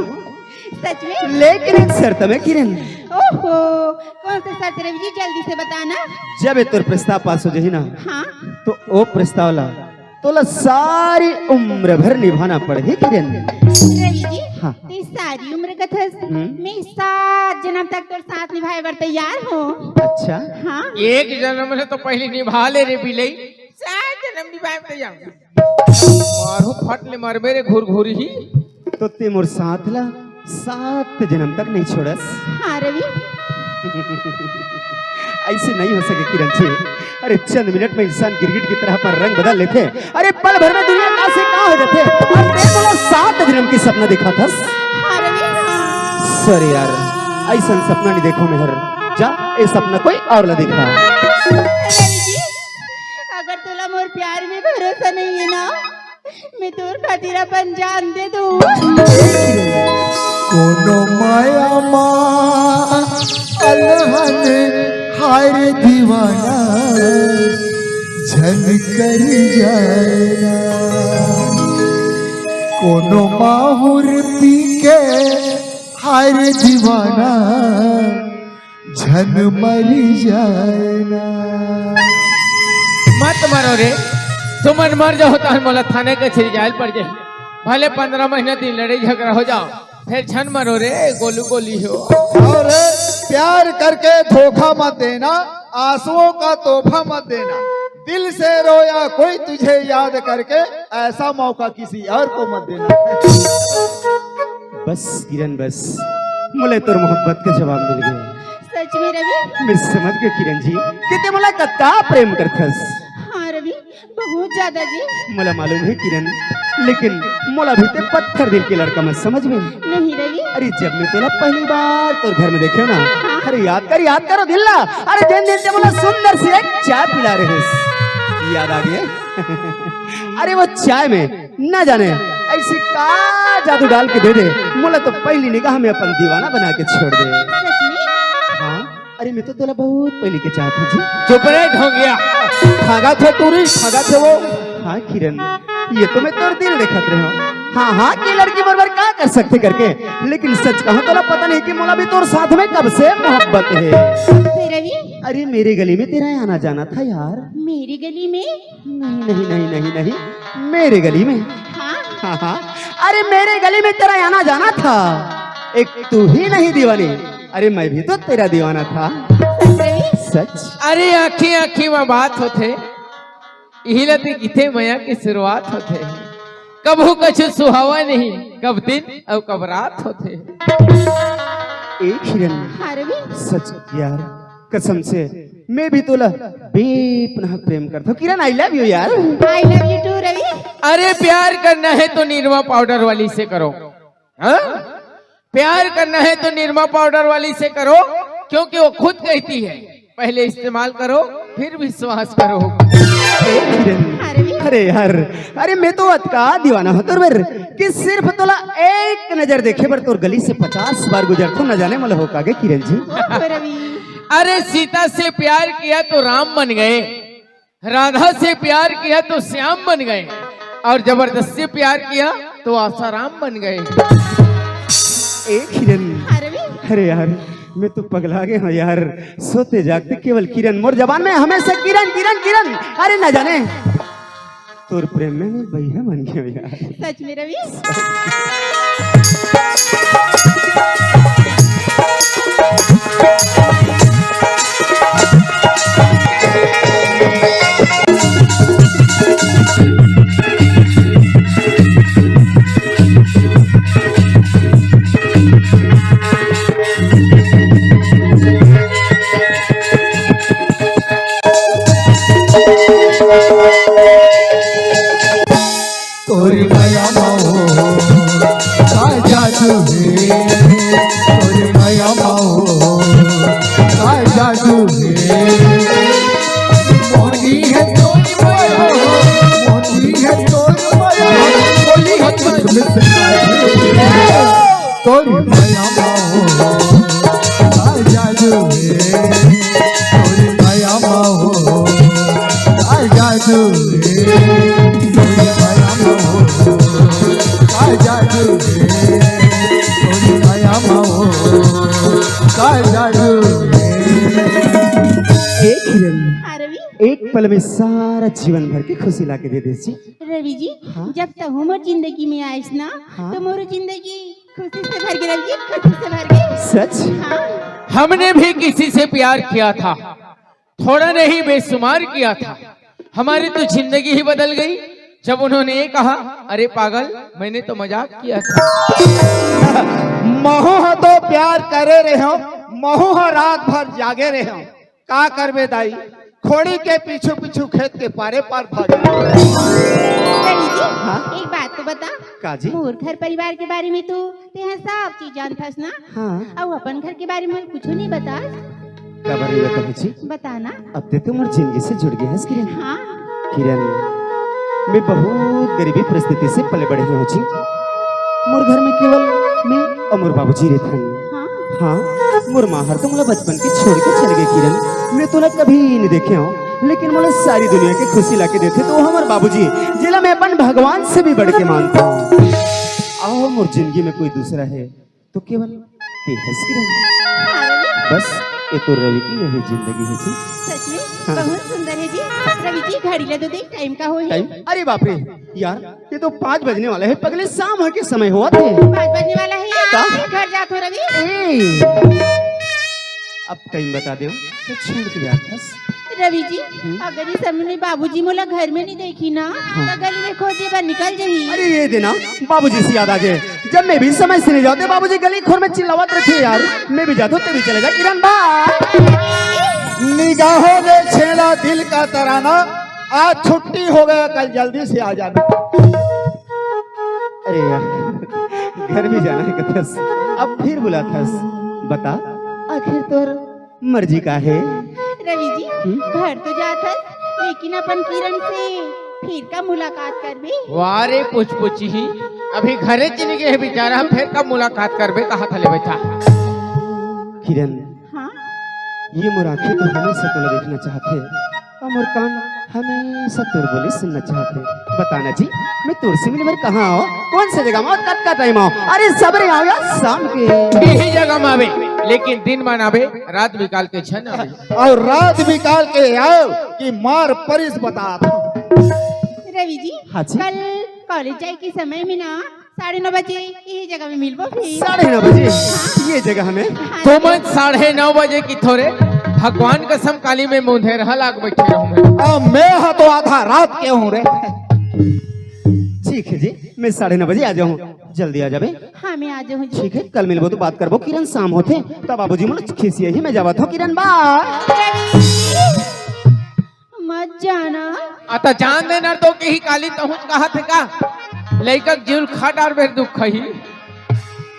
सच में? लेकिन एक शर्त में किरण। ओहो, कौन सा शर्त रवि जी, जल्दी से बताना। जब ये तोर प्रस्ताव पास हो जाही ना, हाँ। तो ओ प्रस्ताव ला तोला सारी उम्र भर निभाना पड़ही किरण। रवि जी, हाँ। तें सारी उम्र कथस, हम्म। मैं सात जनम तक तोर साथ निभाए बर तैयार हंव। अच्छा। हाँ। एक जनम ले तो पहिली निभा ले रे बिलई, सात जनम निभाए बर तैयार हंव। मारो फट ले मरबे रे घुरघुरही। तो तें मोर साथ ला सात जनम तक नइ छोड़स। हाँ रवि। अइसे नइ हो सके किरण जी। अरे चंद मिनट में इंसान गिरगिट की तरह अपन रंग बदल लेथे। अरे पल भर में दुनिया का से का हो जाथे। अउ तें मोला सात जनम के सपना देखाथस। हाँ रवि। Sorry यार, अइसन सपना नइ देखंव मैं हर। जा, ए सपना कोई अउ ला देखा। रवि जी, अगर तोला मोर प्यार में भरोसा नइ हे ना, मैं तोर खातिर अपन जान दे दूं। कोनो माया मा अलहन हाय रे दीवाना, झन कर जाए ना। कोनो माहुर पी के हाय रे दीवाना, झन मर जाए ना। मत मरो रे, तुमन मर जाहू त मोला थाने कचहरी जाए ल पड़ जाही। भले पंद्रह महीना दिन लड़ाई झगड़ा हो जाओ, फेर झन मरो रे गोलू गोली हो। अउ प्यार करके धोखा मत देना, आंसुओं का तोहफा मत देना, दिल से रोया कोई तुझे याद करके, ऐसा मौका किसी और को मत देना। बस किरण बस, मोला तोर मोहब्बत के जवाब मिल गे। सच में रवि? मैं समझ गेंव किरण जी कि तें मोला कतका प्रेम करथस। हाँ रवि, बहुत ज्यादा जी। मोला मालूम हे किरण, लेकिन मोला भी तें पत्थर दिल के लड़का मत समझबे। नहीं रवि। अरे जब मैं तोला पहली बार तोर घर में देखेंव ना, हाँ। अरे याद कर, याद कर ओ दिन ला। अरे जेन दिन तें मोला सुंदर सी एक चाय पिलाए रहिस, याद आ गे? अरे वो चाय में न जाने अइसे का जादू डाल के दे दे, मोला तो पहली निगाह में अपन दीवाना बना के छोड़ दे। सच में? हाँ, अरे मैं तो तोला बहुत पहली के चाहत हंव जी। चुप रे ढोंगिया। भागथे टूरी, भागथे वो। हाँ किरण, ये तो मैं तोर दिल देखत रहेंव। हाँ हाँ, के लड़की बरोबर का कर सकथे करके। लेकिन सच कहूँ तोला पता नहीं कि मोला भी तोर साथ में कब से मोहब्बत हे। अरे रवि, अरे मेरे गली में तेरा आना जाना था यार। मेरी गली में? नहीं नहीं नहीं नहीं नहीं, मेरे गली में। हाँ? हाँ हाँ, अरे मेरे गली में तेरा आना जाना था। एक तू ही नहीं दीवानी, अरे मैं भी तो तेरा दीवाना था। सच रवि? सच। अरे आँखी आँखी में बात होथे, इही ला ते किथे मया के शुरुआत होथे। कभू कछु सुहावा नहीं, कब दिन अउ कब रात होथे। ए किरण, हाँ रवि। सच यार, कसम से मैं भी तोला बेपनाह प्रेम करथों किरण। I love you यार। I love you too रवि। अरे प्यार करना है तो निरमा पाउडर वाली से करो, हाँ? प्यार करना है तो निरमा पाउडर वाली से करो, क्योंकि वो खुद कहती है, पहले इस्तेमाल करो, फिर विश्वास करो। ए किरण, अरे यार, अरे मैं तो अतका दीवाना हों तोर बर कि सिर्फ तोला एक नजर देखे बर तोर गली से पचास बार गुजरथों, न जाने मोला हो का गे किरण जी। ओ रवि। अरे सीता से प्यार किया तो राम बन गए, राधा से प्यार किया तो श्याम बन गए, और जबरदस्ती प्यार किया तो आसाराम बन गए। ए किरण, अरे यार, मैं तो पगला गया हूँ यार। सोते जागते केवल किरण, मोर जबान में हमेशा किरण किरण किरण। अरे न जाने तोर प्रेम में मैं बहिरा बन गया हूँ यार। सच में रवि? तोरी मया माओ, का जादू हे। तोरी मया माओ, का जादू हे। मोटी है तोरी मया, मोटी है तोरी मया, बोली है तुझ में से जादू हे। तोरी मया माओ, का जादू हे। तोरी मया माओ, का जादू हे। तोरी मया माओ, का जादू हे। तोरी मया माओ, का जादू हे। ए किरण, हाँ रवि। एक पल में सारा जीवन भर की खुशी ला के दे देस जी। रवि जी, हाँ? जब तहूँ मोर जिंदगी में आइस ना, हाँ? तो मोर जिंदगी खुशी से भर गे रवि जी, खुशी से भर गे। सच? हाँ। हमने भी किसी से प्यार किया था, थोड़ा नहीं बेशुमार किया था। हमारी तो जिंदगी ही बदल गई जब उन्होंने ये कहा, "अरे पागल, मैंने तो मजाक किया था।" महू ह तो प्यार करे रहे हो, महू ह रात भर जागे रहे हो। का करबे दाई, खोड़ी के पीछू पीछू खेत के पारे पार भागे। रवि जी, हाँ? एक बात तो बता। का जी? मोर घर परिवार के बारे में तो तेहा सब चीज जानथस ना? हाँ। अउ अपन घर के बारे में कुछू नहीं बतास? काबर नहीं बताहूँ जी? बता ना। अब ते तो मोर जिंदगी से जुड़ गे हस किरण। हाँ। किरण, मैं बहुत गरीबी परिस्थिति से पले बढ़े हूँ जी। मोर घर में केवल मैं अउ मोर बाबूजी रहिथन। हाँ। हाँ, मोर माँ हर तो मोला बचपन के छोड़ के चले गे किरण। मैं तोला कभी नहीं देखे हूँ, लेकिन मोला सारी दुनिया के खुशी ला के देथे तो वो हमर बाबूजी, जेला मैं अपन भगवान से भी बढ़ के मानता हूँ। अउ मोर जिंदगी में कोई दूसरा है तो केवल ते हस किरण। बस, ये तो रवि की यही जिंदगी है जी। सच में? हाँ। बहुत सुंदर है जी। रवि जी, घड़ी ला तो देख, टाइम का होही। टाइम? अरे बाप रे, यार, ये तो पाँच बजने वाला है, पगले शाम होय के समय होवत हे। पाँच बजने वाला है, का? घर जाथों रवि। ए, अब टाइम बता देव, तो छोड़ के जाथस। रवि जी, हम्म? अगर इस समय में बाबूजी मोला घर में नहीं देखी ना, हाँ। तो गली में खोजे बर निकल जाही। अरे ये देना, बाबूजी से याद आ गे, जब मैं भी समय से नहीं जावँव ते बाबूजी गली खोर में चिल्लावत रहिथे यार, मैं भी जाथों, ते भी चले जा किरण, बाय। निगाहों ने छेड़ा दिल का तराना, आज छुट्टी हो गया, कल जल्दी से आ जाना। अरे यार, घर भी जाना है कथस, अब फिर बुलाथस, बता आखिर तोर मर्जी का हे? रवि जी, हम्म? घर तो जाथस, लेकिन अपन किरण से फिर कब मुलाकात करबे? वाह रे पुचपुची, अभी घरे च नइ गे हे बेचारा, फेर कब मुलाकात करबे कहत हस ले बेटा। किरण, हाँ? ये मोर आँखी तो हमेशा तोला देखना चाहथे, अउ मोर कान हमेशा तोर बोली सुनना चाहथे। बताना जी, मैं तोर से मिले बर कहाँ आंव, कौन से जगह में आंव, कतका टाइम आंव? अरे सबेरे आंव या शाम के? इही जगह में आबे, लेकिन दिन में ना आबे, रात बिकाल के झन आबे। अउ रात बिकाल के आंव कि मार परिस बतात हंव। रवि जी, हाँ जी। कल कॉलेज जाए के समय में ना साढ़े नौ बजे इही जगह में मिलबो फिर। साढ़े नौ बजे ये जगह में? हाँ। तुमन साढ़े नौ बजे कथो रे, भगवान कसम काली में मुंधेरहा लाग बइठे रहूं मैं। अउ मैं हा तो आधा रात के हंव रे। ठीक हे जी, मैं साढ़े नौ बजे आ जाहूं, जल्दी आ जाबे। हाँ, मैं आ जाहूं जी। ठीक हे, कल मिलबो तो बात करबो। किरण, शाम होथे त बाबूजी मोला खिसियाही, मैं जावत हंव किरण, बाय। मत जाना। अ त जान दे ना तो के ही काली तहूं च कहत हे का? लइका के जीव ल खा डारबे दुख खही।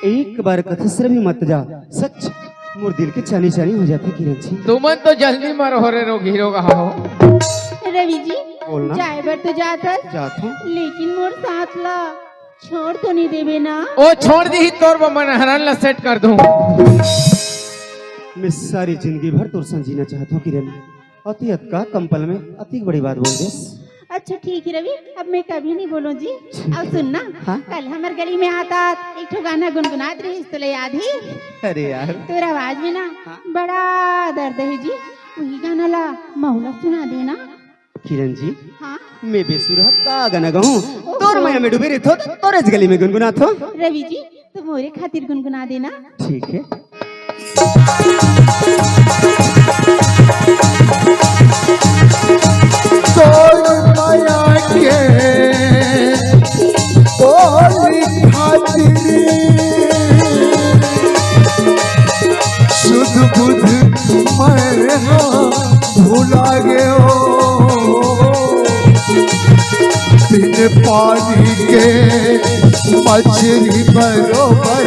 एक बार कथस रवि मत जा, सच मोर दिल के चानी चानी हो जाथे किरण जी। तुमन तो जल्दी मरहू रे रोगही रोगहा हो। रवि जी, बोलना। जाए बर तो जात हस, जात हंव। लेकिन मोर साथ ला छोड़ तो नइ देबे ना? ओ छोड़ दिही तोर बर मैं हरन ला सेट कर दूं। मैं सारी जिंदगी भर तोर संग जीना चाहत हंव किरण। अति अतका कम पल में अति बड़ी बात बोल देस। अच्छा ठीक हे रवि, अब मैं कभी नइ बोलूं जी। ठीक हे। अउ सुन ना, हाँ? कल हमर गली में आत आत एक ठो गाना गुनगुनात रहिस, तोला याद हे? अरे यार। तोर आवाज में ना हाँ? बड़ा दर्द हे जी, उही गाना ला महू ला सुना देना। किरण जी, हाँ? मैं बेसुरहा का गाना गाहूं? ओहो। तोर मया में डूबे रहिथंव त तोरेच गली में गुनगुनाथंव। रवि जी, त मोरे खातिर गुनगुना देना। ठीक हे। तोर मया के बोली खातिर सुध बुध मैं हा भुला गेंव। बिन पानी के मछरी बरोबर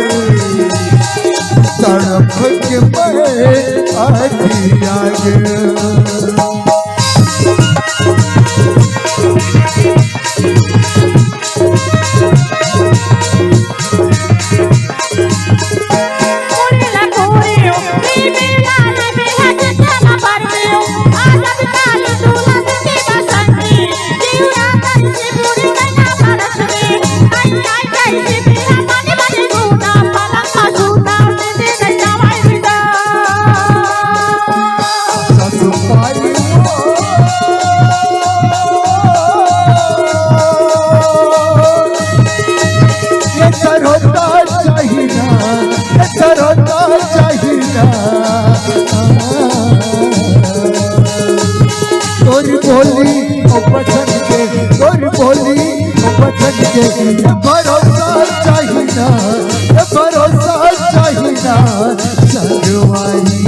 तड़प के मैं अधिया गेंव। ये करो तो चाहिना, ये करो तो चाहिना। तोरी बोली ओ बचन के, तोरी बोली ओ बचन के, ये भरोसा चाहिना, ये भरोसा चाहिना, संगवारी।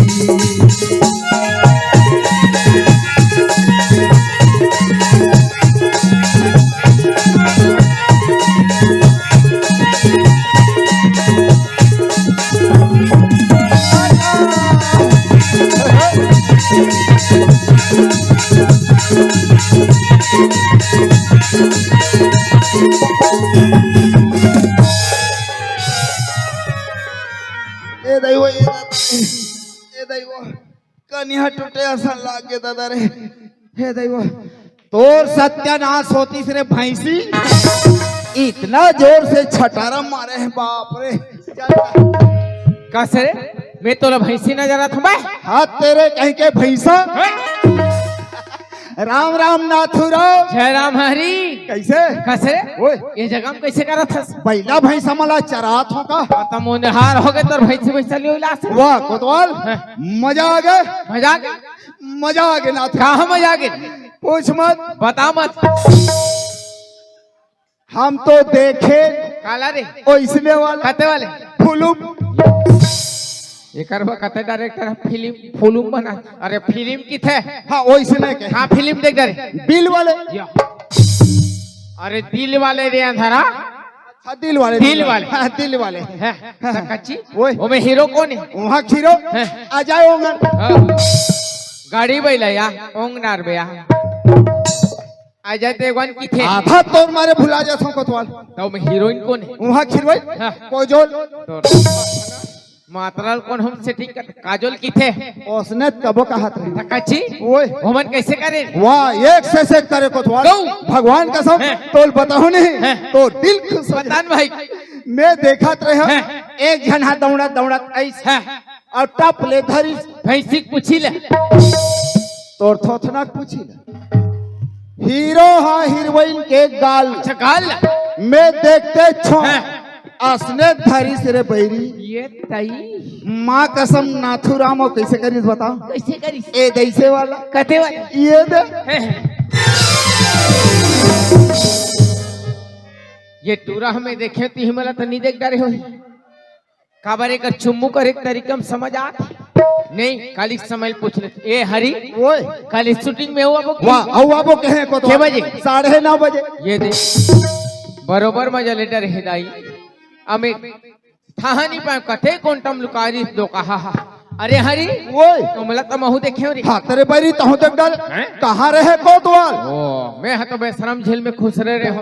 ए दाई वो, ए दाई वो, कनिहा टूटे असन लाग गे दादा रे। हे दाई वो, तोर सत्यानाश होतिस रे भैंसी। इतना जोर से छटारा मारे हे, बाप रे। कस रे? मैं तोला भैंसी नजर आथंव बे? हाँ, तेरे कहीं के भैंसा। हैं? राम राम नाथू राम। जय राम हरी। कैसे? कस रे? ओए। ये जगह में कैसे करत हस? बइला भैंसा मन ला चराथंव का? त मुंहहार हो गे तोर भैंसी भैंसा लियो लास। वाह कोतवाल, हैं? मजा आ गे। मजा आ गे? मजा आ गे नाथू। कहाँ मजा आ गे? पूछ मत। बता मत। हम तो देखे काला रे? ओइसने वाला। कते वाले? फुलुम। एकर बर कते डायरेक्टर फिल्म फुलुम बना। अरे फिल्म किथे? हाँ, ओइसने के। हाँ, फिल्म देख डारे। बिल वाले। या। अरे दिल वाले रे अंधारा। हाँ, दिल वाले, दिल दिल वाले। वाले। हाँ, दिल वाले। हैं, त कच्ची? ओए। ओमे हीरो कोन हे? वहाँ हीरो। हैं। अजय ओंगन। हाँ। गाड़ी बैला या, ओंगनार बे या। अजय देवगन किथे? आधा तोर मारे भुला जाथंव कोतवाल। त ओमे हीरोइन कोन हे? वहाँ हीरोइन? हाँ। कोजोल। तोर। मात्रा ल कोन हम सेटिंग कर, काजोल किथे? ओसने त कबो कहत रहे। त कच्ची? ओए। ओमन कैसे करे? वाह, एक से सेट करे कोतवाल। गऊ। भगवान कसम, हैं। तोल बताहूं नहीं, हैं। तो दिल खुश हो जाए। बतान भाई। मैं देखत रहे हूं, हैं। एक झन हा दौड़त दौड़त ऐस हैं। और टप ले धरिस। भैंसी के पूछी ले। तोर थोथना के पूछी ले। हीरो हा हीरोइन के गाल। अच्छा, गाल। मैं देखते छो। हैं। असने धरिस रे बैरी। ये तई। माँ कसम नाथुराम, वो कैसे करिस बताओ? कैसे करिस? ए दैसे वाला। कते वाला? ये दे। हैं। ये टूरा हमें देखे ती हमला त नहीं देख डारे होही। काबर एकर चुम्बू करे के तरीका में समझ आत? नहीं, काली समय पूछ ले। ए हरी, ओए। काली शूटिंग में हुआ वो की? वाह, अउ आबो कहे कोतवाल। के बजे? साढ़े नौ बजे। ये दे। बरोबर मजा ले डरे हे दाई। अमे थाहा नहीं पाए कथे कोन टम लुकारी दो कहा हा। अरे हरी, ओए। तुमला तो महू देखे हो रे। हाँ, तेरे बैरी तहु देख डाल। हैं? कहाँ रहे कोतवाल? ओ, मैं हा तो बेशरम झेल में खुश रह रहे हो।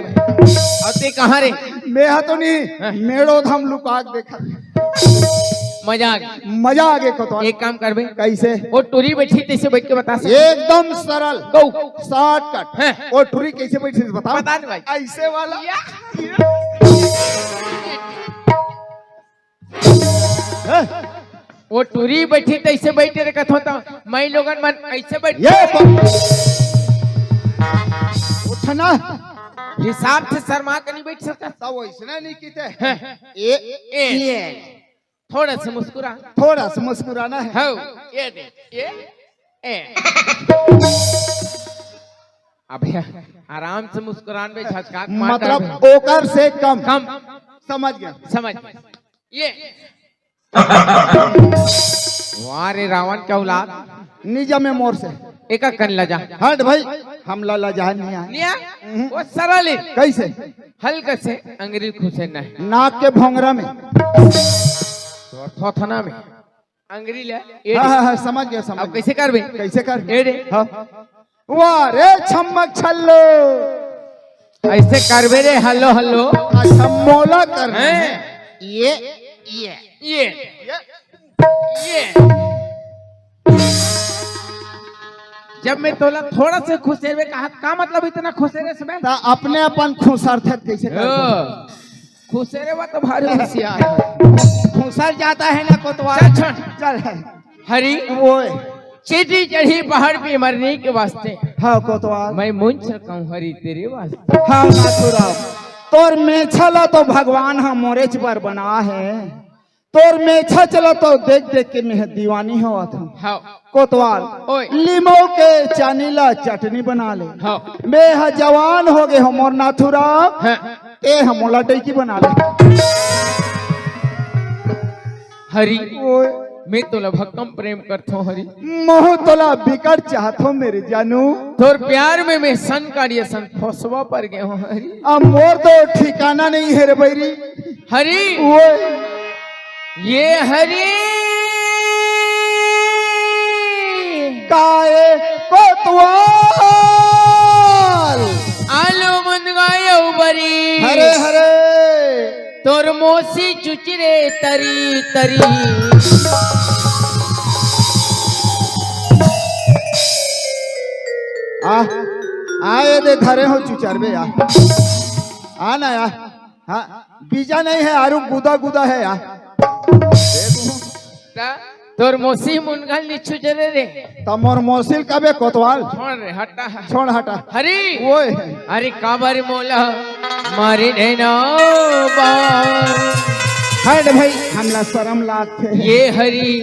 अब ते कहाँ रे? मैं हा तो नहीं, हैं? मेड़ो धाम लुका के देखा। मजा आ गया। मजा आ गया कोतवाल। एक काम करबे। कैसे? वो टूरी बैठी तैसे बैठ के बता सकते। एकदम सरल। गौ। शॉर्टकट। हैं? वो टूरी कैसे बैठी बता। बता दे भाई। ऐसे वाला। या। हैं? वो टूरी बैठी तैसे बैठे रे कथो तो मैं लोगन मन ऐसे बैठ ये ब- उठना। हिसाब से शर्मा के नहीं बैठ सकता। तब वैसने नहीं कीते। हैं? ए, ए। ये। थोड़ा सा मुस्कुरा। थोड़ा सा मुस्कुराना है। हो, ये दे, ये, ए। अबे आराम से मुस्कुरान में झटका के मार मतलब डाल। ओकर से कम। कम। समझ गया। समझ। ये। वाह रे रावण का औलाद। निजा में मोर से। एका कन लजा। हट भाई, हमला लजा नहीं आए। निया? वो सरल है। कैसे? हल्का से अंगरी खुसे नहीं। नाक के भोंगरा में। तोर थोथना में। अंगरी ले। एड़े। हाँ, हाँ, हाँ, समझ गया, समझ अब गया। कैसे करबे? कैसे कर? एड़े। हाँ। वाह रे छम्मक छल्लो। ऐसे करबे रे, हल्लो, हल्लो। अच्छा, मोला कर। हैं? ये, ये। ये। ये। जब मैं तोला थोड़ा से खुसेरबे कहा, का मतलब इतना खुसेरे से बे? ता अपने अपन खुसरथे कैसे कर? ओ, खुसेरे वा तो भारी होशियार है। खुसर जाता है ना कोतवाल। चल, छोड़। चल है। हरी, ओए। चीटी चढ़ी पहाड़ पे मरने के वास्ते। हाँ कोतवाल। मैं मुंह छलकाऊं हरी तेरे वास्ते। हाँ नाथुराम, तोर मेछा ला तो भगवान हा मोरेच बर बना है। तोर मेछा चला तो देख देख के मैं दीवानी होवत हूँ। हाँ। कोतवाल, ओए। लीमो के चानी ला चटनी बना ले। हाँ। मैं हा जवान हो गए हो मोर नाथुराम। हाँ। ते हा मोला डैकी बना ले। हरी, ओए। मैं तोला भक्कम प्रेम करथो हरी। महू तोला बिकट चाहथो मेरे जानू। तोर प्यार में मैं सन काढ़िया सन फोसवा पर गए हो हरी। अब मोर तो ठिकाना नहीं है रे बैरी। हरी। ओए। ये हरी। काय कोतवाल। आलू मुनगा बरी। हरे हरे। तोर मोसी चुचरे तरी तरी। आ, आ ये दे धरे हो चुचरबे आ। आ ना आ। हाँ, बीजा नहीं है, आरु गुदा गुदा है यार। ता, तोर मोसी मुनगल निच्छु जरे रे। त मोर मोसिल कबे कोतवाल? छोड़ रे, हटा। छोड़ हटा। हरी। ओए। अरे काबर मोला मारे नैना बार। हट भाई, हमला शरम लागथे। ये हरी।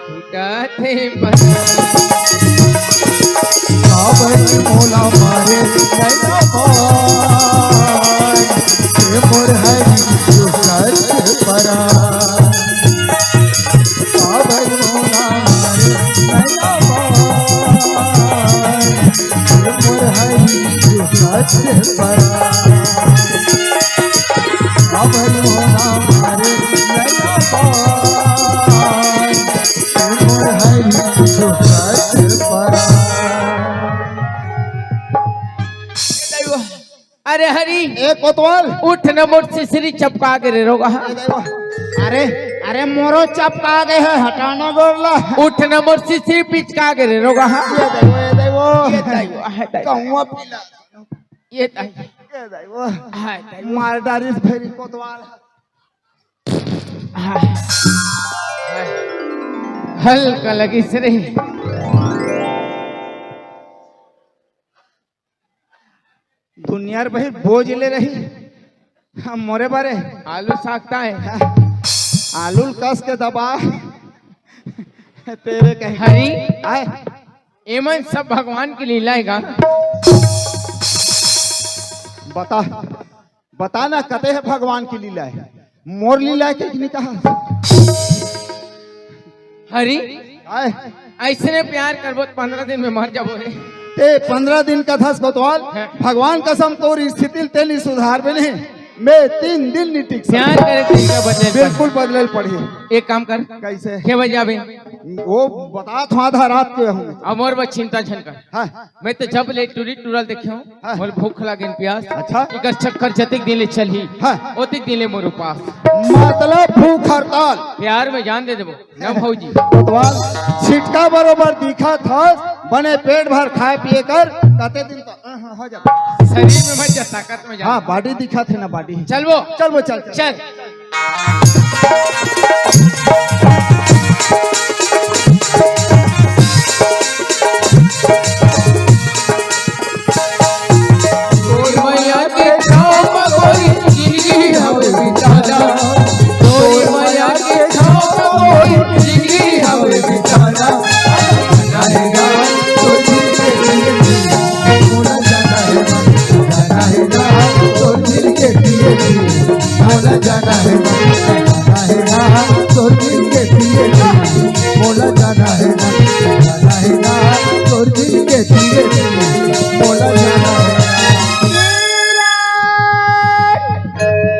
छूटथे मन। काबर मोला मारे नैना बार, ए मोर हरी छूटथे परान। काबर मोला मारे नैना बार, ए मोर हरी छूटथे परान। काबर मोला मारे नैना बार, अरे हरी। ए कोतवाल। उठ न मोर सिसरी चपका के रे रोगा। अरे, अरे मोरो चपका गे हे, हटा ना गोड़ ला। उठ ना मोर सिसरी पिचका गे रे रोगहा। ये दे वो, ये दे वो। ये दे वो, है दे। कौआ पीला। ये दे। ये दे वो। है दे वो। मार डारिस फेरी कोतवाल। हाँ। हल्का लगिस रे। दुनिया रे बहिर बोझ ले रही। हम मोरे बारे। आलू सागता है। आलू ल कस के दबा। तेरे कहीं हरी। आए। एमन सब भगवान की लीला है गा। बता, बता ना, कते है भगवान की लीला है? मोर लीला है कि नहीं कहा? हरी, आए। ऐसने प्यार करबो त पंद्रह दिन में मर जाबो रे। ते पंद्रह दिन कथस कोतवाल, हाँ। भगवान कसम तोर स्थिति ल ते नहीं सुधारबे नहीं। मैं तीन दिन नहीं टिक सकता। प्यार करे तरीका बदले ल बिल्कुल बदले ल पड़ही। एक काम कर। कैसे? के बजे आबे? वो बता था आधा रात के हूँ। अब मोर बस चिंता झन कर। हाँ। मैं तो जब ले टूरी टूरल देखे हूँ, हाँ। मोर भूख लागे न प्यास। अच्छा। इकर चक्कर जतिक दिन ले चलही, हाँ। ओतिक दिन ले मोर उपास। मतलब भूख हड़ताल। प्यार में जान दे देबो, ना भौजी। कोतवाल, छिटका बरोबर दिखा था, बने पेट भर खाए पिए कर, कते दिन तो, हाँ, हाँ, हो जाता। शरीर में मत जा, ताकत में जा। हाँ, body दिखा थे ना, body। चल वो। चल वो, चल, चल। चल।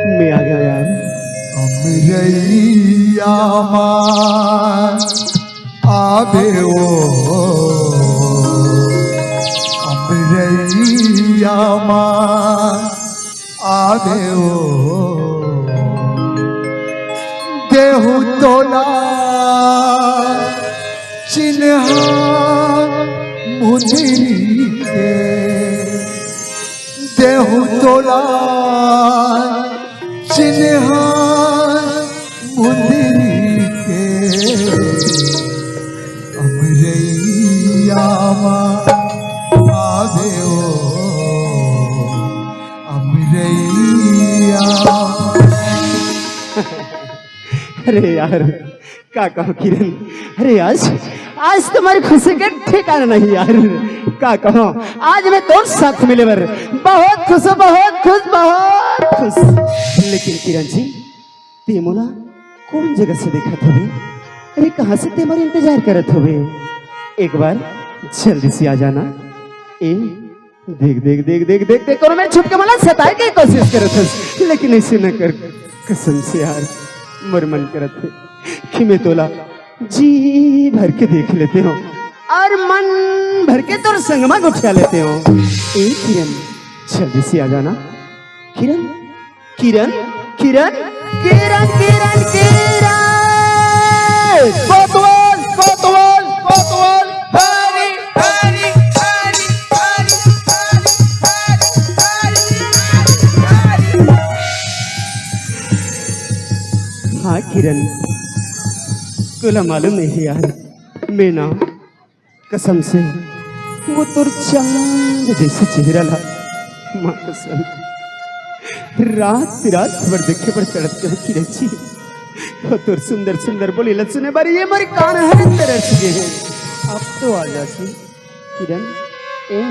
मैं आ गया यार। अमरैया मा आबे ओ, अमरैया मा आबे ओ, देहू तोला चिन्हा मुंदरी के, देहू तोला चिन्हा मुंदरी के, अमरैया मा आबे ओ, अमरैया। अरे यार, का कहूँ किरण, अरे आज, आज तुम्हारी खुशी के ठिकाना नहीं यार। का कहूँ, आज मैं तोर साथ मिले बर बहुत खुश हूँ, बहुत खुश, बहुत खुश। लेकिन किरण जी, ते मोला कौन जगह से देखत होबे? अरे कहाँ से ते मोर इंतजार करत होबे? एक बार जल्दी से आ जाना। ए, देख, देख, देख, देख, देख, देख, कोनो मेर छुप के मोला सताए के कोशिश करत हस, लेकिन ऐसे न कर, कसम से यार, मोर मन करत हे कि मैं तोला जी भर के देख लेते हो और मन भर के तोर संग मा गोठिया लेते हो। ए किरण, जल्दी से आ जाना। किरण, किरण, किरण, किरण, किरण, किरण। कोतवाल, कोतवाल, कोतवाल। हरी, हरी, हरी। हाँ किरण, तोला मालूम नहीं यार, मैं ना कसम से, वो तोर चांद जैसे चेहरा ला, माँ कसम, रात रात भर देखे बर तड़पते हो किरण जी। वो तोर सुंदर सुंदर बोली ला सुने बर ये मोर कान हर तरस गे हे। अब तो आ जा जी, किरण, ए,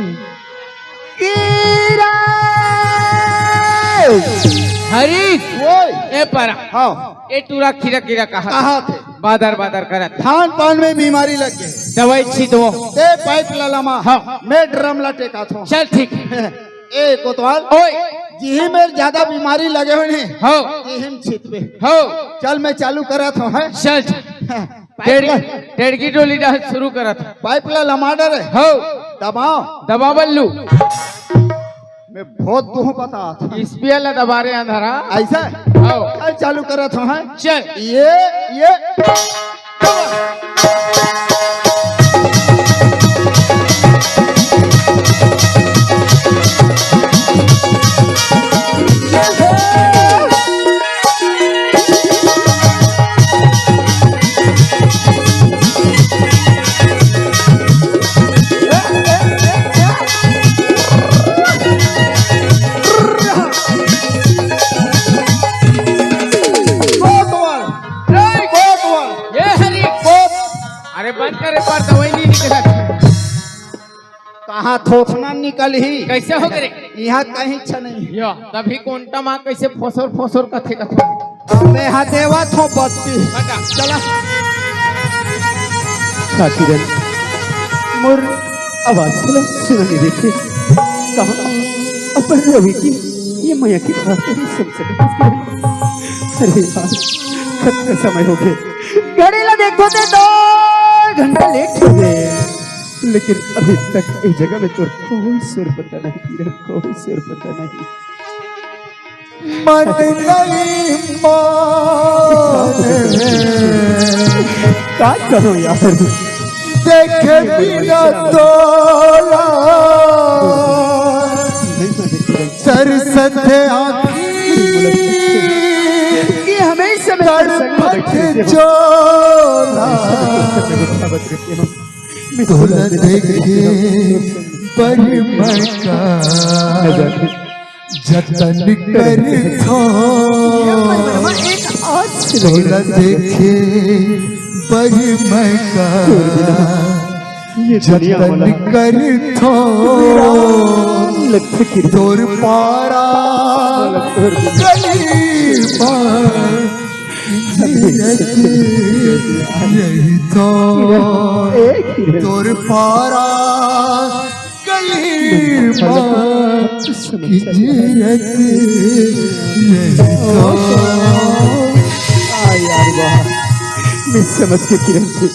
किरण। हरी, ओए। ए परा। हाँ। ए टूरा खीरा खीरा कहा? कहा थे? बादर बादर करत। धान पान में बीमारी लग गई। दवाई छिटवो। ते पाइप ला लमा। हाँ। मैं ड्रम ला टेकाथों। चल ठीक। ए कोतवाल। ओए। जिही मेर ज्यादा बीमारी लगे होही। हाँ। तिही म छिटबे। हाँ। चल मैं चालू करत हों, हैं? चल। पाइप टेड़गी, ला टेड़गी डोली डाल शुरू करत। पाइप ला लमा डरे। हाँ। दबाओ। दबा बल्लू। मैं बहुत दुख बतात। स्पीकर ला दबा रे अंधारा। ऐसा? आओ। चल चालू करत हूँ, हैं? चल। ये, ये। कोतवाल, कोतवाल। ये हरी। अरे बंद कर एक बार, दवाई नहीं निकला। कहाँ थोथना निकलही? कैसे हो गे रे? यहाँ कहीं छ नहीं। यो, तभी कोंटा माँ कैसे फोसर फोसर कथे कथे। मैं हा देवा थो बत्ती। हटा। चला। का किरण, मोर आवाज ला सुना नहीं देथे। कहाँ अपन रवि के ये मया के बात नहीं सुन सकत। अरे यार, कतका समय हो गे। घड़ी ला देखो ते दो घंटा लेट हो गे। लेकिन अभी तक ये जगह में तोर कोई सुर पता नहीं किरण, कोई सुर पता नहीं। मन नहीं माने। का करो यार? देखे बिना तोला। नहीं माने किरण। तरसत आँखी। ये हमेशा मैं तड़पत चोला। तोला देखे बर मैं का जतन करथो। तोला देखे बर मैं का जतन करथो। तोर पारा गली पार यही तो तोर पारा गली पार की जीरत यही तो। आ यार वाह, मैं समझ के किरण थी।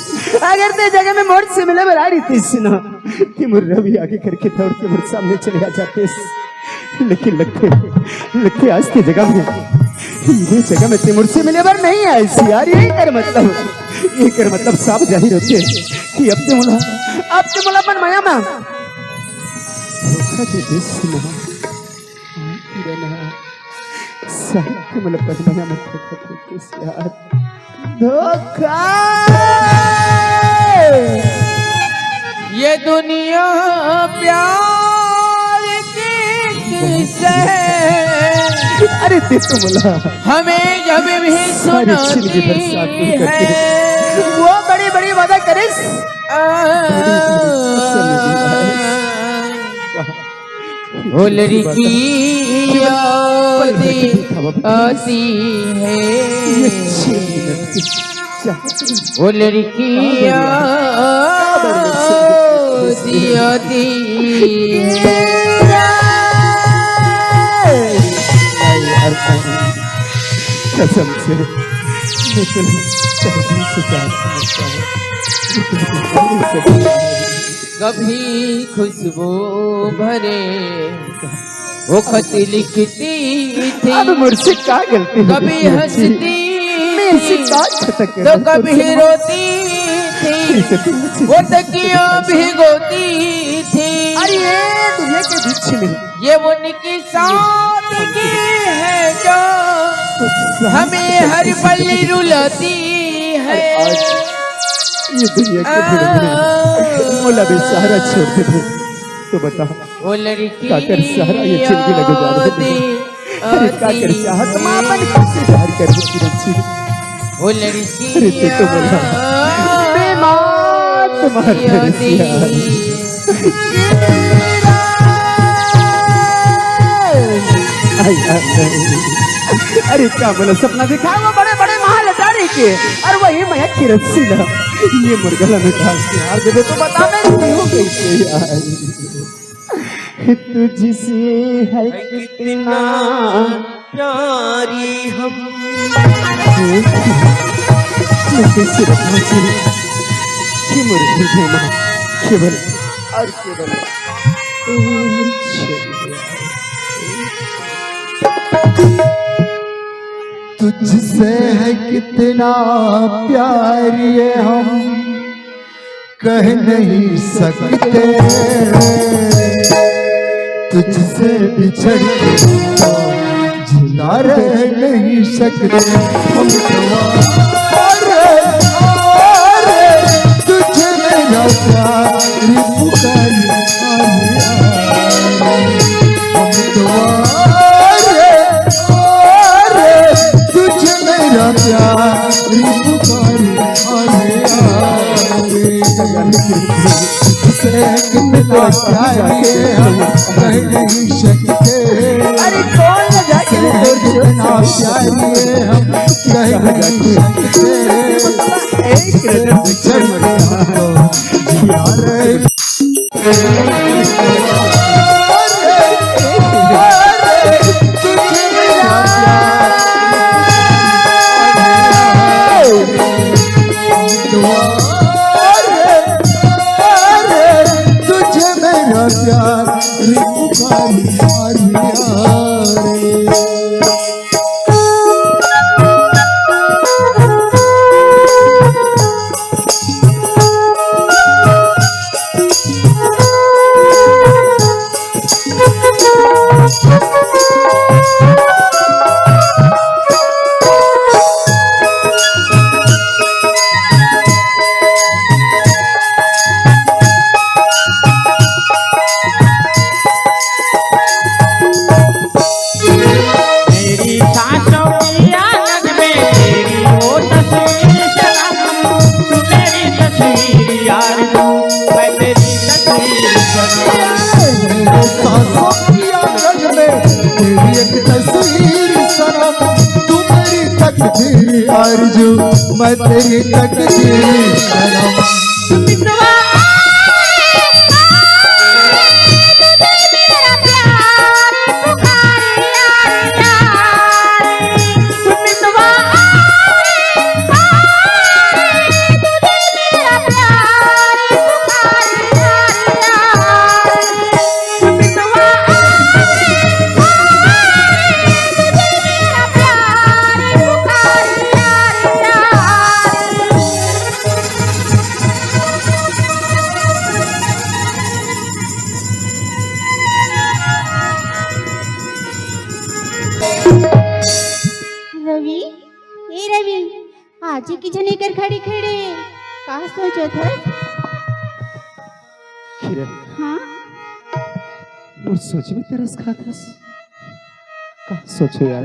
अगर ते जगह में मोर से मिले बरारी थी ना, कि मोर रवि आगे करके दौड़ के मोर सामने चले आ जाते। लेकिन लखे, लखे आज के जगह में, ये जगह में ते मोर से मिले बर नहीं आइस यार। ये कर मतलब, ये कर मतलब साफ जाहिर होथे कि अब ते मोला, अब ते मोला अपन मया में धोखा दे दिस ना। साहब के मोला अपन मया में धोखा दे दिस यार। धोखा। ये दुनिया प्यार की किसे अरे दे तो बोला। हमें जब भी सुनाती है। वो बड़ी बड़ी वादा करिस। ओ लड़की याद आती है। ओ लड़की याद आती है। कसम से मैं तुम्हें पहले से प्यार करता हूँ। कभी खुशबू भरे वो खत लिखती थी। अब मुझसे क्या गलती हो गई? कभी हंसती मैं ऐसी क्या खता कर तो कभी रोती थी। वो तकिया भिगोती थी। अरे ये दुनिया के बीच में ये वो निकी सादगी है जो हमें हर पल रुलाती है। ये दुनिया के बड़े बड़े मोला भी सहारा छोड़ दे। तो बता, ओ लड़की काकर सहारा ये जिंदगी लगो जा रहे हैं। अरे काकर चाहत माँ बन के प्यार कर किरण सिंह। ओ लड़की अरे तू तो बोला। बेमार तुम्हारे यार। अरे का बोला सपना दिखाए वो बड़े बड़े महाल अटारी के। अरे वही मैं किरण सिंह ये मुर्गला में डाल के यार दे दे तो बता मैं हो कैसे यार। तुझसे है कितना प्यारी हम। मैं कैसे बताऊं तेरी कि मेरे हृदय में केवल और केवल तू ही है। तुझसे है कितना प्यार ये हम कह नहीं सकते, तुझसे बिछड़ के हम तो जिंदा रह नहीं सकते। हम तो आवारे, आवारे, तुझे मेरा प्यार पुकारे, आवारे, आवारे। हम तो आवारे, आवारे, तुझे मेरा प्यार पुकारे, आवारे, आवारे। तुझसे कितना प्यार ये हम कह नहीं सकते। अरे कौन लगा के तुझसे कितना प्यार ये हम कह नहीं सकते। एक मिनट, तुझे मेरा प्यार आरज़ू, मैं तेरी तकदीर सनम। रवि, ए रवि, आज की जने कर खड़े खड़े का सोचत हस? किरण, हाँ? मोर सोच में तरस खात हस। का सोचो यार,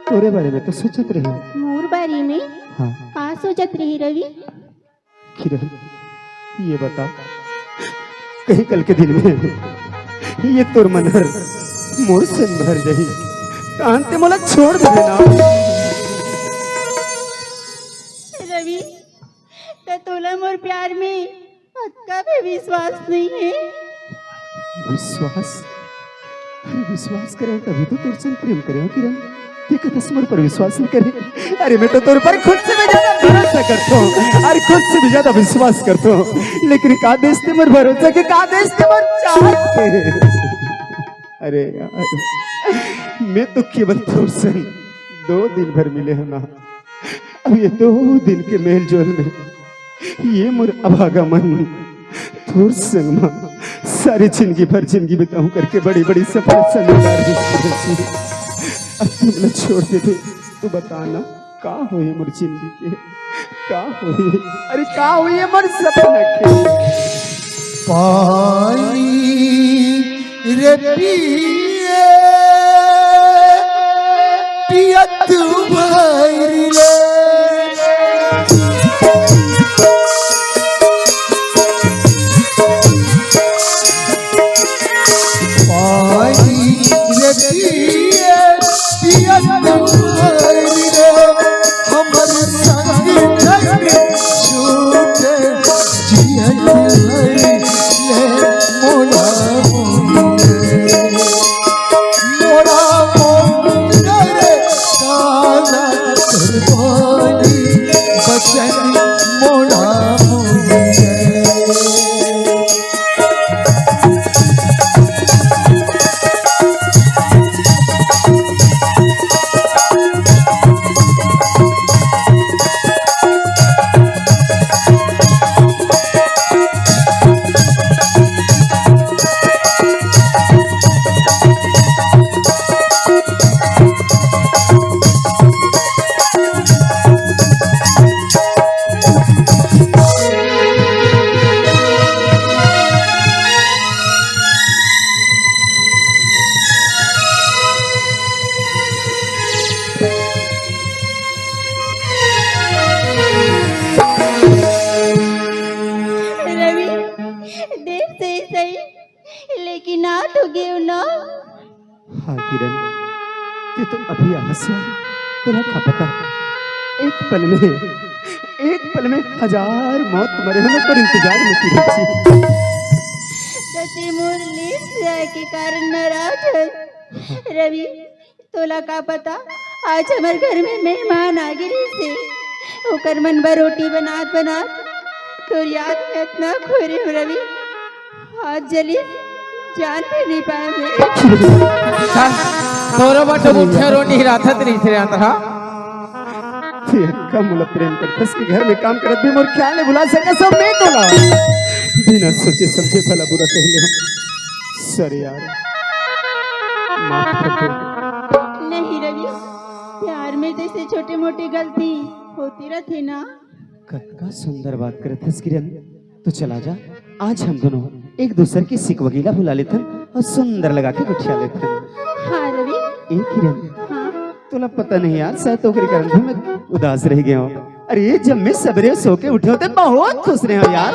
तोरे बारे में तो सोचत रही। मोर बारे में? हाँ। का सोचत रही रवि? किरण, ये बता, कहीं कल के दिन में ये तोर मन हर मोर संग भर जाही, कान ते मोला छोड़ देबे ना। रवि, का तोला मोर प्यार में अतका भी विश्वास नहीं है? विश्वास? अरे विश्वास करे तभी तो तोर संग प्रेम करे हो किरण। ते कतस मोर पर विश्वास नहीं करे। अरे मैं तो तोर पर खुद से भी ज्यादा भरोसा करता हूँ और खुद से भी ज्यादा विश्वास करता हूँ, लेकिन का देस ते मोर भरोसा के, का देस ते मोर चाहत के। अरे यार, मैं तो केवल तोर संग दो दिन भर मिले हंव ना। अब ये दो दिन के मेलजोल में ये मोर अभागा मन तोर संग म सारी जिंदगी भर जिंदगी बिताहूं करके बड़ी-बड़ी सपना संग अब तू मोला छोड़ देबे, तो बता ना, का होही मोर जिंदगी के? का होही? अरे, का होही मोर सपना के? पानी रे पिए, पियत भर ले। पानी रे पिए, पियत भर ले। हमर संग संग छूटे जियत भर ले मोला मोरे। मोरा मोर काला कुर्बानी बचन मोरा मोरे। हाँ किरण, तैं तो अभी आहस यार, तोला का पता, एक पल में, एक पल में हजार मौत मरे हम तोर इंतजार में किरण जी। त तैं मोर ले जाए के कारण नाराज हस रवि। तोला का पता, आज हमर घर में मेहमान आ गे रहिस हे, ओकर मन बर रोटी बनात बनात तोर याद में अतना खोए रहेंव रवि, हाथ जलिस, जान भी नइ पाएंव मैं। सर, तोरो बर तो मुठिया रोटी राथत रहिस रे अंतरा। तैं अतका मोला प्रेम करथस कि घर में काम करत भी मोर ख्याल नइ भुला सकस मैं तोला। बिना सोचे समझे भला बुरा कहि ले हंव। सॉरी यार, माफ कर दे। नहीं रवि, प्यार में जैसे छोटी मोटी गलती होती रहिथे ना। कतका सुंदर बात करत हस किरण। तो चला जा, आज हम दोनों एक दूसर के सिकवगी ला भुला लेथन अउ सुंदर लगा के गोठिया लेथन। हाँ रवि। ए किरण, हाँ। तोला पता नहीं यार, शायद ओकरे कारण भी मैं उदास रहि गे हंव। अरे, जब मैं सबेरे सो के उठे हंव त बहुत खुश रहे हंव यार।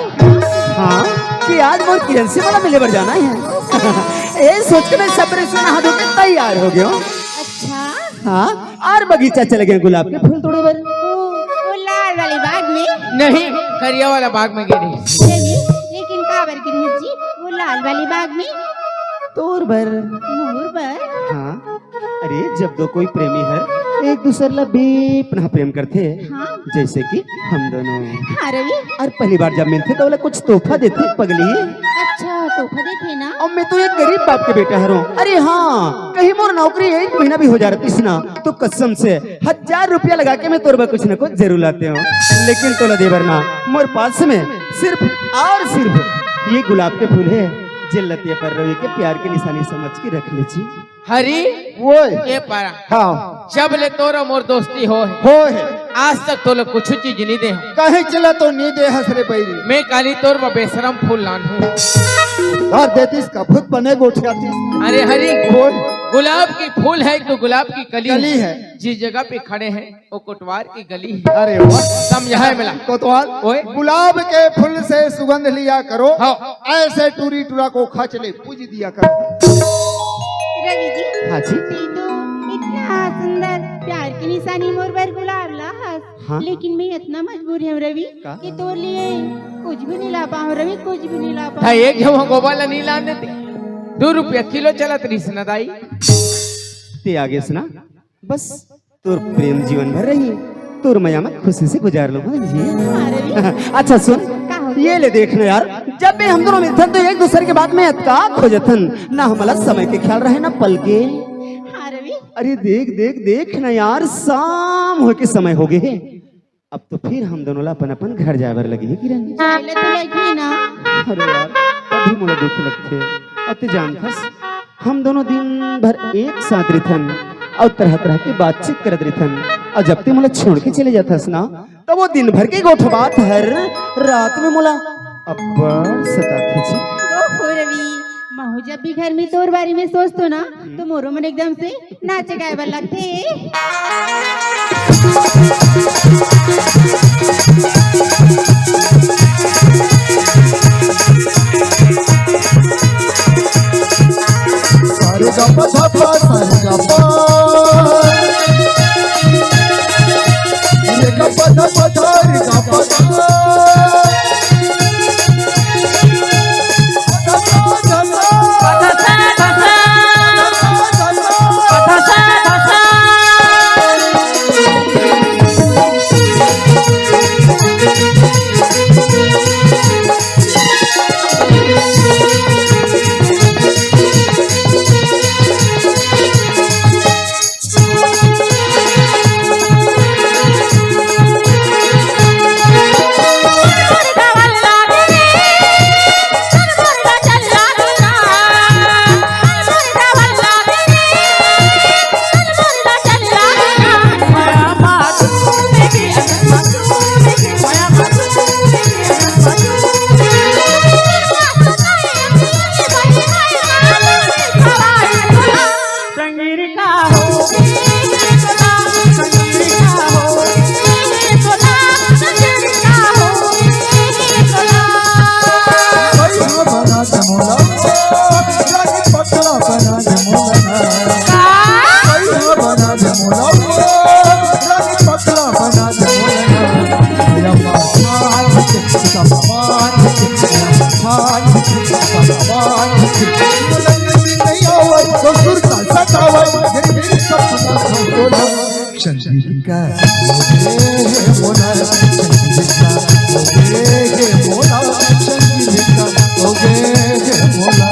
हाँ, कि आज मोर किरण से मोला मिले बर जाना हे। ए सोच के मैं सबेरे से नहा धो के तैयार हो गे हंव। अच्छा। हाँ, अउ बगीचा चले गे हंव गुलाब के फूल तोड़े बर। ओ, वो लाल वाले बाग में? नहीं, करिया वाला बाग में गे रहेंव। चलिए, लेकिन काबर गे रहेंव जी, वो लाल वाले बाग में? तोर बर। मोर बर? हाँ। अरे, जब दो कोई प्रेमी हर एक दूसर ला बेपनाह प्रेम करथे, हाँ। जैसे कि हम दोनों। हाँ रवि। अउ पहली बार जब मिलथे त ओला कुछ तोहफा देथे पगली। अच्छा, तोहफा देथे ना? अउ मैं तो एक गरीब बाप के बेटा हरंव। अरे हाँ, कहीं मोर नौकरी एक महीना भी हो जा रहितिस ना, तो कसम से हजार रुपया लगा के मैं तोर बर कुछ न कुछ जरूर लातेंव। लेकिन तोला दे बर ना, मोर पास में सिर्फ अउ सिर्फ ये गुलाब के फूल हे, जेला तैं अपन रवि के प्यार के निशानी समझ के रख ले जी। हरी, ओए। ये पारा। हाँ। जब ले तोर अउ मोर दोस्ती होहे, होहे। आज तक तोला कुछ चीज नइ दे हंव। काहेच ला तो नइ दे हस रे बैरी। मैं काली तोर बर बेशरम फूल लानहूं। धर देतिस का भूत बने गोठियातिस। अरे हरी, ओए। गुलाब के फूल हे, तो गुलाब की कली कली हे। हे। जिस जगह पे खड़े हैं, वो कोटवार की गली है। अरे वाह। समझा है मिला? कोतवाल, ओए। गुलाब के फूल से सुगंध लिया करो, हाँ। ऐसे टूरी टूरा को खर्च ले पूज दिया करो। रवि जी, हाँ जी। तैं तो इतना सुंदर प्यार की निशानी मोर बर गुलाब ला हस, हाँ। लेकिन मैं इतना मजबूर हूँ रवि, का? कि तोर लिए कुछ भी नहीं ला पाऊँ रवि, कुछ भी नहीं ला पाऊँ। त एक झन गोबर ला नहीं लान देते, दू रुपया किलो चलत रहिस ना दाई। तैं आगे से ना, बस तोर प्रेम जीवन भर रही, तोर मया में खुशी से गुजार लूं, हाँ जी। अरे। अच्छा सुन, का हो गया? ये ले देख ना यार, जब भी हम दोनों मिलथन तो एक दूसर के बात में अतका खो जथन, ना हमला समय के ख्याल रहे ना पल के। हाँ रवि। अरे देख देख देख ना यार, शाम होय के समय हो गे हे। अब तो फिर हम दोनों ला अपन अपन घर जाए बर लगही किरण। जाए ले तो लगही ना। अरे यार, तब भी मोला दुख लगथे। अउ तैं जानथस, हम दोनों दिन भर एक साथ रहिथन अउ तरह तरह के बातचीत करत रहिथन, अउ जब तैं मोला छोड़ के चले जाथस ना, त वो दिन भर के गोठ बात हर रात में मोला अब्बड़ सताथे जी। ओहो रवि, महू जब भी घर में तोर बारे में सोचतो ना, तो मोरो मन एकदम से नाचे गाए बर लगथे। सारे गप्पा धप्पा, सारे गप्पा। ये गप्पा धप्पा, सारे गप्पा। ओगे हे मोला संगीता, ओगे हे मोला संगीता, ओगे हे मोला।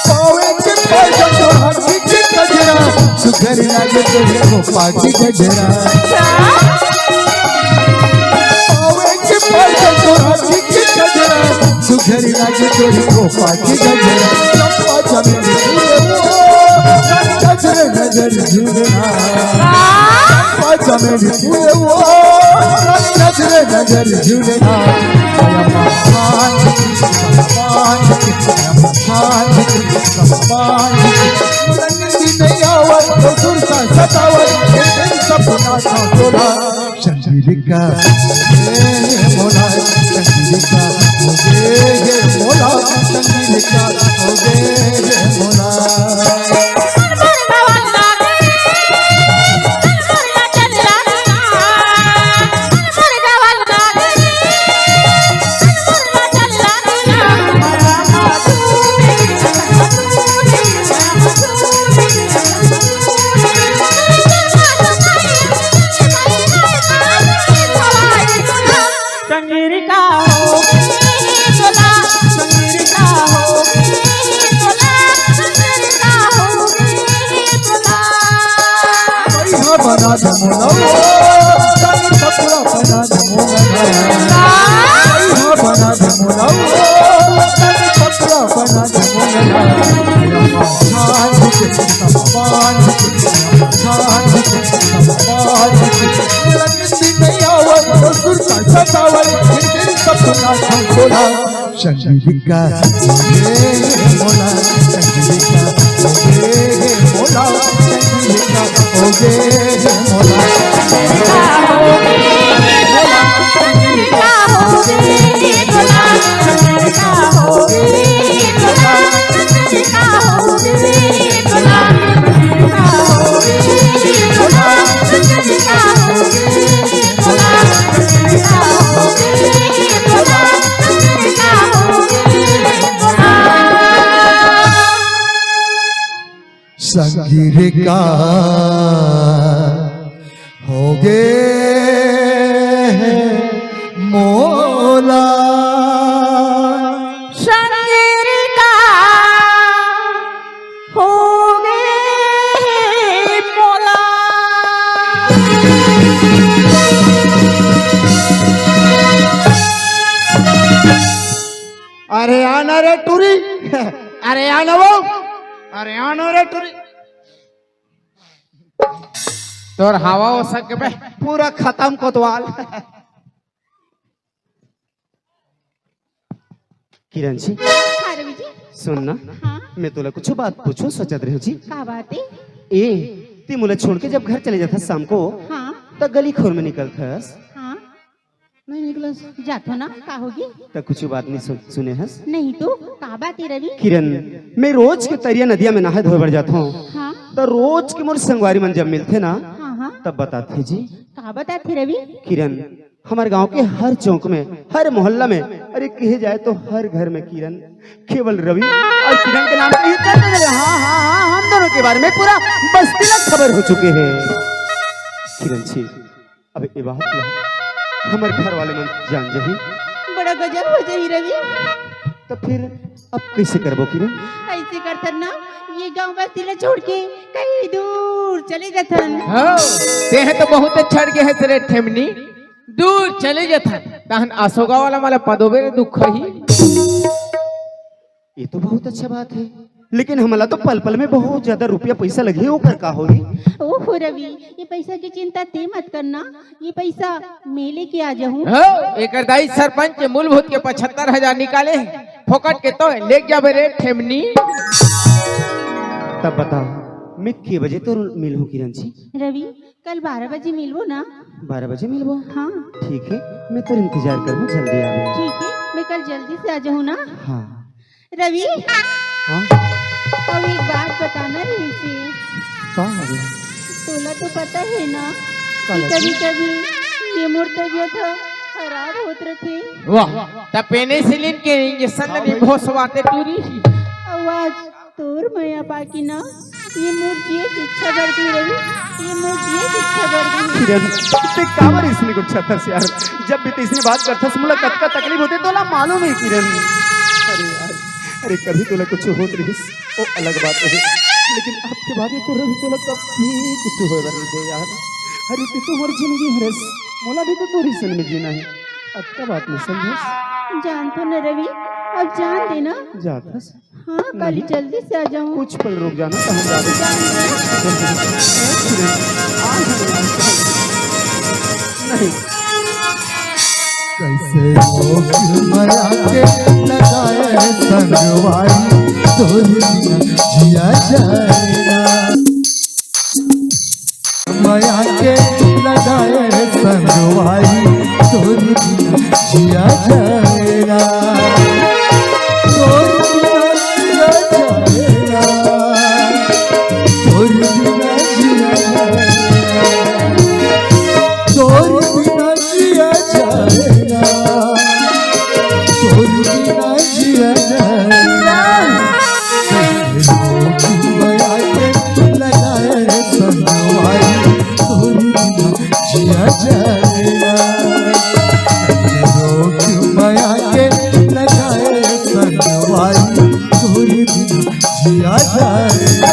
पावे के पैसा तो हर चीज के गजरा, सुघर लागे तो है वो पाटी गजरा। पावे के पैसा तो हर चीज के गजरा, सुघर लागे तो है वो पाटी गजरा। चंपा चमेली फूले वो, गजरे नजर जुड़ना। चंपा चमेली फूले वो, नजर नजर जुड़ना। चंद्रिका, ए मोला, चंद्रिका, मुझे ये मोला, चंद्रिका, मुझे ये मोला। संगीरिका हो, संगीरिका हो, संगीरिका हो। पैसा बना दे मोला, ओ, तनी पतला बना दे मोला। पैसा बना दे मोला, ओ, तनी पतला बना दे मोला। संगीतिका, ए मोला, संगीतिका, ए मोला, संगीतिका, ए मोला। संगीरिका होगे हे मोला। संगीरिका होगे हे मोला। अरे आना रे टूरी, अरे आना वो, अरे आना रे टूरी। तोर हवा हो सके बे। पूरा खत्म कोतवाल। किरण जी, हाँ रवि जी। सुन ना, हाँ। मैं तोला कुछ बात पूछो सोचत रहे जी। का बात है? ए, ते मोला छोड़ के जब घर चले जाथस शाम को, हाँ। त गली खोर में निकलथस। हाँ। नहीं निकलस। जाथो ना, का होगे? त कुछ बात नहीं सुन, सुने हस? नहीं तो, का बात हे रवि? किरण, मैं रोज के तरिया नदिया में नहाए धोए बर जाथो। हाँ। त रोज के मोर संगवारी मन जब मिलथे ना, हाँ, हाँ। तब बताथे जी। का बताथे रवि? किरण, हमर गांव के हर चौक में, हर मोहल्ला में, अरे कहे जाए तो हर घर में किरण, केवल रवि और किरण के नाम से ही चर्चा चले। हाँ, हाँ, हाँ, हम दोनों के बारे में पूरा बस्ती ला खबर हो चुके हे। किरण जी, अब ये बात ला हमर घर वाले मन जान जाही। बड़ा गजब हो जाही रवि। त फिर अब कैसे करबो किरण? ऐसे करथन ना, ये गांव बस्ती ला छोड़ के कहीं दूर चले जाथन। हाँ, तेहे तो बहुत अच्छा गे हे रे ठेमनी। दूर चले जाथन, तहन असोगा वाला माला पदोबे रे दुख ही। ये तो बहुत अच्छा बात हे, लेकिन हमला तो पल पल में बहुत ज्यादा रुपया पैसा लगही, ओकर का होही? ओहो रवि, ये पैसा की चिंता ते मत करना, ये पैसा मैं लेके आ जाहूँ। हो, एकर दाई सरपंच के मूलभूत के पचहत्तर हजार निकाले हे, फोकट के तो लेके जाबे रे ठेमनी। तब बता, मैं के बजे तो मिलहूँ किरण जी? रवि, कल बारह बजे मिलबो ना? बारह बजे मिलबो? हाँ। ठीक हे, मैं तोर इंतजार करबो, जल्दी आबे। ठीक हे, मैं कल जल्दी से आ जाहूँ ना? हाँ। रवि, हाँ? अब एक बात बताना रहिसे। का हो गया? तोला तो पता हे ना का कि लगी? कभी-कभी ये मोर तबीयत ह खराब होत रथे। वाह, त पेनिसिलिन के इंजेक्शन हाँ ले भाई। निभो सवाते टूरी। अउ आज तोर मया पाके ना, ये मोर जिए के इच्छा बढ़ गई रवि, ये मोर जिए के इच्छा बढ़ गई। किरण, ते काबर इसने को छथस यार? जब भी ते इसने बात करथस, मोला कतका तकलीफ होथे, तोला मालूम हे किरण। अरे यार, अरे कभी तोला कुछ होत रहिस, वो अलग बात हे, लेकिन अब के बाद ये तो रवि तोला कभी कुछ होए बर नहीं दे यार। अरे ते तो मोर जिंदगी हरस, मोला भी तो तोर संग में जीना हे। अतका बात नहीं समझस? जानथों ना रवि, अब जान दे ना। जाथस? हाँ, कल नहीं। जल्दी से आ जाऊँ। कुछ पल रुक जाना, तो हम जाते हैं। नहीं। कैसे रोक मया के लगाए संगवारी, तोर बिना जिया जाए ना। मया के लगाए संगवारी, तोर बिना जिया जाए ना। तोर बिना जिया जाए ना। तोर बिना जिया जाए ना। तोर बिना जिया जाए ना। तोर बिना जिया जाए ना।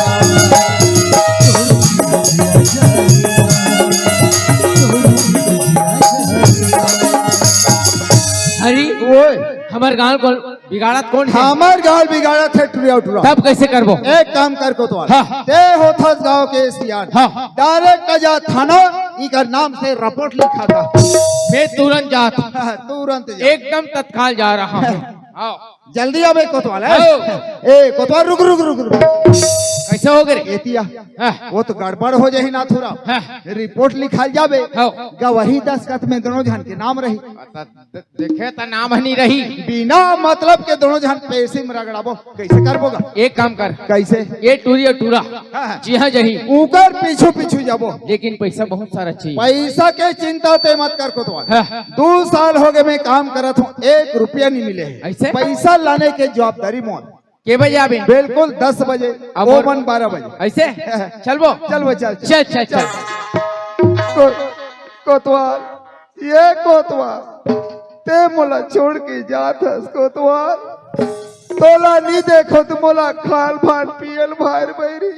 अरे, ओए। हमर गांव को बिगाड़त कोन हे? हमर गांव बिगाड़त हे टुरिया टुरा। तब कैसे करबो? एक काम कर कोतवाल। हाँ। ते होथस गांव के सियान। हाँ। डायरेक्ट जा थाना, इकर नाम से रिपोर्ट लिखा था। मैं तुरंत जात। हाँ, तुरंत जा। एकदम तत्काल जा रहा हूँ। हाँ। जल्दी आबे कोतवाल, हैं? हाँ। ए, कोतवाल रुक, रुक, रुक, रुक। कैसे हो गए? एतिया। हाँ। वो तो गड़बड़ हो जाही नाथुराम। हाँ। रिपोर्ट लिखाल जाबे। हाँ। गवाही दस्तखत में दोनों झन के नाम रही। देखे त नाम ह नहीं रही। बिना मतलब के दोनों झन पेशी में रगड़ाबो, कैसे करबो गा? एक काम कर। कैसे? ये टूरी और टूरा हाँ, हाँ। जी हाँ जही। ऊकर पीछू पीछू जाबो। लेकिन पैसा बहुत सारा चाहिए। पैसा के चिंता ते मत कर कोतवाल। हाँ। दो साल हो गए मैं काम करत हूँ, एक रुपया नहीं मिले है। ऐसे? पैसा लाने के जवाबदारी मोर। के बजे आबे? बिल्कुल दस बजे। अब वो और मन बारह बजे। ऐसे? चलबो? चलबो, चल, चल। चल, चल, चल। को-, कोतवाल, ये कोतवाल, ते मोला छोड़ के जात हस कोतवाल। तोला नी देखो त मोला खाल भान पियल भार बैरी।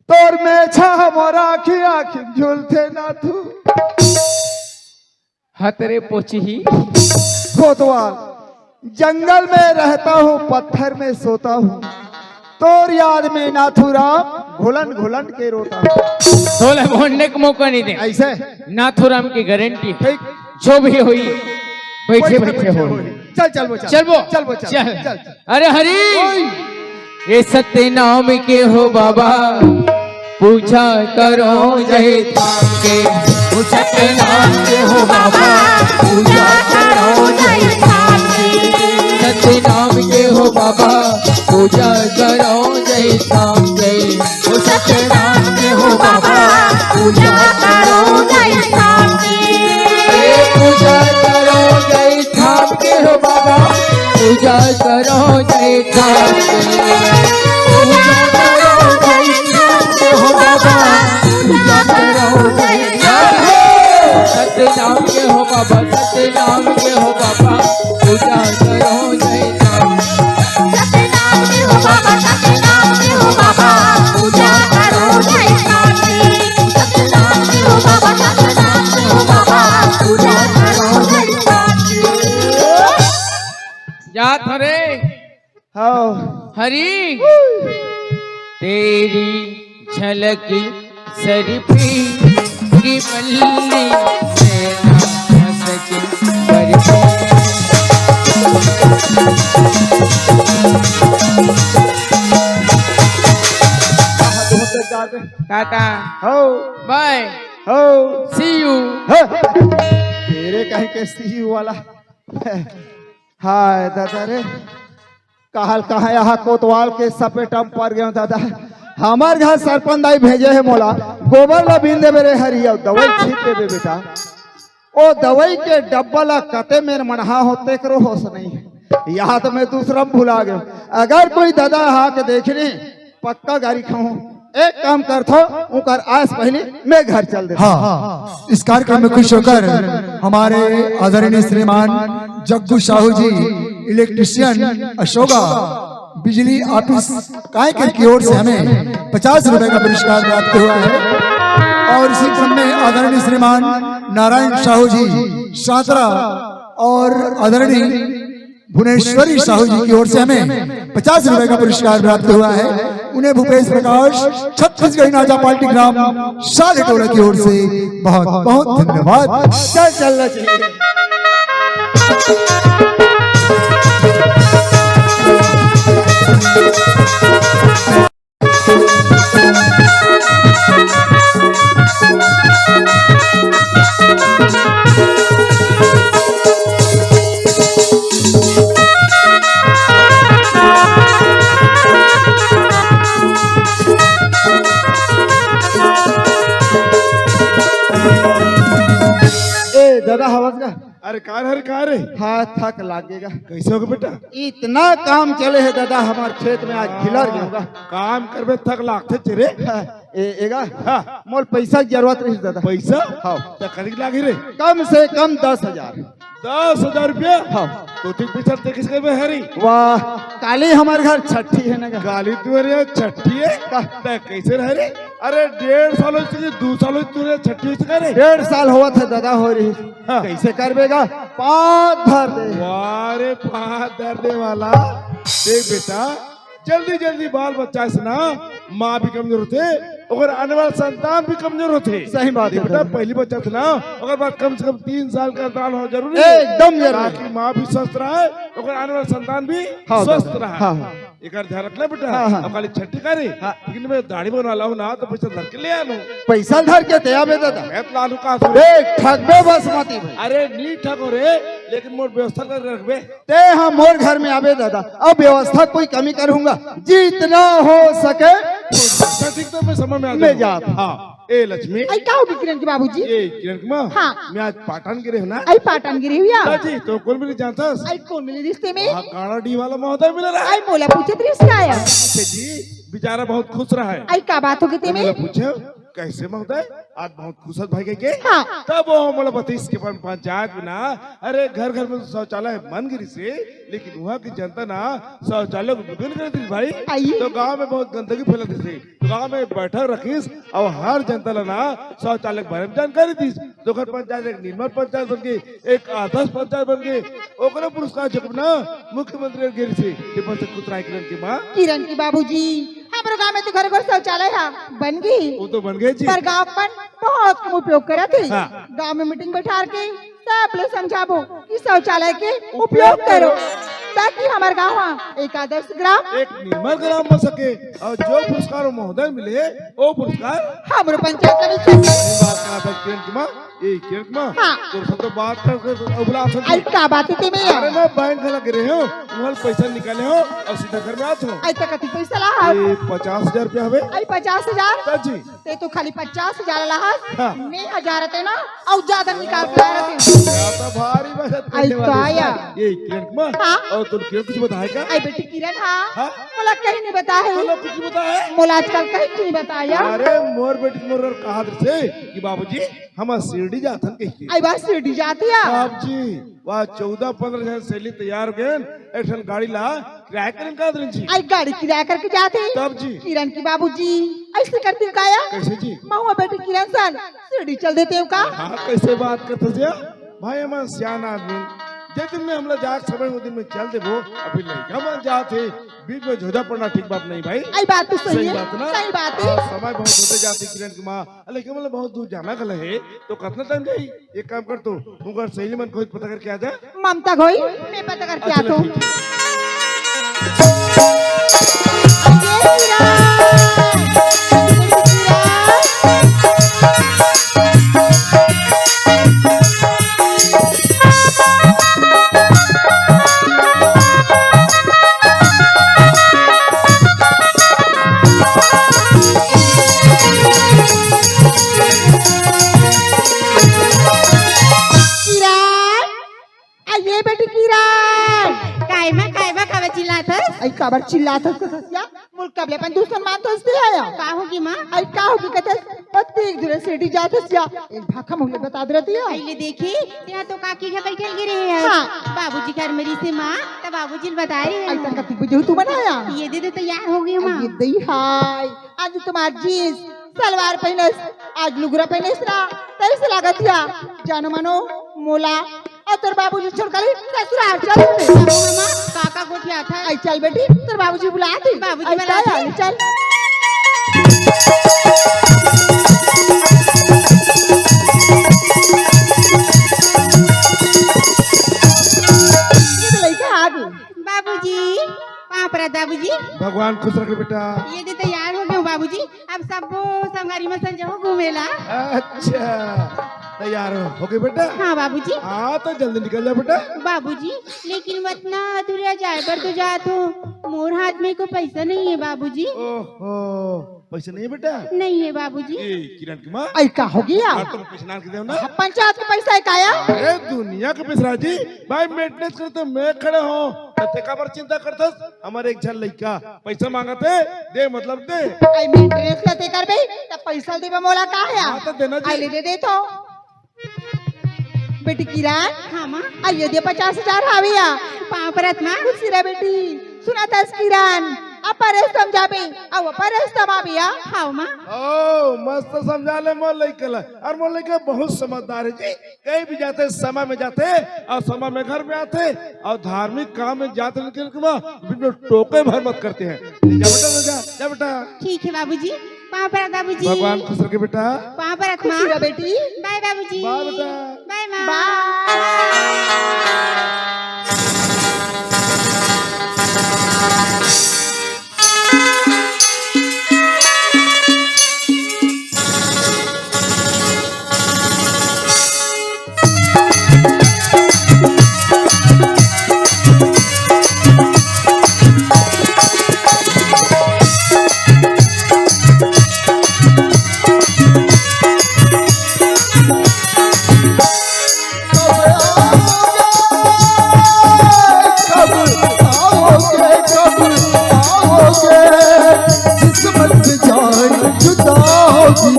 तोर मेछा हमर आँखी आँखी झुलथे नाथू। हतरे पोचही। कोतवाल, जंगल में रहता हूँ, पत्थर में सोता हूँ, तोर याद में नाथुराम घुलन घुलन के रोता हूँ। तोला बोलने का मौका नहीं दे। ऐसे? नाथुराम की गारंटी। ठीक। जो भी हुई, बैठे बैठे बैठे हुई। चल, चल, वो चल। चल, वो। चल, वो चल। चल। चल। अरे हरी, ओए। ये सत्य नाम के हो बाबा, पूजा करो जय थाम के। सतनाम के हो बाबा, पूजा करो जय श्याम के। सतनाम के हो बाबा, पूजा करो जय श्याम के। ओ सतनाम के हो बाबा, पूजा करो जय श्याम के। ए पूजा करो जय श्याम के हो बाबा, पूजा करो जय श्याम के। पूजा करो जय श्याम के हो बाबा, पूजा करो जय श्याम के। सतनाम के हो बाबा, सतनाम के हो बाबा, पूजा करो जय श्याम। सतनाम के हो बाबा, सतनाम के हो बाबा, पूजा करो जय श्याम के। सतनाम के हो बाबा, सतनाम के हो बाबा, पूजा करो जय श्याम के। जात हरे। हाँ। हरी। तेरी झलक सर पे की बल्ली से ना सके बरसे। टाटा। हो। बाय। हो। सी यू। हो। तेरे कहीं के सी यू वाला। हाय दादा रे, कहल कहाँ यहाँ कोतवाल के सपेटा म पर गयो दादा। हमार घर सरपंच दाई भेजे हे मोला, गोबर ला बीन देबे रे हरी, अउ दवाई छीट देबे बेटा। ओ दवाई के डब्बा ला कते मेर मनहा हो, तेकरो होश नहीं हे। याद में दूसरा म भुला गयो। अगर कोई दादा हा के देखनी, पक्का गारी खाऊं। एक काम करथो, उकर आस पहली मैं घर चल देता। हाँ, इस कार्यक्रम में खुश होकर हमारे आदरणीय श्रीमान जग्गू साहू जी, इलेक्ट्रीशियन, अशोका बिजली ऑफिस कायकेल की ओर से हमें पचास रुपए का पुरस्कार प्राप्त हुआ है। और इसी क्रम में आदरणीय श्रीमान नारायण साहू जी, सातरा, और आदरणीय भुवनेश्वरी साहू जी की ओर से हमें पचास रुपए का पुरस्कार प्राप्त हुआ है। उन्हें भूपेश प्रकाश, छत्तीसगढ़ी नाचा पार्टी ग्राम सालेटोला की ओर से बहुत बहुत धन्यवाद। चल, चलना चाहिए। ए, दादा, हवस का? अरे, का रे, का रे? हाँ, थक लागेगा। कैसे होगा बेटा? इतना काम चले हे दादा, हमार खेत में आज खिलर गए होगा। काम करबे थक लागथे रे। हाँ, ए, एगा? हाँ। मोल पैसा की जरूरत रही दादा। पैसा? हाँ। त कतिक लागी रे? कम से कम दस हजार। दस हजार रुपया? हाँ। तो ठीक बिचार ते किस करबे हरी? वाह, काली हमार घर छठी है ना गा? काली तुम्हारे यहाँ छठी है? का? ते कैसे रह रे? अरे डेढ़ साल हो चुकी, दो साल हो चुकी, छठी हो चुका रे। डेढ़ साल होवत हे दादा हो रही। हाँ। कैसे करबे गा? पाँव धर दे। वाह रे, पाँव धर दे वाला। देख बेटा, जल्दी जल्दी बाल बच्चा से ना माँ भी कमजोर होथे, ओकर आने वाला संतान भी कमजोर होथे। सही बात देख है बेटा, दादा। पहली बच्चा थे ना, ओकर बाद कम से कम तीन साल का अंतराल होना जरूरी है। एकदम जरूरी। ताकि माँ भी स्वस्थ रहे, ओकर आने वाला संतान भी हाँ, स्वस्थ दादा। रहे। हाँ, हाँ। एकर ध्यान रखना बेटा। हाँ, हाँ। अब खाली छठी का रे, हाँ। लेकिन मैं दाढ़ी बनवा लाऊं ना, तो पैसा धर के ले आनू। पैसा धर के ते आबे दादा। मैं तो लानू का सुन। देख, ठगबे बस मती भाई। अरे, नी ठगो रे, लेकिन मोर व्यवस्था कर रखबे। ते हा मोर घर में आबे दादा, अब व्यवस्था कोई कमी करूंगा, जितना हो सके। अच्छा, ठीक, तो मैं समझ में आ मैं जाऊंगा। जात। हाँ। ए लक्ष्मी। आई का हो गया किरण के बाबूजी? ए किरण की माँ। हाँ। मैं आज पाटन गे रहेंव ना। आई पाटन गे रहेव या? हाँ जी, तो कोन मिली जानथस? आई कोन मिली रिश्ते में? वहाँ काड़ा डी वाला महोदय मिले रहा। आई मोला पूछत रहिस का या? अच्छा जी, बेचारा बहुत खुश रहा है। आई का बात हो गई ते में? मोला पूछे, कैसे महोदय? आज बहुत खुश हस भाई के? हाँ। तब वो मोला बतइस के अपन पंचायत में ना, अरे घर घर में शौचालय बन गे रिहिसे, लेकिन वहाँ की जनता ना शौचालय को दुरुपयोग करत रिहिस भाई। आई। तो गांव में बहुत गंदगी फैलत रिहिसे। गांव में बैठक रखिस अउ हर जनता ला ना शौचालय के बारे में जानकारी दिस। तो ओकर पंचायत एक निर्मल पंचायत बन गे, एक आदर्श पंचायत बन गे। ओकरे पुरस्कार जब ना मुख्यमंत्री गे रिहिसे, ते मन से खुश रहा किरण की माँ। किरण की बाबूजी, हमरो गांव में तो घर घर शौचालय हा बन गे। वो तो बन गे जी। पर गांव अपन बहुत कम उपयोग करत हे। हाँ। गांव में मीटिंग बैठार के सब ले समझाबो कि शौचालय के उपयोग करो, ताकि हमर गांव हा एक आदर्श ग्राम, एक निर्मल ग्राम बन सके। अउ जो पुरस्कार वो महोदय मिले, वो पुरस्कार हमरो पंचायत ला मिल सके। सही बात कहा था किरण की माँ। ए, किरण माँ, हाँ। तोर साथ तो बात कर, कर, कर, बुला सकती। आई, का बात हे तेमे? अरे, मैं बैंक घला गे रहे हूँ, वहाँ पैसा निकाले हूँ और सीधा घर में आत हूँ। आई, त कति पैसा ला हस? ए, पचास हजार रुपया हवे। आई, पचास हजार? हाँ जी। ते तो खाली पचास हजार ला हस। हाँ। मैं हजार ते ना, अउ ज्यादा निकाल के ला रहे थे। या तो भारी बचत करने वाली है। ए, किरण माँ, हाँ। और तोर किरण कुछ बताए का? आई, बेटी किरण, हाँ। हाँ? मोला कहीं नहीं बताए। मोला कुछ नहीं बताए? मोला आजकल कहीं नहीं बताया। अरे, मोर बेटी मोर कहा से कि बाबूजी, हम शिरडी जाथन कहिके। आई, बस शिरडी जात हस? बाबूजी, वहाँ चौदह पंद्रह झन सहेली तैयार हो गए, एक ठन गाड़ी ला किराया करन का दरन जी। आई, गाड़ी किराया करके जात हस? तब जी। किरण के बाबूजी, ऐसे करते का या? कैसे जी? महूँ बेटी किरण सन शिरडी चल देते हूँ का? हाँ, कैसे बात करते जी? भाई, हम सियान आदमी, जे दिन में हमला जाग समय वो दिन में चल देबो, अभी लइका मन जात हे, बीच में झोझा पड़ना ठीक बात नहीं भाई। आई, बात तो सही सही है, बात ना? सही बात है। हाँ, समय बहुत होते जाते किरण की माँ, लेकिन मतलब बहुत दूर जाना गल है, तो कितना टाइम जाई? एक काम कर तू, उनकर सहेली मन खोज पता करके आ जा। ममता घोई, मैं पता करके अच्छा, आत हूँ। ठीक है। किरण, आ ये बेटी किरण। काय मा, काय मा, काबर चिल्लात हस? आई काबर चिल्लात हस कथस या? मोला कब ले अपन दुश्मन मानत हस या? का होगे माँ? आई का होगे कथस? पति एक दूसरे से डी जात हस या? एक भाखा मोला बता दे रहती है। आई ले देखी, तेहा तो काकी घर बैठल गिरे है। हाँ। बाबूजी घर में रिसे माँ, त बाबूजी ल बताए रहे आई हैं। त कतिक बजे हो तुमन आया? ये दे दे तैयार हो गई माँ। ये दई हाय। आज तुम्हार जींस सलवार पहनस, आज लुगरा पहनस ना, तैसे लागत या। जानो मानो, मोला अउ तोर बाबूजी छोड़ कर ससुराल चल दे। मामा, काका गोठियात हे। आई चल बेटी, तोर बाबूजी बुलात हे। बाबूजी आई बुलात चल, हे। आई चल। ये तो लइका आ गे। बाबूजी, पाँव परत बाबूजी। भगवान खुश रखे बेटा। ये दे तैयार हो गए बाबूजी। अब सबो संगवारी मन संग जाहू घूमे ला। अच्छा, तैयार हो गए बेटा? हाँ बाबूजी। हाँ, तो जल्दी निकल जा बेटा। बाबूजी, लेकिन मैं अतना दूरिहा जाए बर तो जात हूँ, मोर हाथ में एको पैसा नहीं है बाबूजी। ओहो, पैसा नहीं है बेटा? नहीं है बाबूजी। ए, किरण की माँ। आई का होगे या? हाँ, तुम पैसा ना के दो ना। पंचायत के पैसा है का या? अरे दुनिया के पैसा जी, भाई मेंटेनेंस करे तो मैं खड़े हूँ, तो ते काबर चिंता करथस? हमर एक झन लइका पैसा मांगत हे, दे मतलब दे। आई मेंटेनेंस ला ते करबे, त पैसा देबे मोला का हे? हाँ, त देना जी। आई ले दे, दे तो। बेटी किरण, हाँ माँ। आई ये दे पचास हजार हावे या। पाँव परत माँ। खुशी रह बेटी। सुनत हस किरण, अपरेस तम जाबे, अउ अपरेस तम आबे या। हाँ माँ। ओ, मस्त समझा ले मोर लइका ला। अउ मोर लइका बहुत समझदार हे जी। कहीं भी जाथे, समय में जाथे अउ समय में घर में आथे अउ धार्मिक काम में जाथे, लेकिन बिल्कुल टोके भर मत करते हैं। ले जा बेटा, ले जा, जा बेटा। ठीक है बाबूजी, पाँव परत बाबूजी। भगवान खुश रखे बेटा। पाँव परत माँ। खुशी रह बेटी। बाय बाबूजी। बाय बेटा। बाय माँ। बाय। कब आओगे, कब आओगे, कब आओगे? किस्मत से जान जुदा होगी,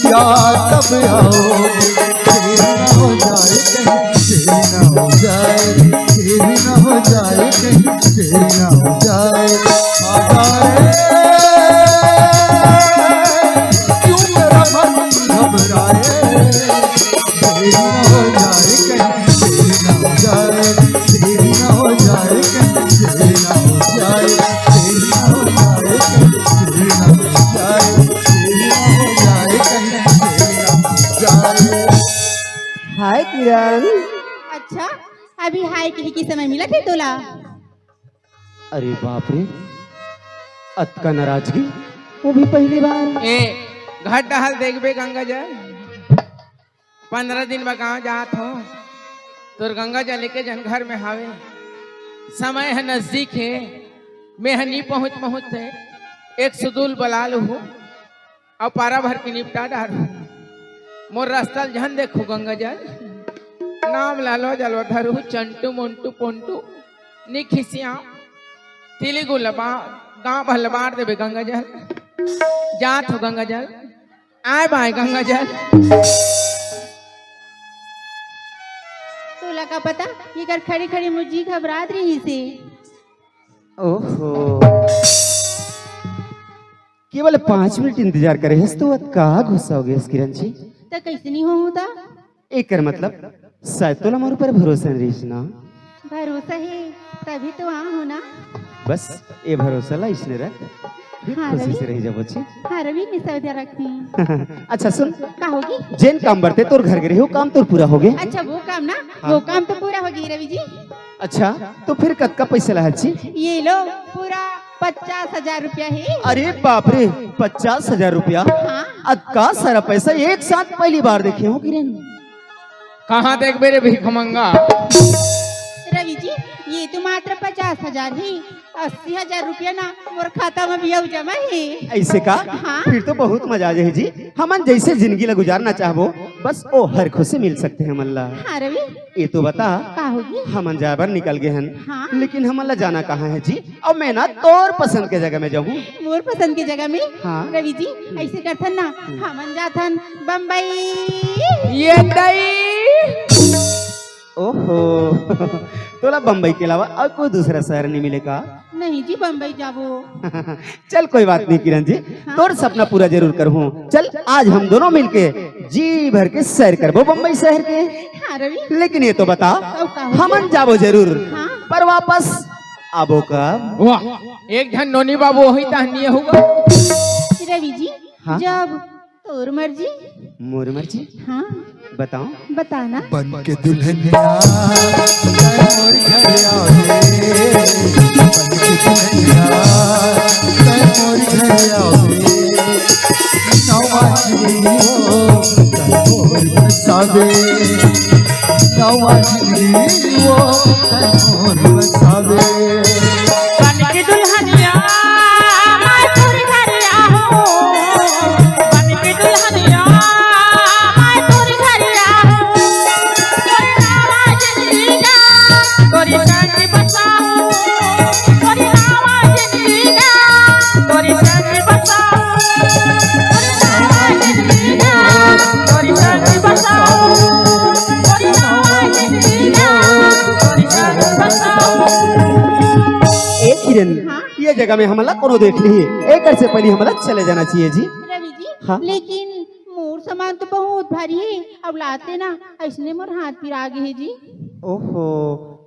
यार कब आओगे? देरी ना हो जाए कहीं, देरी ना हो जाए, देरी ना हो जाए कहीं, देरी ना हो जाए। आ जाए, क्यों मेरा मन घबराए? देरी ना हो जाए कहीं, देरी ना हो जाए, देरी ना हो जाए कहीं, देरी ना हो जाए, देरी ना हो जाए कहीं, देरी ना हो जाए, देरी ना हो जाए कहीं, देरी ना हो जाए। हाय किरण। अच्छा, अभी हाय कहे के समय मिलत हे तोला? अरे बाप रे, अतका नाराजगी, वो भी पहली बार। ए, घर डहल देखबे गंगा जल। पंद्रह दिन में गांव जात हो, तोर गंगा जल एके झन घर में हावे। समय ह नजदीक हे, मैं ह नी पहुंच पहुंच थे, एक सुदूल बला लूहू, अउ पारा भर के निपटा डारहू। मोर रस्ता ल झन देखू गंगा जल, नाम लालो जलवा धरू, चंटू मोंटू पोंटू, नी खिसिया, तिली गुल बा, गांव भर ल बांट देबे गंगा जल। जात हो गंगा जल, आय बाय गंगा जल। तोला का पता, एकर खड़े खड़े मोर जी घबरात रहिस हे। ओहो, केवल पाँच मिनट इंतजार करे हस तो अतका गुस्सा हो गेस किरण जी। त कइसे नी होहूं त? एकर मतलब शायद तोला मोर ऊपर भरोसा नइ रहिस ना। भरोसा हे, तभी तो आहूं ना। बस, ए भरोसा ला अइसने रख, फिर हाँ, खुशी रवि। से रहि जाबो, ठीक? हाँ रवि, मैं सब ध्यान रखती हूँ। अच्छा सुन, का होगे? जेन काम बर ते तोर घर गे रहेंव, वो काम तोर पूरा होगे। अच्छा, वो काम ना, हाँ। वो काम तो पूरा होगे रवि जी। अच्छा, तो फिर कतका पैसा लाहस जी? ये लो, पूरा पचास हजार रुपया हे। अरे बाप रे, पचास हजार रुपया? हाँ। अतका सारा पैसा एक साथ पहली बार देखे हों किरण। कहाँ देखबे रे भिखमंगा? रवि जी, ये तो मात्र पचास हजार हे, अस्सी हजार रुपया ना मोर खाता में भी अउ जमा हे। अइसे का? हाँ। फिर तो बहुत मजा आ जाही जी। हमन जइसे जिनगी ला गुजारना चाहबो, बस ओ हर खुशी मिल सकथे हमन ला। हाँ रवि। ये तो बता, का होगे? हमन जाए बर निकल गे हन, हाँ। लेकिन हमन ला जाना कहाँ हे जी? अउ मैं ना तोर पसंद के जगह में जाहूं। मोर पसंद के जगह में? हाँ। रवि जी, अइसे करथन ना, हम्म। हमन जाथन बम्बई। ये दई। ओहो, तोला बम्बई के अलावा अउ कोई दूसरा शहर नइ मिले का? नहीं जी, बम्बई जाबो। चल कोई बात नहीं किरण जी, हाँ। तोर सपना पूरा जरूर करहूं। चल आज हम दोनों मिलके जी भर के सैर करबो बम्बई शहर के। हाँ रवि। लेकिन ये तो बता, अउ का होगे? हमन जाबो जरूर, हाँ। पर वापस आबो कब? वाह, एक झन नोनी बाबू होही तहन ये होगा। रवि जी, हाँ? जब तोर मर्जी। मोर मर्जी? हाँ। बताओ। बता ना। बन के दुल्हनिया तैं मोर घर आवे, बन के दुल्हनिया तैं मोर घर आवे, नवा जिंदगी वो तैं मोर बसावे, नवा जिंदगी वो तैं मोर बसावे। बन के दुल्हनिया मैं तोर घर आहूं, बन के दुल्हनिया मैं तोर घर आहूं। तोर नवा जिंदगी तोर संग बसाहूं, तोर नवा जिंदगी तोर संग बसाहूं, तोर नवा जिंदगी तोर संग बसाहूं, तोर नवा जिंदगी तोर संग बसाहूं। ए किरण, हाँ? ये जगह में हमन ला कोनो देख लिही, एकर से पहले हमन ला चले जाना चाहिए जी। रवि जी, हाँ? लेकिन मोर सामान तो बहुत भारी हे, अब लाते ना, अइसने मोर हाथ पिरा गे हे जी। ओहो,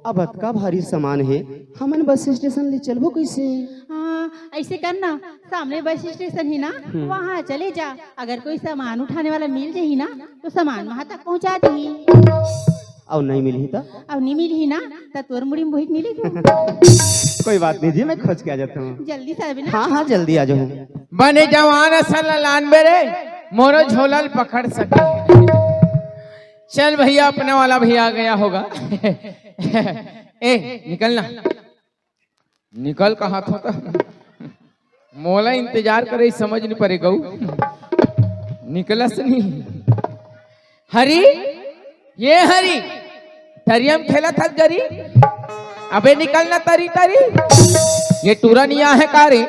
अब अतका भारी सामान हे, हमन बस स्टेशन ले चलबो कइसे? हाँ, अइसे कर ना, सामने बस स्टेशन हे ना, हम्म। वहाँ चले जा, अगर कोई सामान उठाने वाला मिल जाही ना, तो सामान वहाँ तक पहुँचा दिही। अउ नइ मिलही त? अउ नइ मिलही ना, त तोर मुड़ी में बोहिक मिलही। कोई बात नहीं जी, मैं खोज के आ जाता हूँ। जल्दी से आबे ना। हाँ, हाँ, जल्दी आ जाहूँ। बने जवान असन ला लानबे रे, मोरो झोला ल पकड़ सके। चल भैया, अपने वाला भी आ गया होगा। ए, निकल ना। निकल कहा था त? मोला इंतजार करे, समझ नहीं परे गऊ। निकलस नहीं। हरी, ये हरी, तरिया में खेलत हस गरी। अबे निकल ना तरी तरी। ये टूरा नहीं आहे का रे?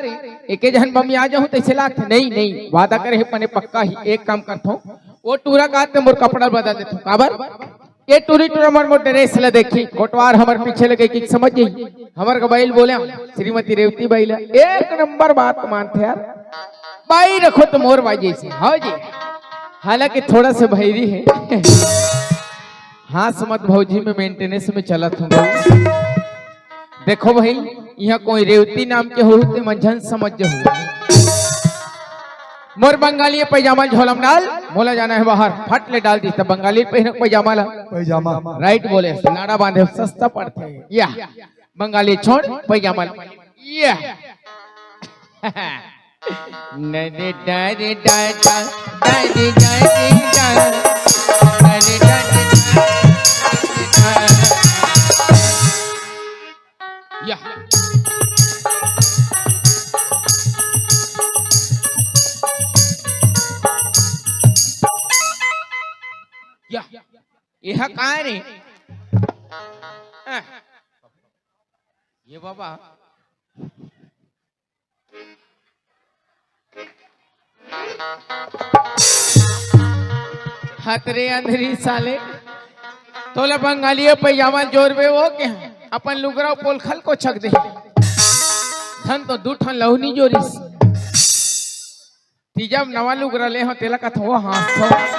एके झन बम आ जाहूं तइसे लागथे। नहीं, नहीं, वादा करे हे पने पक्का ही। एक काम करथों, वो टूरा का ते मोर कपड़ा बदल देथों। काबर? ये टूरी टूरा मन मोर ड्रेस ल देखी, कोटवार हमर पीछे लगे कि समझ जाही। हमर गबाइल बोले, श्रीमती रेवती बाई ल एक नंबर बात मानथे यार। बाई रखो तो मोर बाई जइसे, हाँ जी। हालांकि थोड़ा सा भैरी हे। हाँ, समत भौजी में मेंटेनेंस में चलत हूँ। देखो भाई, इहाँ कोई रेवती नाम के हो ते मन झन समझ जाहू। मोर बंगाली पैजामा झोला म डाल, मोला जाना हे बाहर, फट ले डाल दिस त बंगाली पहिरक पैजामा ला। पैजामा। राइट बोले, नाड़ा बांधे सस्ता पड़थे। या, बंगाली छोड़, पैजामा ला। या। नरे डारे डाटा, डारे डारे डा। एहा काय रे? अ, ये बाबा। हतरे अंधरी साले, तोला बंगालिया पैजामा जोरबे हो के? अपन लुगरा पोलखल कोचक दे। धन तो दू ठन लहुनी जोरिस। तीजा नवा लुगरा ले हो, तेला कथो हाँसथो।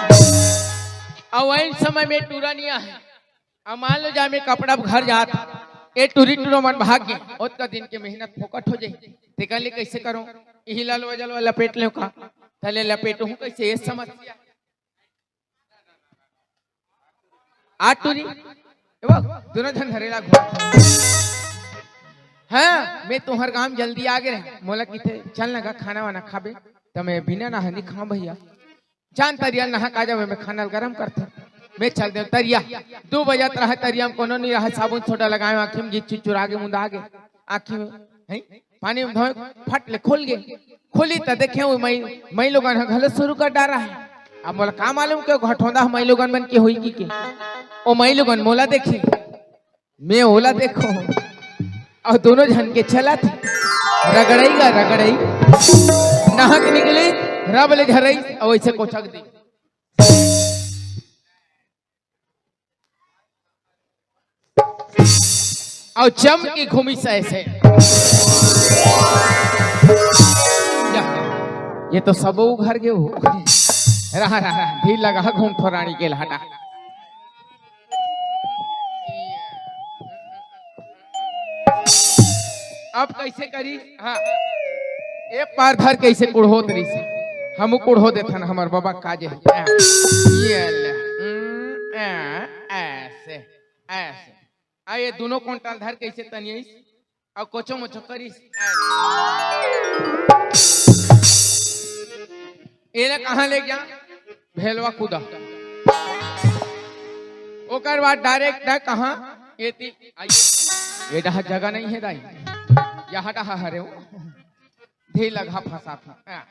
अउ ऐन समय में टूरा निया है। अब मान लो जाए में कपड़ा घर जात, ए टूरी टूरो मन भाग गे, ओतका दिन के मेहनत फोकट हो जाई। तेकर ले कैसे करो? इही लाल वजल वाला लपेट लेव का? तले लपेटहूँ कैसे, ये समस्या। आ टूरी, ए वो, दोनों झन हरेला घुमा। हाँ, मैं तुहर गांव जल्दी आ गे रहे, मोला किथे चल ना गा खाना वाना खाबे, त मैं बिना नहानी खाऊं भैया। जान तरिया नहा का जावे, मैं खाना ल गरम करथे। मैं चल देव तरिया। दू बजत रहा तरिया में कोनो नहीं रहा, साबुन सोडा लगाए, आँखी में गिच चुचुरा गे, मुंदा गे। आँखी में, हैं? पानी में धोए, फट ले खोल गे। खोली त देखे वो मई, मई लोगन ह घलो शुरू कर डारा है। अब मोला का मालूम के घटोंदा ह मई लोगन मन के होई की के। ओ मई लोगन मोला देखे। मैं ओला देखो, अउ दोनों झन के चलत रगड़ई गा रगड़ई, नहक निकली, रब ले झरई, अउ ऐसे कोचक दी। अउ चम की घूमी से ऐसे। या, ये तो सबो घर गे हो। रहा, रहा, रहा, ढील लगा, घूम थो रानी के लहटा। अब कैसे करी? हाँ, एक पार धर कैसे कुड़होत रही से, हम कुड़हो देथन हमर बाबा काजे। हाँ, ये ले, हम्म, हाँ, ऐसे, ऐसे। आ ये दोनों कुंटल धर कैसे तनियस, अउ कोचो मोचो करिस। एला कहाँ ले गया? भेलवा कूदा। ओकर बाद direct ना कहाँ? एती, आई। ये डहा जगह नहीं है दाई। यहाँ डहा हरे हो। ढील लगा फंसा था। हाँ।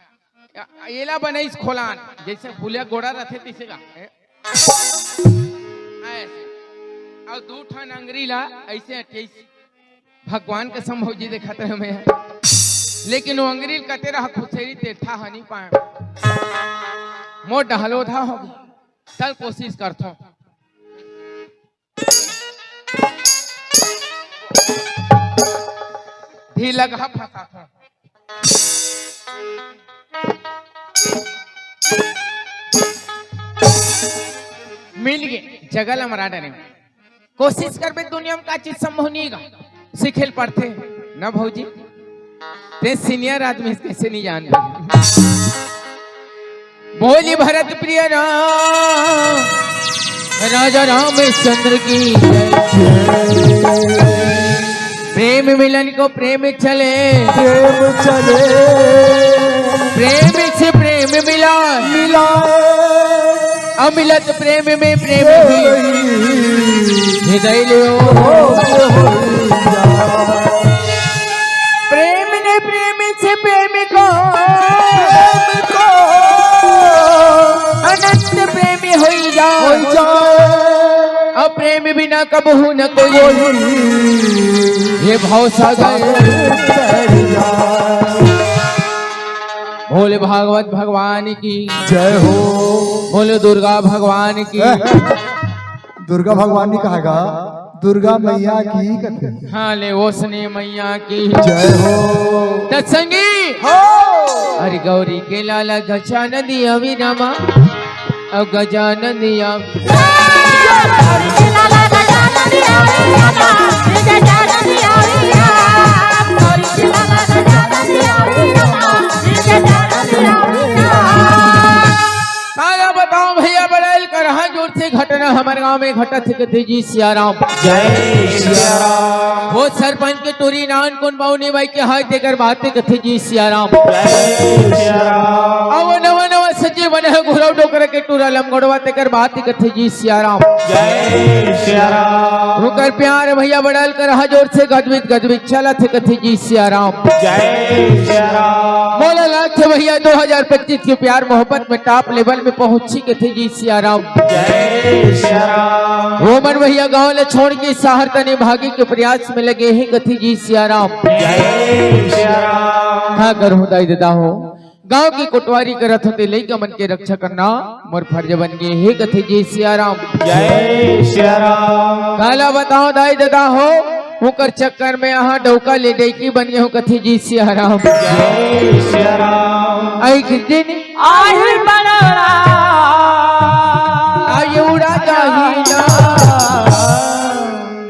या, एला बनइस खोलान, जैसे भुलिया गोड़ा रथे तिसे का। ए? ऐसे। अउ दू ठन अंगरी ला ऐसे अटकइस। भगवान कसम भौजी देखत रहे मैं। लेकिन वो अंगरी ल कते रहा खुसेरी तेठा ह नहीं पाए। मोर डहलोधा होगे। चल कोशिश करथों। ढील लगा फंसा था। मिल गे, जगह ला मरा डरे। कोशिश करबे दुनिया में का चीज संभव नहीं गा। सीखे ल पड़थे ना भौजी। ते senior आदमी से कैसे नहीं जान? बोली भरत प्रिय राम, राजा रामचंद्र की जय। प्रेम मिलन को प्रेम चले, प्रेम चले। प्रेम से प्रेम मिला, मिला। अमिलत प्रेम में प्रेम ही, हृदय लो। प्रेम ने प्रेम से प्रेम को, प्रेम को। अनंत प्रेमी होई जा। होई जा। अब प्रेम बिना कबहू न कोई। कोई। ये भव सागर। भोले भागवत भगवान की जय हो। बोलो दुर्गा भगवान की। ए, दुर्गा भगवान नहीं कहा गा, दुर्गा मैया की कथे। हाँ, ले ओसने मैया की जय हो। सत्संगी हो। अरे गौरी के लाला गजानंदी अविरामा, अब गजानंदी अवि- सारा बताओ भैया, बड़ाइल करहा जोर से घटना हमर गांव में घटत हे, कथे जी सियाराम। जय सियाराम। वो सरपंच के टोरी नान कोन बाऊ ने भाई के हाय तेकर बात कथे जी सियाराम। जय सियाराम। अब नवा नवा सजे बने हे घुरव डोकर के टूरा लमगोड़वा तेकर बात ही कथे जी सियाराम। जय सियाराम। ओकर प्यार भैया बड़ल कर हा जोर से गजबित गजबित चलत हे कथे जी सियाराम। जय सियाराम। मोला लगथे भैया दो हज़ार पच्चीस के प्यार मोहब्बत में टॉप लेवल में पहुंची कथे जी सियाराम। जय सियाराम। वो मन भैया गांव ले छोड़ के शहर तने भागे के प्रयास में लगे हे कथे जी सियाराम। जय सियाराम। का करहूं दाई ददा हो, गांव की कोटवारी करत होते लइका मन के रक्षा करना मोर फर्ज बन गे हे कथे जी सियाराम। जय सियाराम। काला बताओ दाई ददा हो, ओकर चक्कर में यहाँ डौका ले डैकी बन गे हो कथे जी सियाराम। जय सियाराम। आई किस दिन आही बड़ौरा। आई उड़ा जाही ना।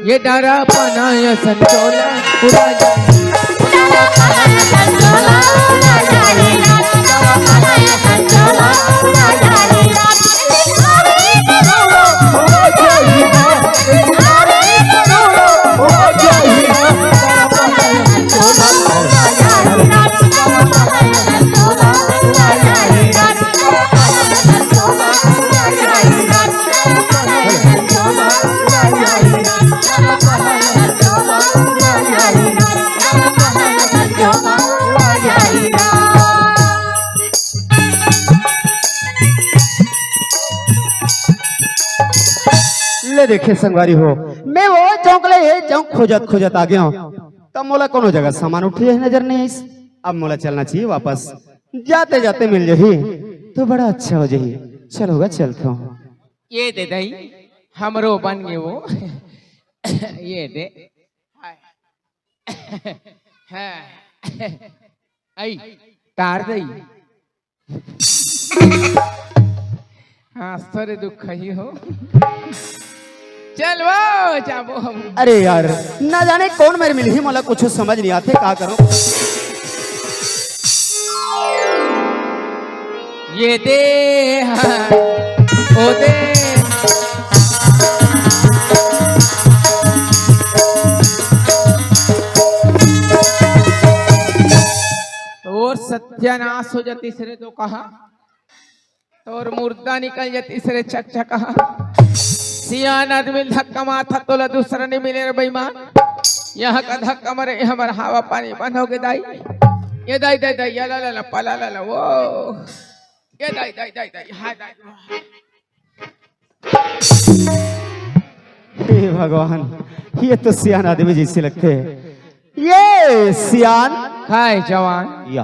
ये डारा पाना या संचोला उड़ा जाही। ले देखे संगवारी हो, मैं वो चौक ले ये चौक खोजत खोजत आ गया हूँ। तब मोला कोनो जगह सामान उठे हे नजर नहीं आइस। अब मोला चलना चाहिए वापस, जाते जाते मिल जाही तो बड़ा अच्छा हो जाही। चल होगा चलता हूँ। ये दे दई, हमरो बन गे वो। ये दे। हाय। हाँ। आई, तार दई। हाँ, सरे दुख ही हो। चल वो, जाबो हम। अरे यार, ना जाने कौन मेर मिलही, मोला कुछ समझ नहीं आथे, का करूं? ये दे, हाँ, ओ दे। तोर सत्यानाश हो जातिस रे तो कहा, तोर मुर्दा निकल जातिस रे चकचका। सियान आदमी ल धक्का मारथा, तोला दूसरा नहीं मिले रे बेईमान। यहाँ का धक्का मरे, हमर हवा पानी बंद हो गे दाई। ये दाई, दाई, दाई, या ला, ला, ला, पला, ला, ला, वो। ये दाई, दाई, दाई, दाई, हाय दाई। हे भगवान, ये तो सियान आदमी जैसे लगथे। ये सियान। हाय जवान। या।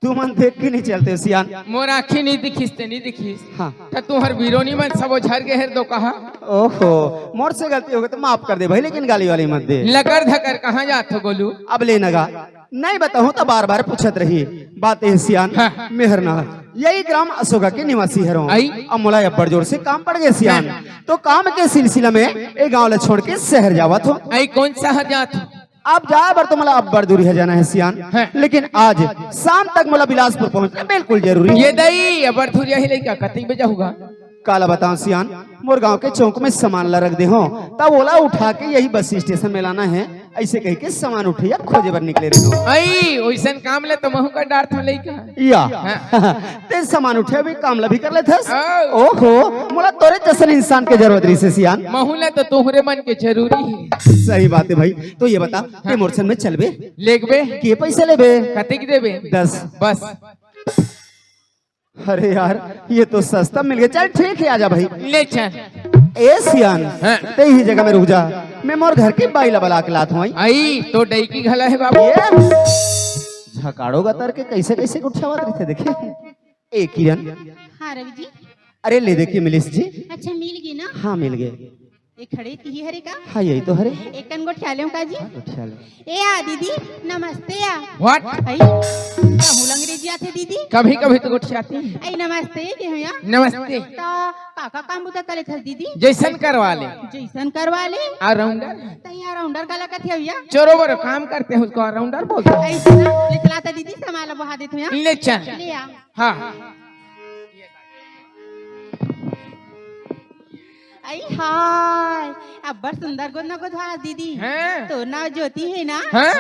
तुमन देख के नहीं चलते सियान। मोर आँखी नहीं दिखिस ते नहीं दिखिस। हाँ। त तुहर बिरोनी मन सबो झर गे हेर दो कहा। ओहो, मोर से गलती हो गे त माफ कर दे भाई, लेकिन गाली वाली मत दे। लकर धकर कहाँ जात हो गोलू? अब ले नगा। नहीं बताहूं त बार-बार पूछत रही। बात ए सियान, हाँ। मेहर ना। यही ग्राम अशोका के निवासी हरों। आई। अब मोला अब्बड़ जोर से काम पड़ गे सियान। हाँ। तो काम के सिलसिला में ए गांव ला छोड़ के शहर जावत हों। आई, कौन शहर जात हो? अब जाए बर तो मोला अब्बड़ दूरिहा जाना हे सियान। हाँ। लेकिन आज शाम तक मोला बिलासपुर पहुंचना बिल्कुल जरूरी हे। ये दई, अब्बड़ दूरिहा ही लइका, कतिक बजे होगा? काला बताओं सियान, मोर गांव के चौक में सामान ला रख दे हों, तब ओला उठा के यही बस स्टेशन में लाना हे। ऐसे कह के सामान उठइया खोजे बर निकले रहे हों। आई, ओइसन काम ले तो महू कर डारथों लइका। या। हाँ। ते सामान उठे भी काम ला भी कर लेथस। हाँ। ओहो, मोला तोरे जैसन इंसान के जरूरत रहिसे सियान। महू ला तो तोहरे मन के जरूरी हे। सही बात हे भाई। तो ये बता, ते मोर संग में चलबे? लेगबे? के पैसा लेबे? कतिक देबे? दस। बस। अरे यार, ये तो सस्ता मिल गे। चल ठीक हे, आजा भाई। ले चल। ए सियान, हाँ। ते ही जगह में रुक जा, मैं मोर घर के बाई ला बला के लात हों। आई, तो डैकी घला हे बाबू। ये झकाड़ो गतर के कैसे कैसे गोठियावत रहिथे देखे। ए किरण। हाँ रवि जी। अरे ले दे के मिलिस जी। अच्छा मिल गे ना? हाँ मिल गे। ए खड़े तिही हरे का? हाँ, यही तो हरे। एकन गोठिया लेव का जी? हाँ, गोठिया ले। ए आ दीदी, नमस्ते आ। What? आई, कहूँ अंग्रेजी आथे दीदी? कभी कभी तो गोठियाथे। आई नमस्ते के होया। नमस्ते। तो का का काम बुता करे थे दीदी? जैसन करवा ले। जैसन करवा ले। All rounder। तो यहाँ all rounder काला कथे भैया? चोरो बरो काम करते हैं उसको all rounder बोलते हैं। ऐसे ना, ले चला तो दीदी सामान ला बहा देते हैं। ले चल। ले आ। हाँ। आई हाय, अब्बड़ सुंदर गोद ना गोदवा दीदी। हाँ। तोर नाव ज्योति हे ना? हाँ।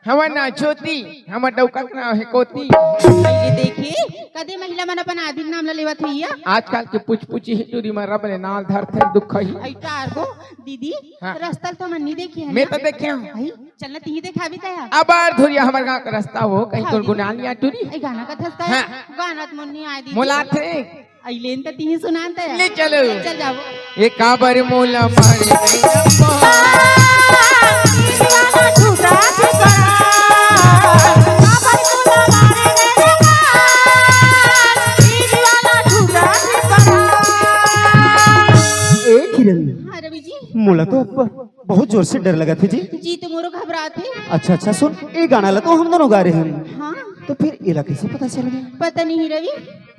हमर नाव ज्योति, हमर डौका के नाव हे कोती। पहिले देखे, कदे महिला मन अपन आदमी के नाम ला लेवत हे या? आजकल के पुचपुची ही टूरी म रब ले नाव धरथे, दुख ही। अई टार गो, दीदी, हाँ। रस्ता ल तो मन नहीं देखे हे मैं ना? तो देखे हूँ। अई, चल ना तिही देखाबे त या। अब आर धुरिया हमर गाँव के रस्ता हो, कहीं हाँ, गुनगुना लिया टूरी। ए गाना का थसका हाँ। गाना तो मन नहीं आय दीदी। मोला थे। अइलेन त तिही सुनान त ले चलो। चल जाबो। ए काबर मोला मारे गई अम्मा। ए किरण, हाँ रवि जी। मोला तो अब बहुत जोर से डर लगत हे जी। जी तो मोरो घबरात हे। अच्छा अच्छा सुन, ए गाना ला तो हम दोनों गा रहे हन। हाँ। तो फिर एला कैसे पता चल गया? पता नहीं रवि।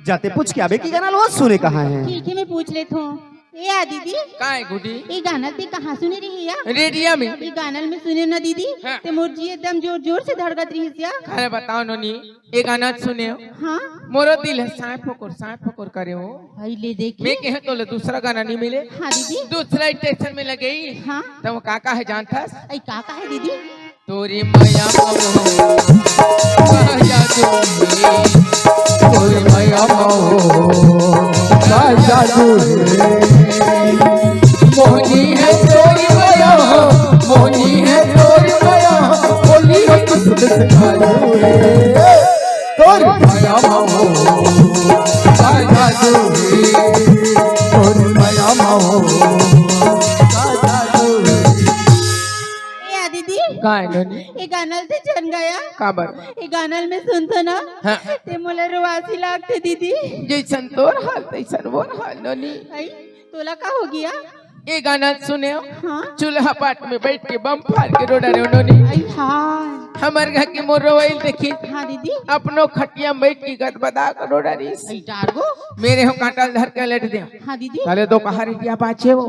जाते पूछ के आबे कि गाना ला वो सुने कहाँ हे। ठीक हे, मैं पूछ लेत हूँ। ए आ दीदी। का हे गुड्डी? ए गाना ल ते कहाँ सुने रहे या? रेडिया में। ए गाना ल मैं सुने ना दीदी। हाँ। ते मोर जी एकदम जोर जोर से धड़कत रहिस या। अरे बताओ नोनी, ए गाना ल सुने हो? हाँ। मोरो दिल हे साँय फोकोर, साँय फोकोर करे हो। भाई ले देखे। मैं कहे तोला दूसरा गाना नहीं मिले। हाँ दीदी। दूसरा स्टेशन में लगे ही। हाँ। त वो का का हे जानथस? अई का का हे दीदी? तोरी मया मवो, का जादू हे। तोरी मया मवो, का जादू हे। मोहनी हे तोरी मया, मोहनी हे तोरी मया, बोली हो किस्मत जादू हे। तोरी मया मवो, का जादू हे। तोरी मया मवो, का जादू हे। ए आ दीदी। का हे नोनी? ए गाना ल ते झन गा या। काबर? ए गाना ल मैं सुनथों ना। हाँ। ते मोला रोवासी लागथे दीदी। जैसन तोर हाल तैसन मोर हाल नोनी। अई, तोला का हो गया? ए गाना ल सुने हो? हाँ। चूल्हा पाट में बैठ के बम फार के रो डरे हो नोनी। अई हाँ। हमर घर के मोर रोवई ल देखी। हाँ दीदी। अपनो खटिया में बैठ के गदबदा के रो डरिस। अई टार गो। मेरे हो कांटा ल धर के लेट दे। हाँ दीदी। साले तो कहाँ रेडिया पाछे हो।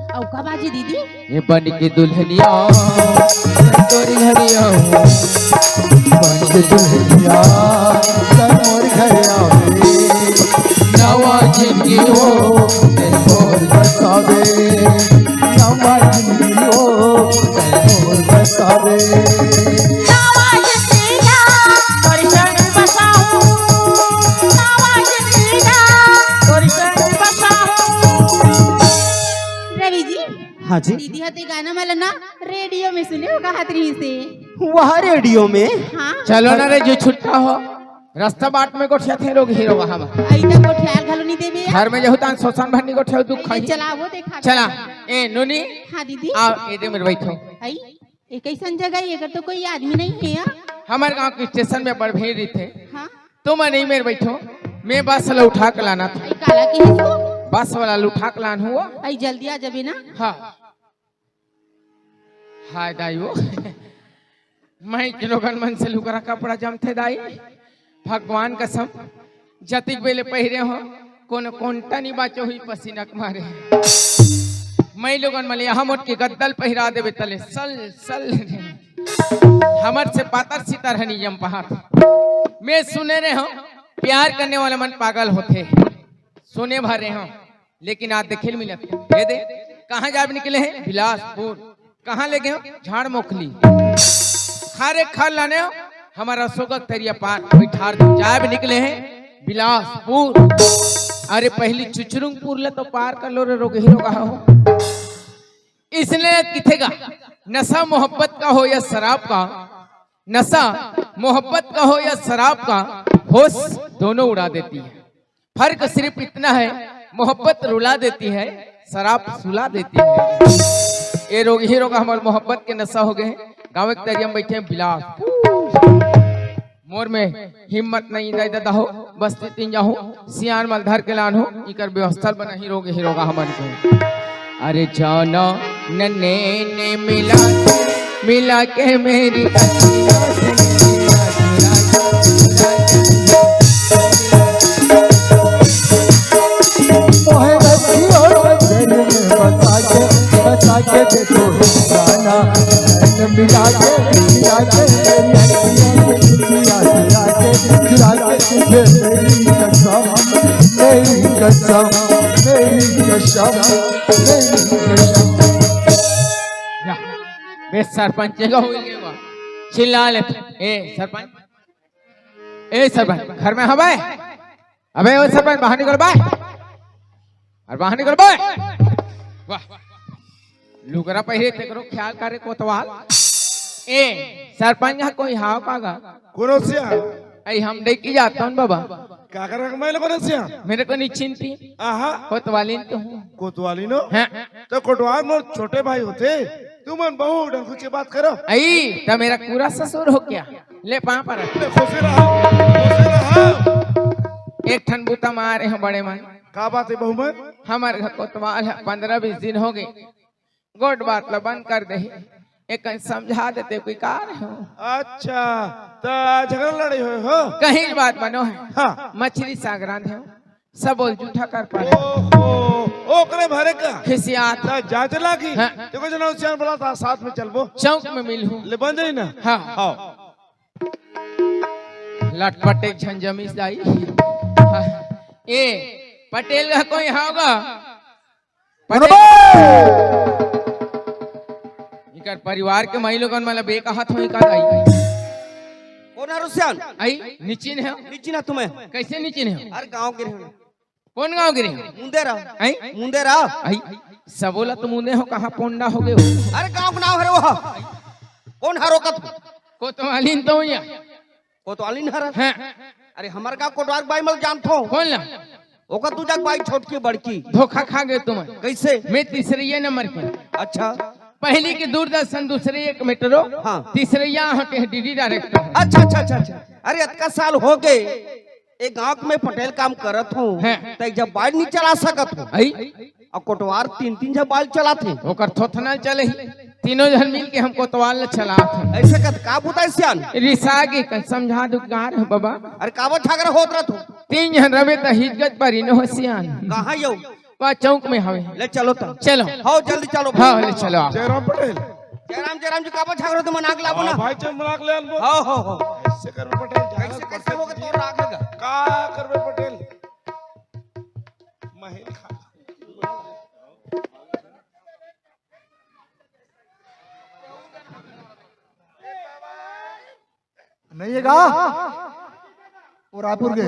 अउ का बाजी दीदी? ये बन के दुल्हनिया तोरी घरिया, बन के दुल्हनिया तोर घर आवे। नवा जिंदगी हो तोर बसावे, नवा जिंदगी हो तोर बसावे। नवा जिंदगी तोर संग बसाऊं, नवा जिंदगी तोर संग बसाऊं। रवि जी। हाँ जी। दीदी हा ते गाना मला ना रेडियो में सुने हो कहत रहिसे। वहाँ रेडियो में? हाँ। चलो ना रे, जो छुट्टा हो, रस्ता बाट में गोठियाथे रोगही रोगहा। अई त गोठियाल घलो नहीं देबे। घर में जहू तान सोसन भर नहीं गोठियाऊ दुख अई खाई। चला वो देखा। चला, ए नोनी। हाँ दीदी। आओ, ए दे मेरे बैठो। अई, ए कैसन जगह हे? एकर तो कोई आदमी नहीं हे या। हमर गांव के स्टेशन में बड़ भीड़ रहिथे। हाँ। तुम नहीं मेरे बैठो, मैं बस वाला उठा के लाना था। अई काला के हे तू? बस वाला उठा के लान हुआ। अई जल्दी आ जाबे ना। हाँ। हाय दाई वो। मैं के लोगन मन से लुगरा कपड़ा जमथे दाई। भगवान कसम, जतिक बेले पहिरे हो, कोनो कोंटा नहीं बाचो हुई पसीना के मारे। मैं लोगन मले यहाँ मोट के गद्दल पहिरा देबे तले सल सल। हमर से पातर सितर हनी जम पहाड़। मैं सुने रहे हूँ, प्यार करने वाला मन पागल होथे। सुने भर रहे हूँ, लेकिन आज देखे ल मिलत। ये दे, कहाँ जाब निकले हे? बिलासपुर। कहाँ ले गए हो? झाड़ मोखली। खारे खार लाने हो? हमारा सोगक तरिया पार बैठार दो। जाब निकले हे बिलासपुर। अरे पहली चुचरुंगपुर ले तो पार कर लो रे रोगही रोगहा हो। इसने किथे का नशा मोहब्बत का हो या शराब का, नशा मोहब्बत का हो या शराब का, होश दोनों उड़ा देती है। फर्क सिर्फ इतना है, मोहब्बत रुला देती है, शराब सुला देती है। ये रोगही रोगहा हमर मोहब्बत के नशा हो गए हैं। गाँव के तरिया में बैठे हैं बिलास। मोर में हिम्मत नहीं दाई दादा हो, बस्ती तीन जाहूँ, सियान मल धर के लान हो, इकर व्यवस्था बनाही रोगही रोगहा हमन के। अरे जाना नन्हे ने मिला के, मिला के मेरी अखियाँ से मेरी अखियाँ से। मोहे रखियो नजर में बसा के, बसा के देखो जाना। नैन मिला के, मिला के मेरी अखियाँ से, चुरा के, चुरा के, चुरा के तुझे मेरी कसम, मेरी कसम, मेरी कसम, मेरी कसम। या, बे सरपंच का हो गया। चिल्ला ले। ए सरपंच, ए सरपंच, घर में हवे? अबे ओ सरपंच, बाहर निकल बे। अरे बाहर निकल बे। वाह, लुगरा पहिरे, तेकरो ख्याल करे कोतवाल। ए सरपंच, यहाँ कोई हाव का गा? कोनो से आ? अई हम देख के जाता हूँ बाबा। का कर मैं लोगों से आ? मेरे को नहीं चिंती। आहा। कोतवालिन तो हूँ। कोतवालिन हो? हाँ। तो कोटवार मोर छोटे भाई होते, तुमन बहुत ढंग से बात करो। अई, तो मेरा पूरा ससुर हो क्या? ले पाँव पर। ले, खुशी रहा, खुशी रहा। एक ठन बूता मारे हैं बड़े मन। का बात है बहू मन? हमारे घर कोतवाल है, पंद्रह बीस दिन हो गए, गोठ बात ला बंद कर दे। एक समझा देते कोई कार हो। अच्छा, तो झगड़ा लड़ाई होय हो? कहीं बात बनो है। हाँ। मछली सागरान है, सब बोल जूठा कर पाए। ओहो, ओकरे भरे का? खिसियात। ता जांच लागी। हाँ। देखो जना उसियान बोला था, साथ में चलबो। चौक में मिल हूँ। ले बन जाई ना? हाँ। हाँ। लटपट एक झन जमीस दाई। हाँ। ए, पटेल का कोई होगा? पटेल। इकर परिवार के माई लोगन मन ला बे कहत होई का दाई? कोन हर उसियान? आई, निचिन है। निचिन है तुम्हें? कैसे निचिन है? अरे गांव के रहे। कोन गांव के रहे? मुंदेरा। आई? मुंदेरा। आई, सबोला तो मुंदे हो, कहाँ पोंडा हो गए हो? अरे गांव के नाम हरे वो। कोन हरो कत? कोतवालिन तो या। कोतवालिन हर? हाँ। अरे हमर गांव कोटवार बाई मल जानथो। कोन ला? ओकर दू जग बाई, छोटकी बड़की। धोखा खा गए तुम। कैसे? मैं तीसरे नंबर के। अच्छा। पहली के दूरदर्शन, दूसरे एक मेट्रो, हाँ। तीसरे यहाँ के डीडी डायरेक्टर। अच्छा, अच्छा, अच्छा, अच्छा। अरे अतका साल हो गए, एक गांव में पटेल काम करत हूँ, हैं। तो एक जब बाइक नहीं चला सकत हूँ। आई? और कोटवार तीन तीन जब बाइक चलाते हैं। ओकर थोथना चले ही, तीनों जन मिल के हम कोतवाल ल चलात हन। ऐसे कत का बुता है सियान? रिसा के कन समझा दुख गार हो बाबा। अरे काबर झगड़ा होत रहत हो? तीन जन रवे त हिजगत पर इनो हो सियान। कहाँ यो? वा चौक में हवे। ले चलो त। चलो। हो जल्दी चलो। हाँ, ले चलो आप। जयराम पटेल। जयराम, जयराम जी, काबर झगड़ा होत मन आग लाबो ना। हाँ, भाई, चल मन आग ले आनबो। हो, हो, हो। ऐसे करबे पटेल, झगड़ा कैसे, कैसे होगे तोर आगे का? का करबे पटेल? महिल खा। नहीं है का? वो रायपुर के।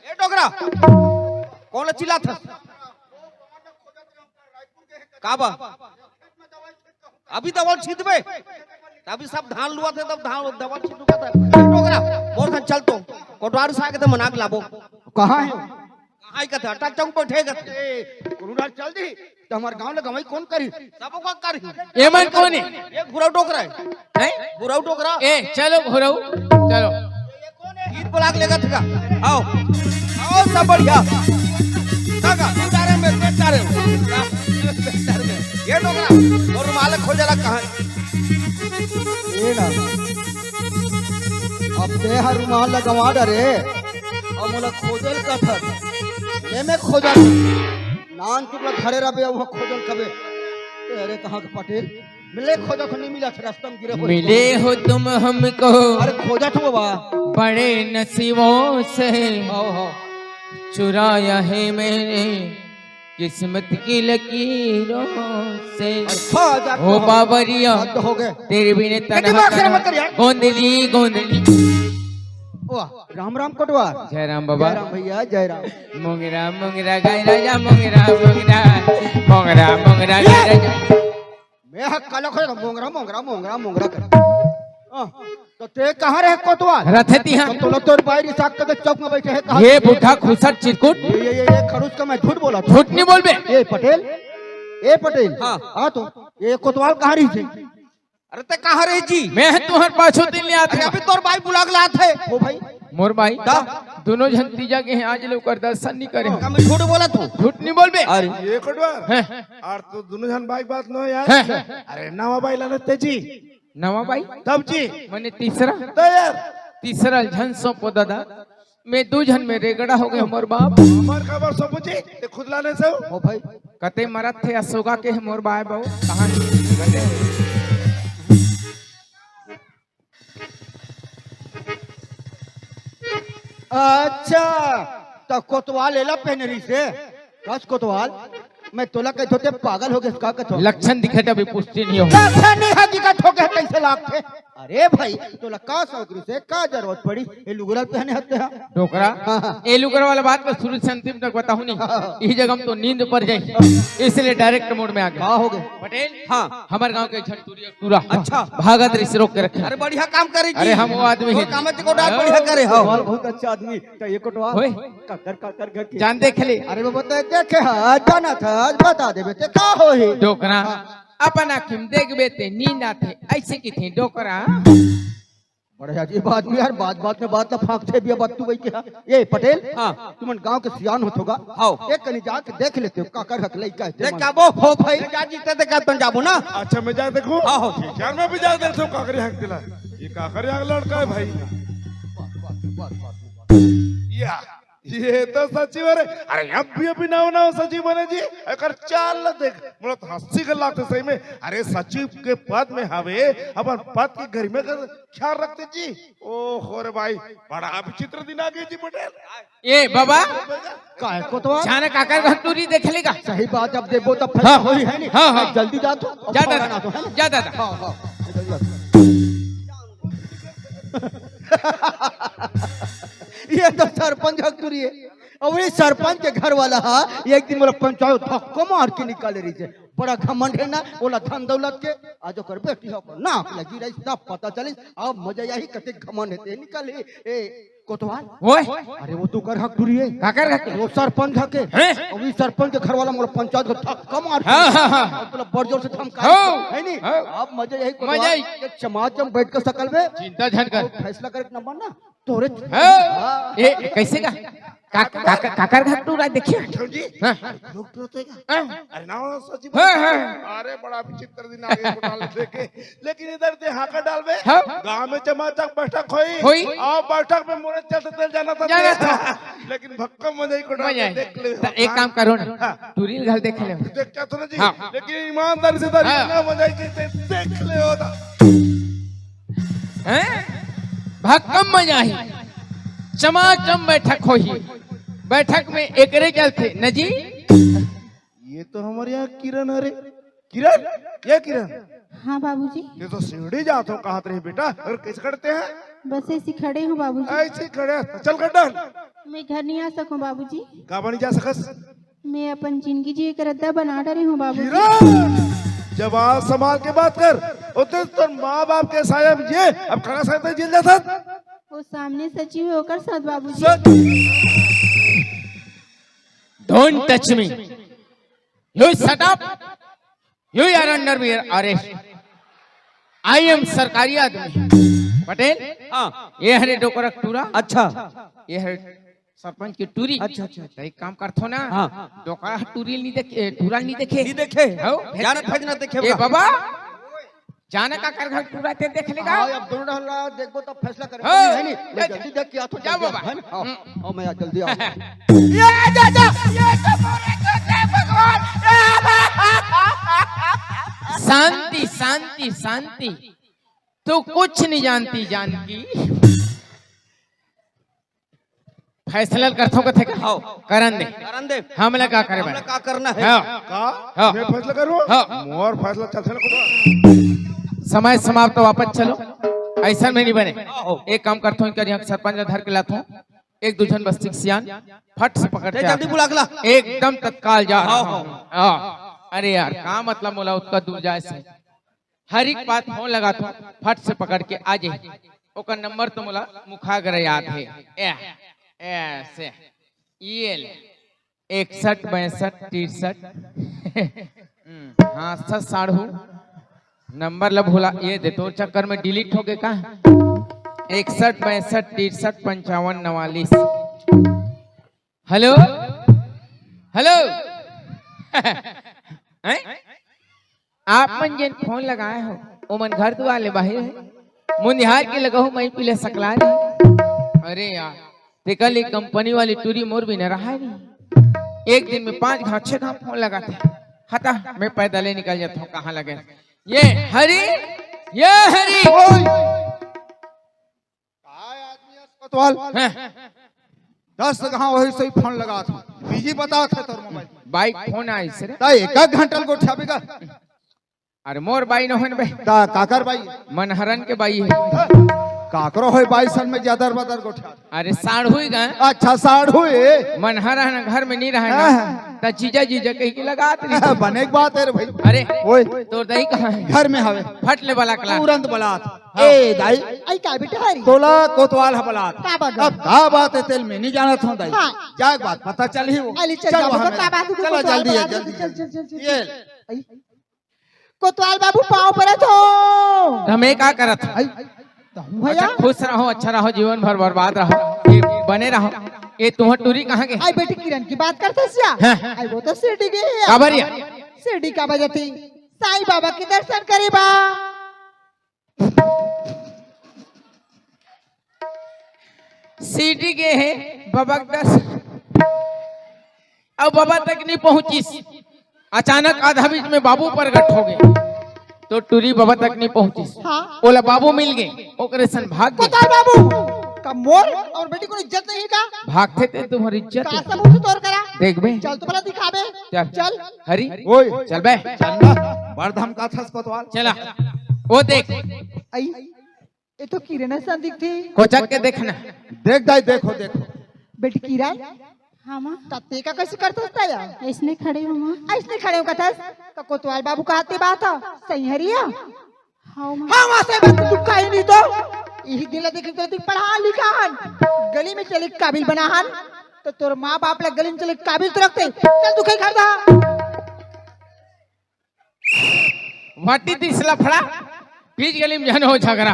ए डोकरा, कोन चिल्लात हस? का बा? अभी दवा छिटबे, अभी सब धान लुआथे, तब धान दवा छिटू का था। ए डोकरा, मोर संग चल तो, कोटवार से आके तो मन आग लाबो। कहाँ है? कहाँ ही कथा, अटक चौक बैठे कथे। ए, गुरुराज चल दी, तो हमार गांव ले गंवई कोन करी? सबो का करी। ये मन कोन है? ये घुरऊ डोकरा है। हैं? घुरऊ डोकरा। ए, चलो घुरऊ, चलो। गीत बोला के लेगा थका। आओ। आओ, सब बढ़िया। काका, तू जा रहे, मैं, मैं जा रहे हूँ। ये डोकरा, और रुमाल खोजला कहाँ है? ये ना। अब ते हर रुमाल ला गंवा डरे, अब मोला खोजल कथस। ये मैं खोजत। नान चुकला धरे रबे, अब खोजल कबे। अरे, कहाँ के पटेल? मिले खोजत हो, नहीं मिला, रस्ता में गिरे हो। मिले हो तुम हमको। अरे, खोजत हो बाबा। बड़े नसीबों से। हो, हो। चुराया है मैंने किस्मत की लकीरों से। अच्छा, जा ओ तो। बाबरिया, हद हो गए। तेरे बिन लेकिन तनहा बात शर्म मत कर यार। गोंदली, गोंदली। वाह, राम राम कोटवार। जय राम बाबा। जय राम भैया, जय राम। मोंगरा, मोंगरा, गाय राजा, मोंगरा, मोंगरा। मोंगरा, मोंगरा, गाय राजा। मैं हक काला खोज मोंगरा, मोंगरा, मोंगरा, मोंगरा कर। हाँ, तो ते कहाँ रहे कोतवाल? रथे तिहा। तो तोला तोर बाई रिसाक के चौक में बैठे है, कहाँ ये थे? बूढ़ा खुसर चिरकुट। ये, ये, ये, ये खड़ूस का मैं झूठ बोला था। झूठ नहीं बोलबे। ए पटेल, ए पटेल। हाँ। हाँ तो, ये कोतवाल कहाँ रही थे? अरे ते कहाँ रहे जी? मैं है तुहर पाछू दिन ले आत अरे हूँ। अभी तोर बाई बुला के लात है। ओ भाई। मोर बाई? दा? दोनों झन तीजा के हैं, आज ले ओकर दर्शन नहीं करे हो। का मैं झूठ बोला तू? झूठ नहीं बोलबे। अरे। ये कोटवार। हैं। और तो दोनों झन बाई बात न हो यार। हैं। अरे नवा बाई लाने ते जी। नवा बाई? तब जी। मने तीसरा? तो यार। तीसरा झन सौंपो दादा। मैं दू झन में रेगड़ा हो गए हमर बाप। हमर काबर सौंपो जी? ते खुद लाने से हो? ओ भाई। कते मरत थे अशोका के मोर बाय बाबू। कहाँ? अच्छा, तो कोतवाल एला पहन रही से? हस कोतवाल, मैं तोला कहथो ते पागल हो गेस का कहथो? लक्षण दिखे त अभी पुष्टि नहीं हो। लक्षण नहीं है जी का ठोके कैसे लागथे? अरे भाई, तोला का शौक से का जरूरत पड़ी? ये लुगरा पहने हत्ते हा। डोकरा। हाँ, हाँ। ये लुगरा वाला बात मैं शुरू से अंतिम तक बताहूँ नहीं। हाँ, हाँ। इस जगह में तो नींद पर जाए, इसलिए direct mode में आ गया। का हो गए? पटेल। हाँ। हमारे गांव के एक झन टूरी टूरा। अच्छा। भागत रही से रोक के रखे। अरे बढ़िया काम करे जी। अरे हम वो आदमी वो है। काम को डाल बढ़िया करे हो। बहुत, बहुत अच्छा आदमी। तो ये कोटवा ओए। काकर, काकर घर के। जान देख ले। अरे वो बता देखे हा, जाना था, आज बता देबे ते का होही? डोकरा। हाँ। अपन आँखी में देखबे ते नींद आथे, ऐसे की थी डोकरा। बड़े अजीब आदमी यार, बात बात में बात ला फांकथे भी। अब तू वही क्या? ये पटेल। हाँ। तुमन गांव के सियान होथो गा। हाँ। एक कनी जाके देख लेते हो, काकर हक लइका है देख तेमन। क्या वो? हो भाई। जा जीते देखा तुम जाबो ना। अच्छा, मैं जा देखूं? हाँ, हो। ठीक यार, मैं भी जा देखता हूँ काकर हक दिला। ये काकर हक लड़का है भाई। या, ये तो सचिव रे। अरे, अब भी अभी नवा नवा सचिव बने जी। एकर चाल ल देख, मोला तो हंसी के लागथे सही में। अरे, सचिव के पद में हवे, अपन पद की गरिमा का ख्याल रखथे जी। ओहो रे भाई, बड़ा विचित्र दिन आ गया जी पटेल। ए बाबा, काय कोतवाल? अचानक आकर घर टूरी देख लेगा। सही बात, अब देखो तब फैसला हाँ। होई है नहीं। हाँ, हाँ। जल्दी जा तो, अब जा दादा, पौड़ा ना तो, है ना? जा दादा। हाँ, हाँ। ये तो सरपंच हक टूरी है। अब ये सरपंच के घर वाला हा, एक दिन मोला पंचायत धक्का मार के निकाले रही थे। बड़ा घमंड है ना, ओला धन दौलत के। आज ओकर बेटी हो, नाक लगी रही, सब पता चली। अब मजा यही कते घमंड है, ते निकल ही। ए, कोतवाल। ओए। अरे वो तू कर हक टूरी है। काकर हक? वो सरपंच हक है। हैं? अभी सरपंच के घर वाला मोला पंचायत को धक्का मार के हाँ, हाँ, हाँ। अब तोला बड़ जोर से धमका हाँ। है नहीं? हाँ। अब मजा यही कोतवाल, मजा ही। एक समाज में बैठ कर सकल में चिंता झन कर। फैसला करे के नंबर ना तोरे। हाँ। हाँ। ए, ए, कैसे का? का, का, का, काकर घर टूरा देखिए। जी। हाँ। लोग टूरत है का? हाँ। अरे ना, सच ही हाँ, बात है। हाँ। अरे बड़ा विचित्र दिन आ गया कोटवाल देखे। लेकिन इधर ते हाका डालबे। हाँ। गांव में चमाचक बैठक होई। होई। और बैठक में मोरे चलते तेल जाना था। जाना था। लेकिन भक्कम मजा ही कोटवाल मजा है। देख ले। तो एक काम करो ना। हाँ। टूरी ल घल देख ले। देख क्या तो ना जी। हाँ। लेकिन ईमानदारी से तारी हाँ। ना मजा ही देख ले होता। हैं? भक्कम मजा ही। चमाचम बैठक होही। बैठक में एकरे चलते न जी। ये तो हमारे यहाँ किरण हरे। किरण, ये किरण। हाँ बाबूजी। ये तो सीढ़ी जात हो, कहा रही बेटा, और कैसे खड़ते हैं? बस ऐसे खड़े हूँ बाबूजी। ऐसे ही खड़े, चल गड्ढन। मैं घर नहीं आ सकूँ बाबूजी। का बनी जा सकस? मैं अपन जिंदगी जिए के रद्दा बना डरे हूँ बाबूजी। किरण, जबान संभाल के बात कर। उते तो माँ बाप के साया में ये, अब खड़ा साथ जेल जा सकत। वो सामने सचिव है, ओकर साथ बाबूजी। सच। Don't touch me. You shut up. You are under my arrest. I am सरकारी आदमी। पटेल, हाँ। ये हरे डोकरा टूरा। अच्छा। ये हरे सरपंच के टूरी। अच्छा, अच्छा, अच्छा। तो एक काम करथो ना। हाँ। डोकरा टूरी नहीं देखे, टूरा नहीं देखे। नहीं देखे। हो? जानत फैजना देखे ए बा। बाबा, जाना काकर घर टूरा ते देख लेगा। हाँ, अब दोनों डहर ला देखबो तब फैसला करबो, हाँ। है नी? ले जा, जल्दी देख के आ तो जा जल्दी आ, बाबा। है ना? हाँ, हम्म। हाँ, मैं आ, जल्दी आ। ये जा, जा, ये तो बोले तो जय भगवान। शांति, शांति, शांति। तू कुछ नहीं जानती जानकी। फैसला करथो कथे का? हाँ। करन दे। करन दे। हमला का करे हमला बा? का करना है? हाँ। का? हाँ। मैं फैसला करूँ? हाँ। मोर फैसला चलथे ना कोटवाल। समय समाप्त, वापस चलो। ऐसा में नहीं बने। हाँ, हो। एक काम करथो, इनकर यहाँ सरपंच ला धर के लाथो। एक दू झन बस्ती के सियान, फट से पकड़ ले के जल्दी आथो। बुला के ला। एकदम तत्काल जा रहा हाँ, हूँ। हाँ। हाँ। अरे यार, का मतलब मोला उतका दूर जाए से? हर एक बात फोन लगाथो, फट से पकड़ के आ जाही। ओकर नंबर तो मोला मुखाग्र याद है। ए, ए, से, ये ले। इकसठ, बासठ, तिरसठ। हम्म, हाँ, सच साढ़ू। नंबर ला भुला, ये दे, तोर चक्कर में delete हो गए का? इकसठ, बासठ, तिरसठ, पंचावन, नवालीस। Hello, hello. हैं? आप मन जेन फोन लगाए हो, ओमन घर दुआर ले बाहिर हे। मुंदिहार के लगहू मई पीले सकला रे। अरे यार, तेकर ले कंपनी वाली टूरी मोर भी न रहा रे। एक दिन में पांच घाव, छह घाव फोन लगाथे। हटा, मैं पैदल ही निकल जाता हूँ, कहाँ लगे। ये हरी, ये हरी। ओए! काय आदमी हस कोतवाल? हैं? दस घांव वही सही फोन लगात हूं, बिजी बतात हे तोर मोबाइल। बाई फोन आइस रे। त एक एक घंटा ल गोठियाबे गा। अरे मोर बाई नोहन बे। त काकर बाई? मनहरन के बाई हे। काकरो होय बाई सन में ज्यादा बदर गोठिया। अरे साढ़ू ही गा। अच्छा साढ़ू ही। मनहरन घर में नहीं रहय ना। हाँ। त जीजा जीजा कहि के लगात रही। बने के बात हे रे भाई। अरे ओए। तोर दाई कहां हे? घर में हवे। फट ले बलात ला। तुरंत बलात। हाँ। ए दाई। आई का बेटा हरी? तोला कोतवाल ह बलात। का बात? अब का बात हे तेल में नहीं जानत हूं दाई। हाँ। जाय के बात पता चलही वो। अली चल चल जाबो वहाँ तो में। का बात हे? चलो कोतवाल जल्दी हे, बलात हे, जल्दी चल, जल्दी। चल, चल, चल, चल। ये। आई। कोतवाल बाबू पांव परत हंव। त मैं का करत हंव? आई। त हूं अच्छा, भैया। खुश रहो, अच्छा रहो, जीवन भर बर्बाद रहो, ये बने रहो। ये तुंहर टूरी कहां गे? आई बेटी किरण के बात करत हस या? हाँ। आई वो तो शिरडी गे हे। काबर या? शिरडी काबर जाथे? साईं बाबा के दर्शन करे बर। शिरडी गे हे बाबा के दर्शन, अउ बाबा तक नहीं पहुंचिस। अचानक आधा बीच में बाबू प्रगट हो गे, त टूरी बाबा तक नहीं पहुंचिस। हाँ। ओला बाबू मिल गे, ओकरे सन भाग गे। कोतवाल बाबू, का मोर अउ बेटी कोनो इज्जत नहीं हे का? भागथे ते तुंहर इज्जत का हे। सबूत हे तोर करा? देख बे। चल तो भला दिखाबे। चल। चल। हरी। ओए। चल बे। चल ना। बड़ धमकाथस कोतवाल। चला। वो देख। आई। ये तो किरण असन दिखथे। कोचक के देखना। देख दाई, देखो, देखो। बेटी किरण। हाँ माँ। त तें का कइसे करथस त या? अइसने खड़े हंव माँ। अइसने खड़े हंव कथस? त कोतवाल बाबू कहां ते बात हे? सही हरे या? हाँ माँ। हाँ माँ, सही बात हे, तू कहीं नहीं तो। इही दिन ला देखे तो तोला पढ़ा लिखा हन, गली में चले काबिल बना हन, त तोर माँ बाप ला गली में चले काबिल तो रखते। चल तू कहीं घर दा। What is this लफड़ा? बीच गली में झन हो झगड़ा।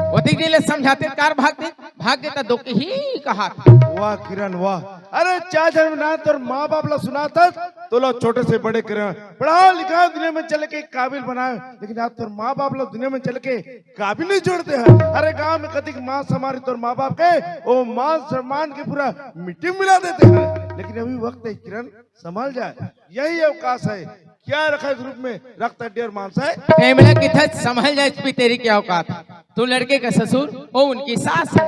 ओतिक दिन ले समझाते कार भाग दे, भाग दे त दोकही कहात। वाह किरण वाह। अरे चार झन में ना तोर माँ बाप ला सुनाथस, तोला छोटे से बड़े करे, पढ़ा लिखा दुनिया में चले के काबिल बनाए, लेकिन आज तोर माँ बाप ला दुनिया में चले के काबिल नहीं छोड़ते हैं। अरे गांव में कतिक मान सम्मान हे तोर माँ बाप के, वो मान सम्मान के पूरा मिट्टी में मिला देते हैं। लेकिन अभी वक्त हे किरण, संभल जाए, यही अवकाश है। क्या रखा है इस रूप में? रक्त, हड्डी और मांस है। तें मोला कथस संभल जाए, इसमें तेरी क्या औकात है? तू लड़के का ससुर, वो उनकी सास है।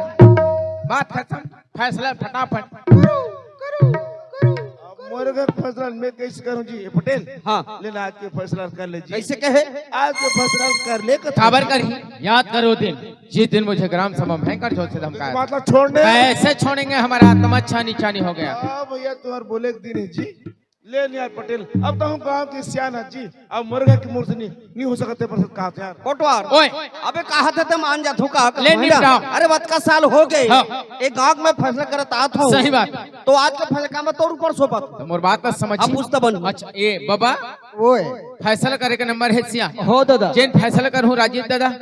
बात खत्म, फैसला फटाफट। करो, करो, करो। अब मोर घर फैसला मैं कैसे करूं जी? ए पटेल, हाँ। ले ना, आज के फैसला कर ले जी। कैसे कहे? आज के फैसला कर ले, कथो। काबर करही? याद करो दिन, जिस दिन मुझे ग्राम सभा में भयंकर जोर से धमकाया। मतलब छोड़ने? कैसे छोड़ेंगे? हमारा आत्मा छानी छानी हो गया। हाँ भैया, तुम्हारे बोले के दिन है जी। ले ना यार पटेल, अब तो हम गांव के सियान है जी, अब मोर घर के मोर से नहीं, नहीं हो सकते पर कहा था यार। कोटवार। ओए। अबे कहा था ते मान जाथो का? ले निपटाओ। अरे वतका साल हो गए। हाँ। एक गांव में फैसला करत आत हंव। सही बात। तो आज के फैसला का मैं तोर ऊपर सौंपत। त मोर बात तो समझ। अब पूछता बन। अच्छा, ए बाबा। ओए। फैसला करे के नंबर हे सियान। हो दादा। जेन फैसला करहूं राजीव दादा।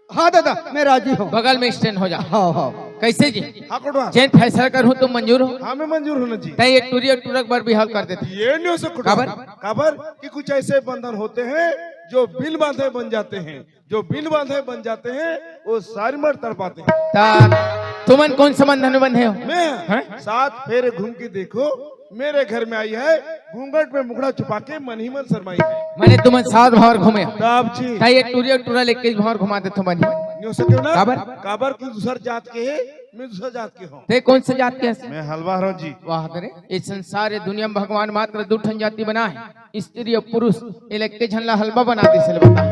हाँ दादा, मैं राजी हूँ। बगल में stand हो जा। हाँ, हाँ। कैसे जी? हाँ, कोटवार। जेन फैसला करहूं, तुम मंजूर हो? हाँ, मैं मंजूर हूं ना जी। तैं एक टूरी, एक टूरा के बर बिहाव कर देते। ये नहीं हो सकता। काबर? काबर? कि कुछ ऐसे बंधन होते हैं, जो बिन बांधे बन जाते हैं, जो बिन बांधे बन जाते हैं, वो सारी उम्र तड़पाते हैं। त तुमन कौन से बंधन में बंधे हो? मैं? हैं? सात फेरे घूम के देखो, मेरे घर में आई है, घूंघट में मुखड़ा छुपा के मन ही मन शर्माई है। माने तुमन सात भंवर घूमे हो। तब जी। त एक टूरी, एक टूरा लेके भंवर घुमा देथों बनी। नहीं हो सके ना? काबर? काबर कि दूसर जात के हे, मैं दूसर जात के हूँ। तें कौन से जात के हस? मैं हलवा हूँ जी। वाह रे, ये संसार, ये दुनिया में भगवान मात्र दू ठन जाति बनाय हे, स्त्री अउ पुरुष। ये लइके झन ला हलवा बना दिस हे, बता।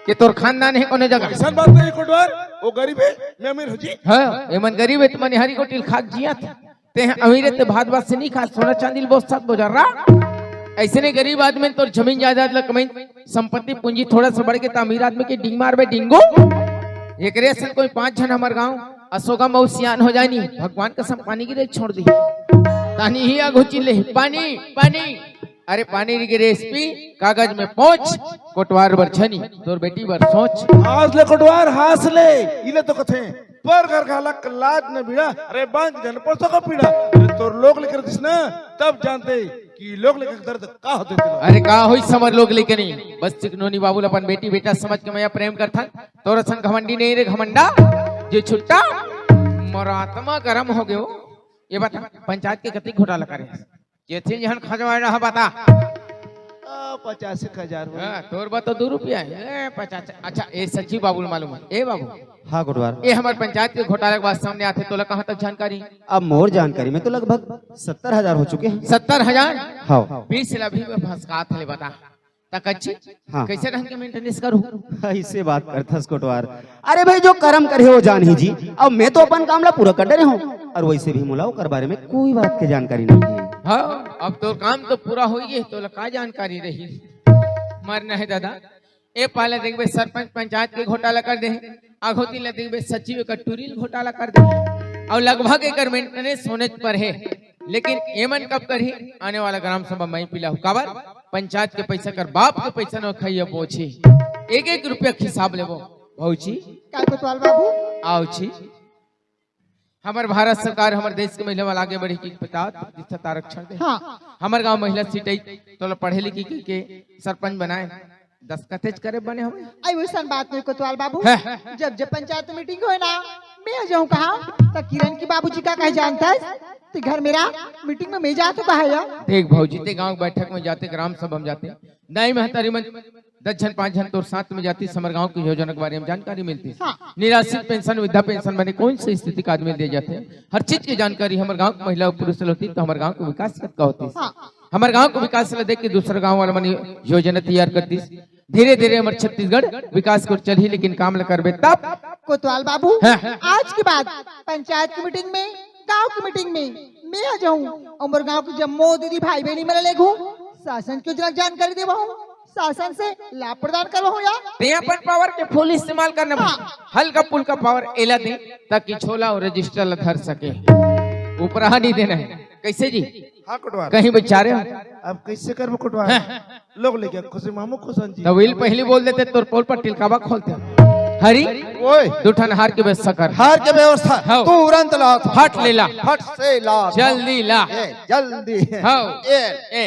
ये तोर खानदान हे कोनो जगह? अइसन बात नहीं कोटवार, वो गरीब हे, मैं अमीर हूँ जी। हाँ, ये मन गरीब हे, त मन हरी कोटिल खाक जियत हे। तें ह अमीर हे, तें भात भात से नहीं खा, सोना चांदी ल बोस सात बोझा रा। अइसने गरीब आदमी तोर जमीन जायदाद ला कमाई, संपत्ति पूंजी थोड़ा सा बढ़ के त अमीर आदमी के डिंग मारबे डिंगो। एकरे असन कोई पांच झन हमर गांव अशोका मऊ सियान हो जाय नी, भगवान कसम पानी गिरे छोड़ दी। तानी ही आगू चिल्ले, "पानी, पानी।" अरे पानी गिरे एसपी, कागज में पहुंच, कोटवार बर छनी, तोर बेटी बर सोच। हांस ले कोटवार, हांस ले, इले तो कथे। तोर घर का हलक लाज न भिड़ा, अरे बांझ जन परसों का पीड़ा। अरे तोर लोग लइका रहितिस ना, तब जानते कि लोग लइका के दर्द का होथे तेला। अरे का होइस हमर लोग लइका नहीं, बस चिकनोनी बाबू ल अपन बेटी बेटा समझ के मया प्रेम करथन। तोर असन घमंडी नहीं रे घमंडा, जे छुट्टा, मोर आत्मा गरम हो गयो। ये बता, पंचायत के कतिक घोटाला करे? जेथिन जहन खजवाए रहा बता। आ, पचास एक हजार हो। हाँ, तोर बा तो दू रुपया हे। ए, पचास। अच्छा, ए सचिव बाबू ल मालूम हे। ए बाबू, हाँ कोटवार। ए हमर पंचायत के घोटाला के बात सामने आथे, तोला कहाँ तक जानकारी? अब मोर जानकारी में तो लगभग सत्तर हजार हो चुके हैं। सत्तर हजार? हाँ। बीस ला भी मैं फंसकात हले, बता। त कच्ची? हाँ। कैसे ढंग के मेंटेनेंस करूँ? ऐसे बात करथस कोटवार। अरे भाई, जो करम करे हो जान ही जी। अब मैं तो अपन काम ला पूरा कर डरे हूँ, और वैसे भी मोला ओकर बारे में कोई बात के जानकारी नहीं है। हाँ, अब तोर काम तो पूरा हो गए, तोला का जानकारी रही? मरना है दादा। ए पाला देखबे, सरपंच पंचायत के घोटाला कर दे, आघोती ला देखबे, सचिव एकर टूरी ल घोटाला कर दे, और लगभग एकर मेंटेनेंस होने पर है। लेकिन एमन कब करही? आने वाला ग्राम सभा में पिला हो। काबर? पंचायत के पैसा कर बाप के पैसा न खइया पोछी। एक एक रुपया के हिसाब लेबो। भौजी, का कोतवाल बाबू? आओ छी। हमर भारत सरकार हमर देश के महिला वाला आगे बढ़ी की पता प्रतिशत आरक्षण दे। हाँ। हमर गांव महिला सीट आई, तो पढ़े लिखी के, के सरपंच बनाए, दस्खतेच करे बने हवे। आई वैसन बात नहीं कोतवाल बाबू। हैं? जब जब पंचायत मीटिंग होए ना, मैं जाऊं कहा, तो किरण की बाबूजी का कहे जानता है? ते घर मेरा मीटिंग में मैं जा तो कहा यार। देख भौजी, ते गांव बैठक में जाते, ग्राम सभा में जाते, दाई महतारी मन दस झन पांच झन तोर साथ में जाती, हमर गांव की योजना के बारे में जानकारी मिलती। हाँ। निराश्रित पेंशन, वृद्धा पेंशन बने कौन सी स्थिति का आदमी दे जाते, हर चीज की जानकारी हमर गांव के महिला और पुरुष ल होती, तो हमर गांव के विकास कतका होती। हाँ। हमर गांव के विकास ला देख के दूसरा गांव वाला मन योजना तैयार करती। धीरे धीरे हमर छत्तीसगढ़ विकास को चलही, लेकिन काम ल करबे तब। कोतवाल बाबू, हाँ। आज के बाद पंचायत की मीटिंग में, गांव की मीटिंग में मैं आ जाऊं, हमर गांव के जम्मो दीदी भाई बहनी मन ले घूम शासन की योजना जानकारी देवा हूँ, शासन से लाभ प्रदान करवा हूँ यार। ते अपन पावर के फुल इस्तेमाल करना भाई। हाँ। हल्का फुल्का पावर एला दे, ताकि छोला और रजिस्टर ला धर सके, ऊपर नहीं देना है। कैसे जी? हाँ कोटवार। कहीं बेचारे हो? अब कैसे करबो कोटवार? हाँ। लोग लेके खुशी मामू खुशन जी। तब इल पहली बोल देते, तोर पोल पर टिलकावा खोलते। हरी, ओए। दू ठन हार के व्यवस्था कर। हार के व्यवस्था हाँ। तुरंत ला। फट ले ला। फट से ला। जल्दी ला। ए, जल्दी। हाँ। ए। ए।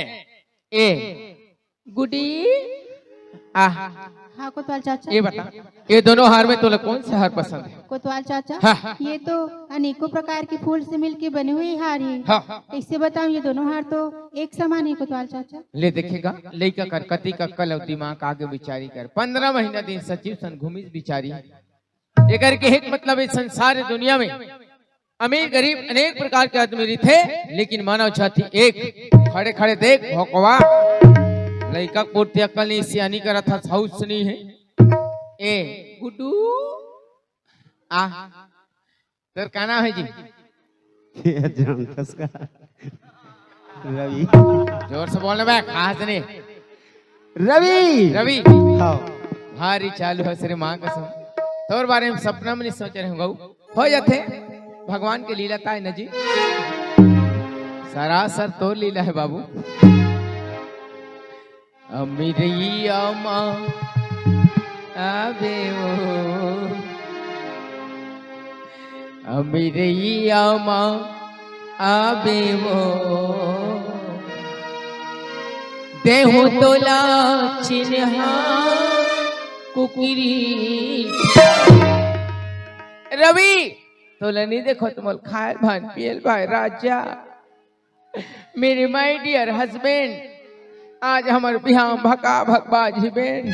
ए। गुडी। आ। हाँ कोतवाल चाचा। ये बता, ये दोनों हार में तोला कौन से हार पसंद है? कोतवाल चाचा, हाँ। ये तो अनेकों प्रकार के फूल से मिलके बने हुए हार है। हाँ। कैसे बताऊं, ये दोनों हार तो एक समान है कोतवाल चाचा। ले देखेगा, लइका कर कति का कल अउ दिमाग आगे विचारी कर। पंद्रह महीना दिन सचिव सन घूमिस बिचारी। एकर के एक मतलब इस संसार दुनिया में अमीर गरीब अनेक प्रकार के आदमी रहिथे, लेकिन मानव जाति एक। खड़े खड़े देख भोकवा, लइका के पूर्ति अकल नहीं, सियानी करत हस, हाउस नहीं है। ए गुड्डू, आ, तोर का नाम है जी? ये जानथस का? रवि। जोर से बोलना बे, खास नहीं। रवि। रवि। हाँ। भारी चालू है श्री माँ कसम। तोर बारे में सपना में नहीं सोच रहे हूँ गऊ। हो जाथे, भगवान के लीला ताय न जी। सरासर तोर लीला है बाबू। अमिरैया मा आबे ओ, अमिरैया मा आबे ओ, देहु तोला चिन्हा कुकरी। रवि, तोला नहीं देखो, तुमल खायल भान पियल भाई राजा। मेरे my dear husband, आज हमर बिहाव भका भक बाजही बेंड।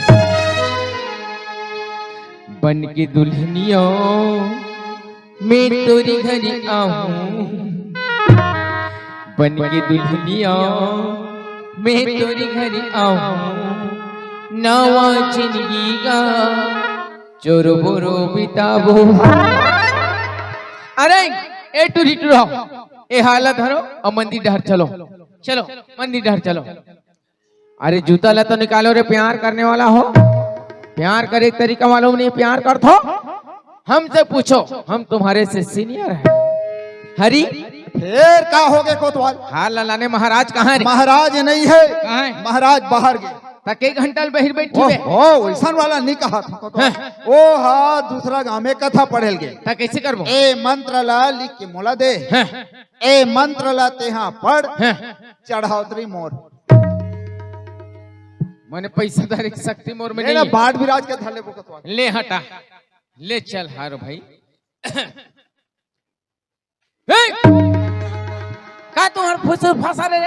बन के दुल्हनिया मैं तोरी घरी आहूँ, बन के दुल्हनिया मैं तोरी घरी आहूँ, नवा जिंदगी का चोरो बोरो बिताबो। अरे, ए टूरी टूरा, ए हाला धरो अउ मंदिर डहर चलो। चलो, मंदिर डहर चलो। अरे, जूता ला तो निकालो रे, प्यार करने वाला हो। प्यार करे के तरीका मालूम नहीं, प्यार करथो। हमसे पूछो, हम तुम्हारे से senior हैं। हरी। फेर का होगे कोतवाल? हाला लाने महाराज कहाँ रे? महाराज नहीं है। कहाँ है? महाराज बाहर गे। त के घंटा ले बहिर बैठी बे? ओहो, वैसन वाला नहीं कहा था। हाँ। ओ हा, दूसरा गांव में कथा पढ़े ल गे। त कैसे करबो? ए मंत्र ला लिख के मोला दे। हाँ। ए मंत्र ला तेहा पढ़। हाँ। चढ़ावतरी मोर। मने पैसा धारे के शक्ति मोर में ले ना, नहीं। बाट विराज के धर ले बोकतवा। ले हटा। ले चल हारो भाई। ए! का तुम्हार फुसुर फंसा रे?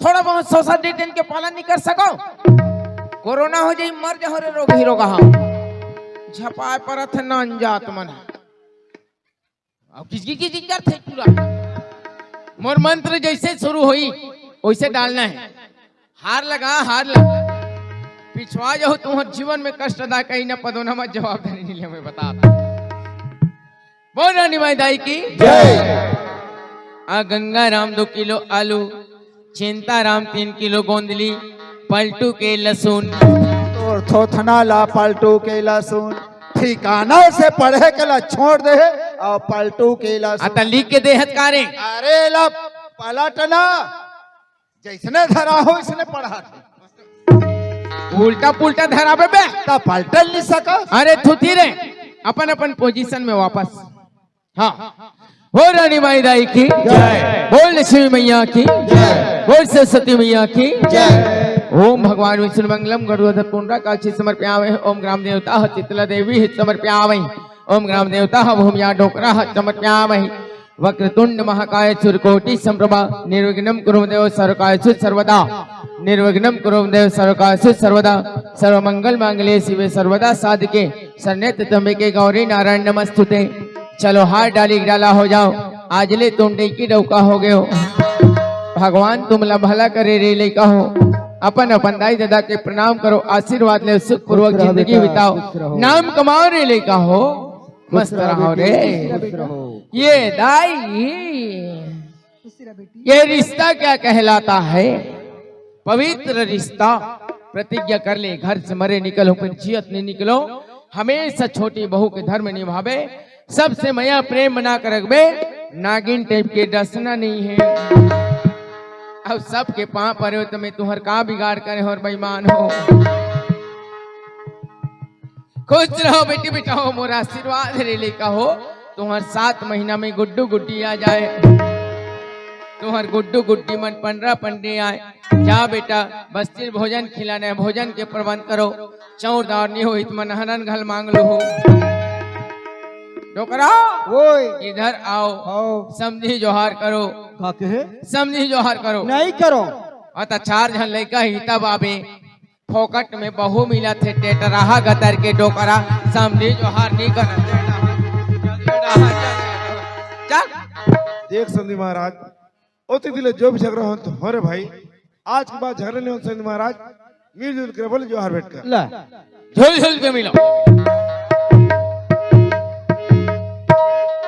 थोड़ा बहुत सोशल डिस्टेंस के पालन नहीं कर सको, कोरोना हो जाई, मर जाओ रे रोग ही रोग। हाँ, झपाए परत है ना अनजात मन। अब किसकी की जिंजर थे पूरा। मोर मंत्र जैसे शुरू होई, वैसे डालना है। हार लगा, हार लगा। पिछवा जाओ, तुम्हारे जीवन में कष्ट दा कहीं ना पदो ना मत जवाबदारी नहीं ले, मैं बता। बोल रानी माई दाई की जय। आ गंगा राम दो किलो आलू, चिंता राम तीन किलो गोंदली, पलटू के लहसुन। तोर थोथना ला पलटू के लहसुन, ठिकाना से पढ़े के ला छोड़ दे हे, और पलटू के लहसुन। आ त लिख के देहत का रे? अरे ला पलटना, जैसने धरा हो इसने पढ़ा। उल्टा पुल्टा धराबे बे। त पलटल नहीं सका। अरे थुथी रे, अपन अपन पोजीशन में वापस। हाँ, बोल रानी माई दाई की जय। बोल लक्ष्मी मैया की जय। बोल सरस्वती मैया की जय। ओम भगवान विष्णु मंगलम गरुड़ पुंडा काक्षी समर्पयामे। ओम ग्राम देवता ह चितला देवी ह समर्पयामे। ओम ग्राम देवता ह भूमिया डोकरा ह समर्पयामे। वक्रतुंड महाकाय सूर्यकोटि संप्रभा निर्विघ्नं कुरु देव सर्वकार्येषु सर्वदा। निर्विघ्नं कुरु देव सर्वकार्येषु सर्वदा। सर्वमंगल मांगल्ये शिवे सर्वदा साधके शरण्ये त्र्यंबके गौरी नारायण नमस्तुते। चलो हार डाली डाला हो जाओ, आज ले तुम डेकी डौका हो गए हो। भगवान तुमला भला करे रे लइका हो। अपन अपन दाई ददा के प्रणाम करो, आशीर्वाद ले, सुखपूर्वक खुश रहो जिंदगी बेटा, बिताओ, खुश रहो। नाम कमाओ रे लइका हो, मस्त खुश रहो रहो बेटी, रे। खुश रहो। ये दाई, ये रिश्ता क्या कहलाता है? पवित्र रिश्ता। प्रतिज्ञा कर ले, घर से मरे निकलो, फिर जियत नहीं निकलो। हमेशा छोटी बहू के धर्म निभावे, सबसे मया प्रेम बना कर रखबे। नागिन टाइप के डसना नहीं है। अब सबके पांव परे हो तो मैं तुम्हार का बिगाड़ करे हो और बेईमान हो। खुश रहो बेटी बेटा हो, मोर आशीर्वाद रे लइका हो। तुम्हार सात महीना में गुड्डू गुड्डी आ जाए, तुम्हार गुड्डू गुड्डी मन पंडरा पंडरी आए। जा बेटा, बस्ती भोजन खिलाने, भोजन के प्रबंध करो। चाउर दार नहीं हो, इतमा नहरन घल मांग लो हो। डोकरा, ओए। इधर आओ। आओ। समधी जोहार करो। का कहे? समधी जोहार करो। नहीं करो। अत चार झन लइका ही तब आबे। फोकट में बहू मिला थे, टेटराहा गतर के डोकरा, समधी जोहार नहीं करत। चल। देख समधी महाराज, ओती दिले जो भी झगड़ा हो तो हो रे भाई, आज के बाद झगड़ा नहीं हो समधी महाराज, मिलजुल के बोले जोहार भेंट कर। ला। झुल झुल के मिलो।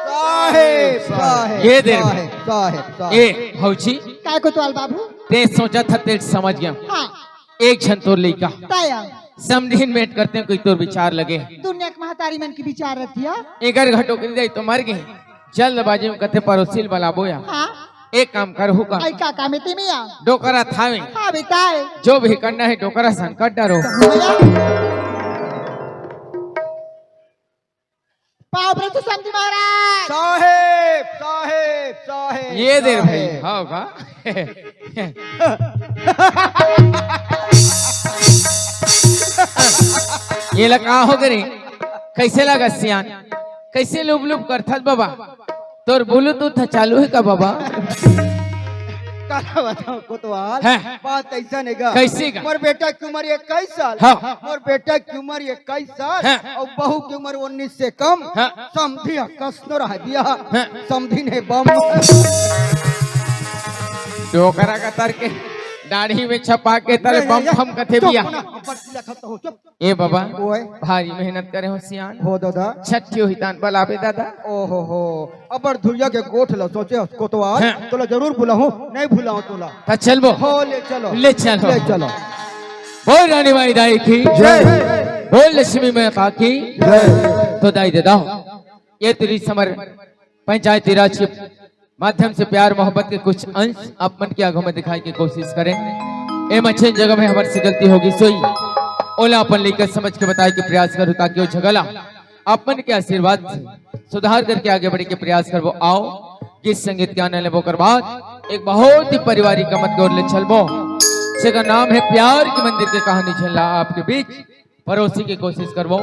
साहेब, साहेब, ये दे रे। साहेब, साहेब, साहेब। ए, भौजी। काय कोतवाल बाबू? ते सोचा था, ते समझ गया। हाँ। एक झन तोर लइका। ताया। समधिन भेंट करते हैं, कोई तोर विचार लगे। दुनिया के महतारी मन के विचार रखिया। एकर घटो कर दे तो मर गए। जल्दबाजी में कथे पड़ोसी ल बलाबो या। हाँ। एक काम करहु का? आई का काम है ते मिया? डोकरा थावे। हाँ बेटा है। जो भी करना है डोकरा संकट डरो। भैया। पाँव परे तो समधी महाराज। साहेब, साहेब, साहेब, ये दे रे भाई, साहेब। हाँ का? ये ला का हो गे रे? कैसे लगा सियान? कैसे लुप लुप करथस बाबा? तोर ब्लूटूथ ह चालू है का बाबा? काला बताओ कोतवाल, हैं? बात ऐसा नहीं गा। कैसे गा? मोर बेटा की उम्र इक्कीस साल। हाँ। मोर बेटा की उम्र इक्कीस साल, हैं? और बहू की उम्र उन्नीस से कम। हैं? समधी ह कसनो रह दिया। हैं? समधी ने बम। डोकरा का तर के दाढ़ी में छपा के तले नहीं, बम नहीं, फम कथे चुप बिया। ना, अब बस चिल्ला खत्म हो, चुप। ए बाबा, ओए। भारी मेहनत करे हो सियान। हो दादा। छठी होही तान बलाबे दादा। ओहो हो, अबर धुरिया के गोठ ल सोचे हस कोतवाल, हाँ। तोला जरूर बुलाहूं, नहीं भुलाऊं तोला। त चलबो। हो, ले चलो। ले चलो। ले चलो। बोल रानी माई दाई की। जय। बोल लक्ष्मी माता की। जय। तो दाई दे दो। ये तेरी समर पंचायती राज के माध्यम से प्यार मोहब्बत के कुछ अंश आप मन के आगू में दिखाए के कोशिश करें। ए मच्छन जगह में हमारे से गलती होगी सोई, ओला अपन लेकर समझ के बताए के प्रयास करूँ, ताकि वो झगड़ा आप मन के आशीर्वाद से सुधार करके आगे बढ़े के प्रयास करबो। आओ, गीत संगीत के आनंद लेबो कर बाद एक बहुत ही पारिवारिक गमत गौर ले चलबो, जेकर नाम है प्यार के मंदिर के कहानी झेलना आपके बीच परोसी के कोशिश करबो।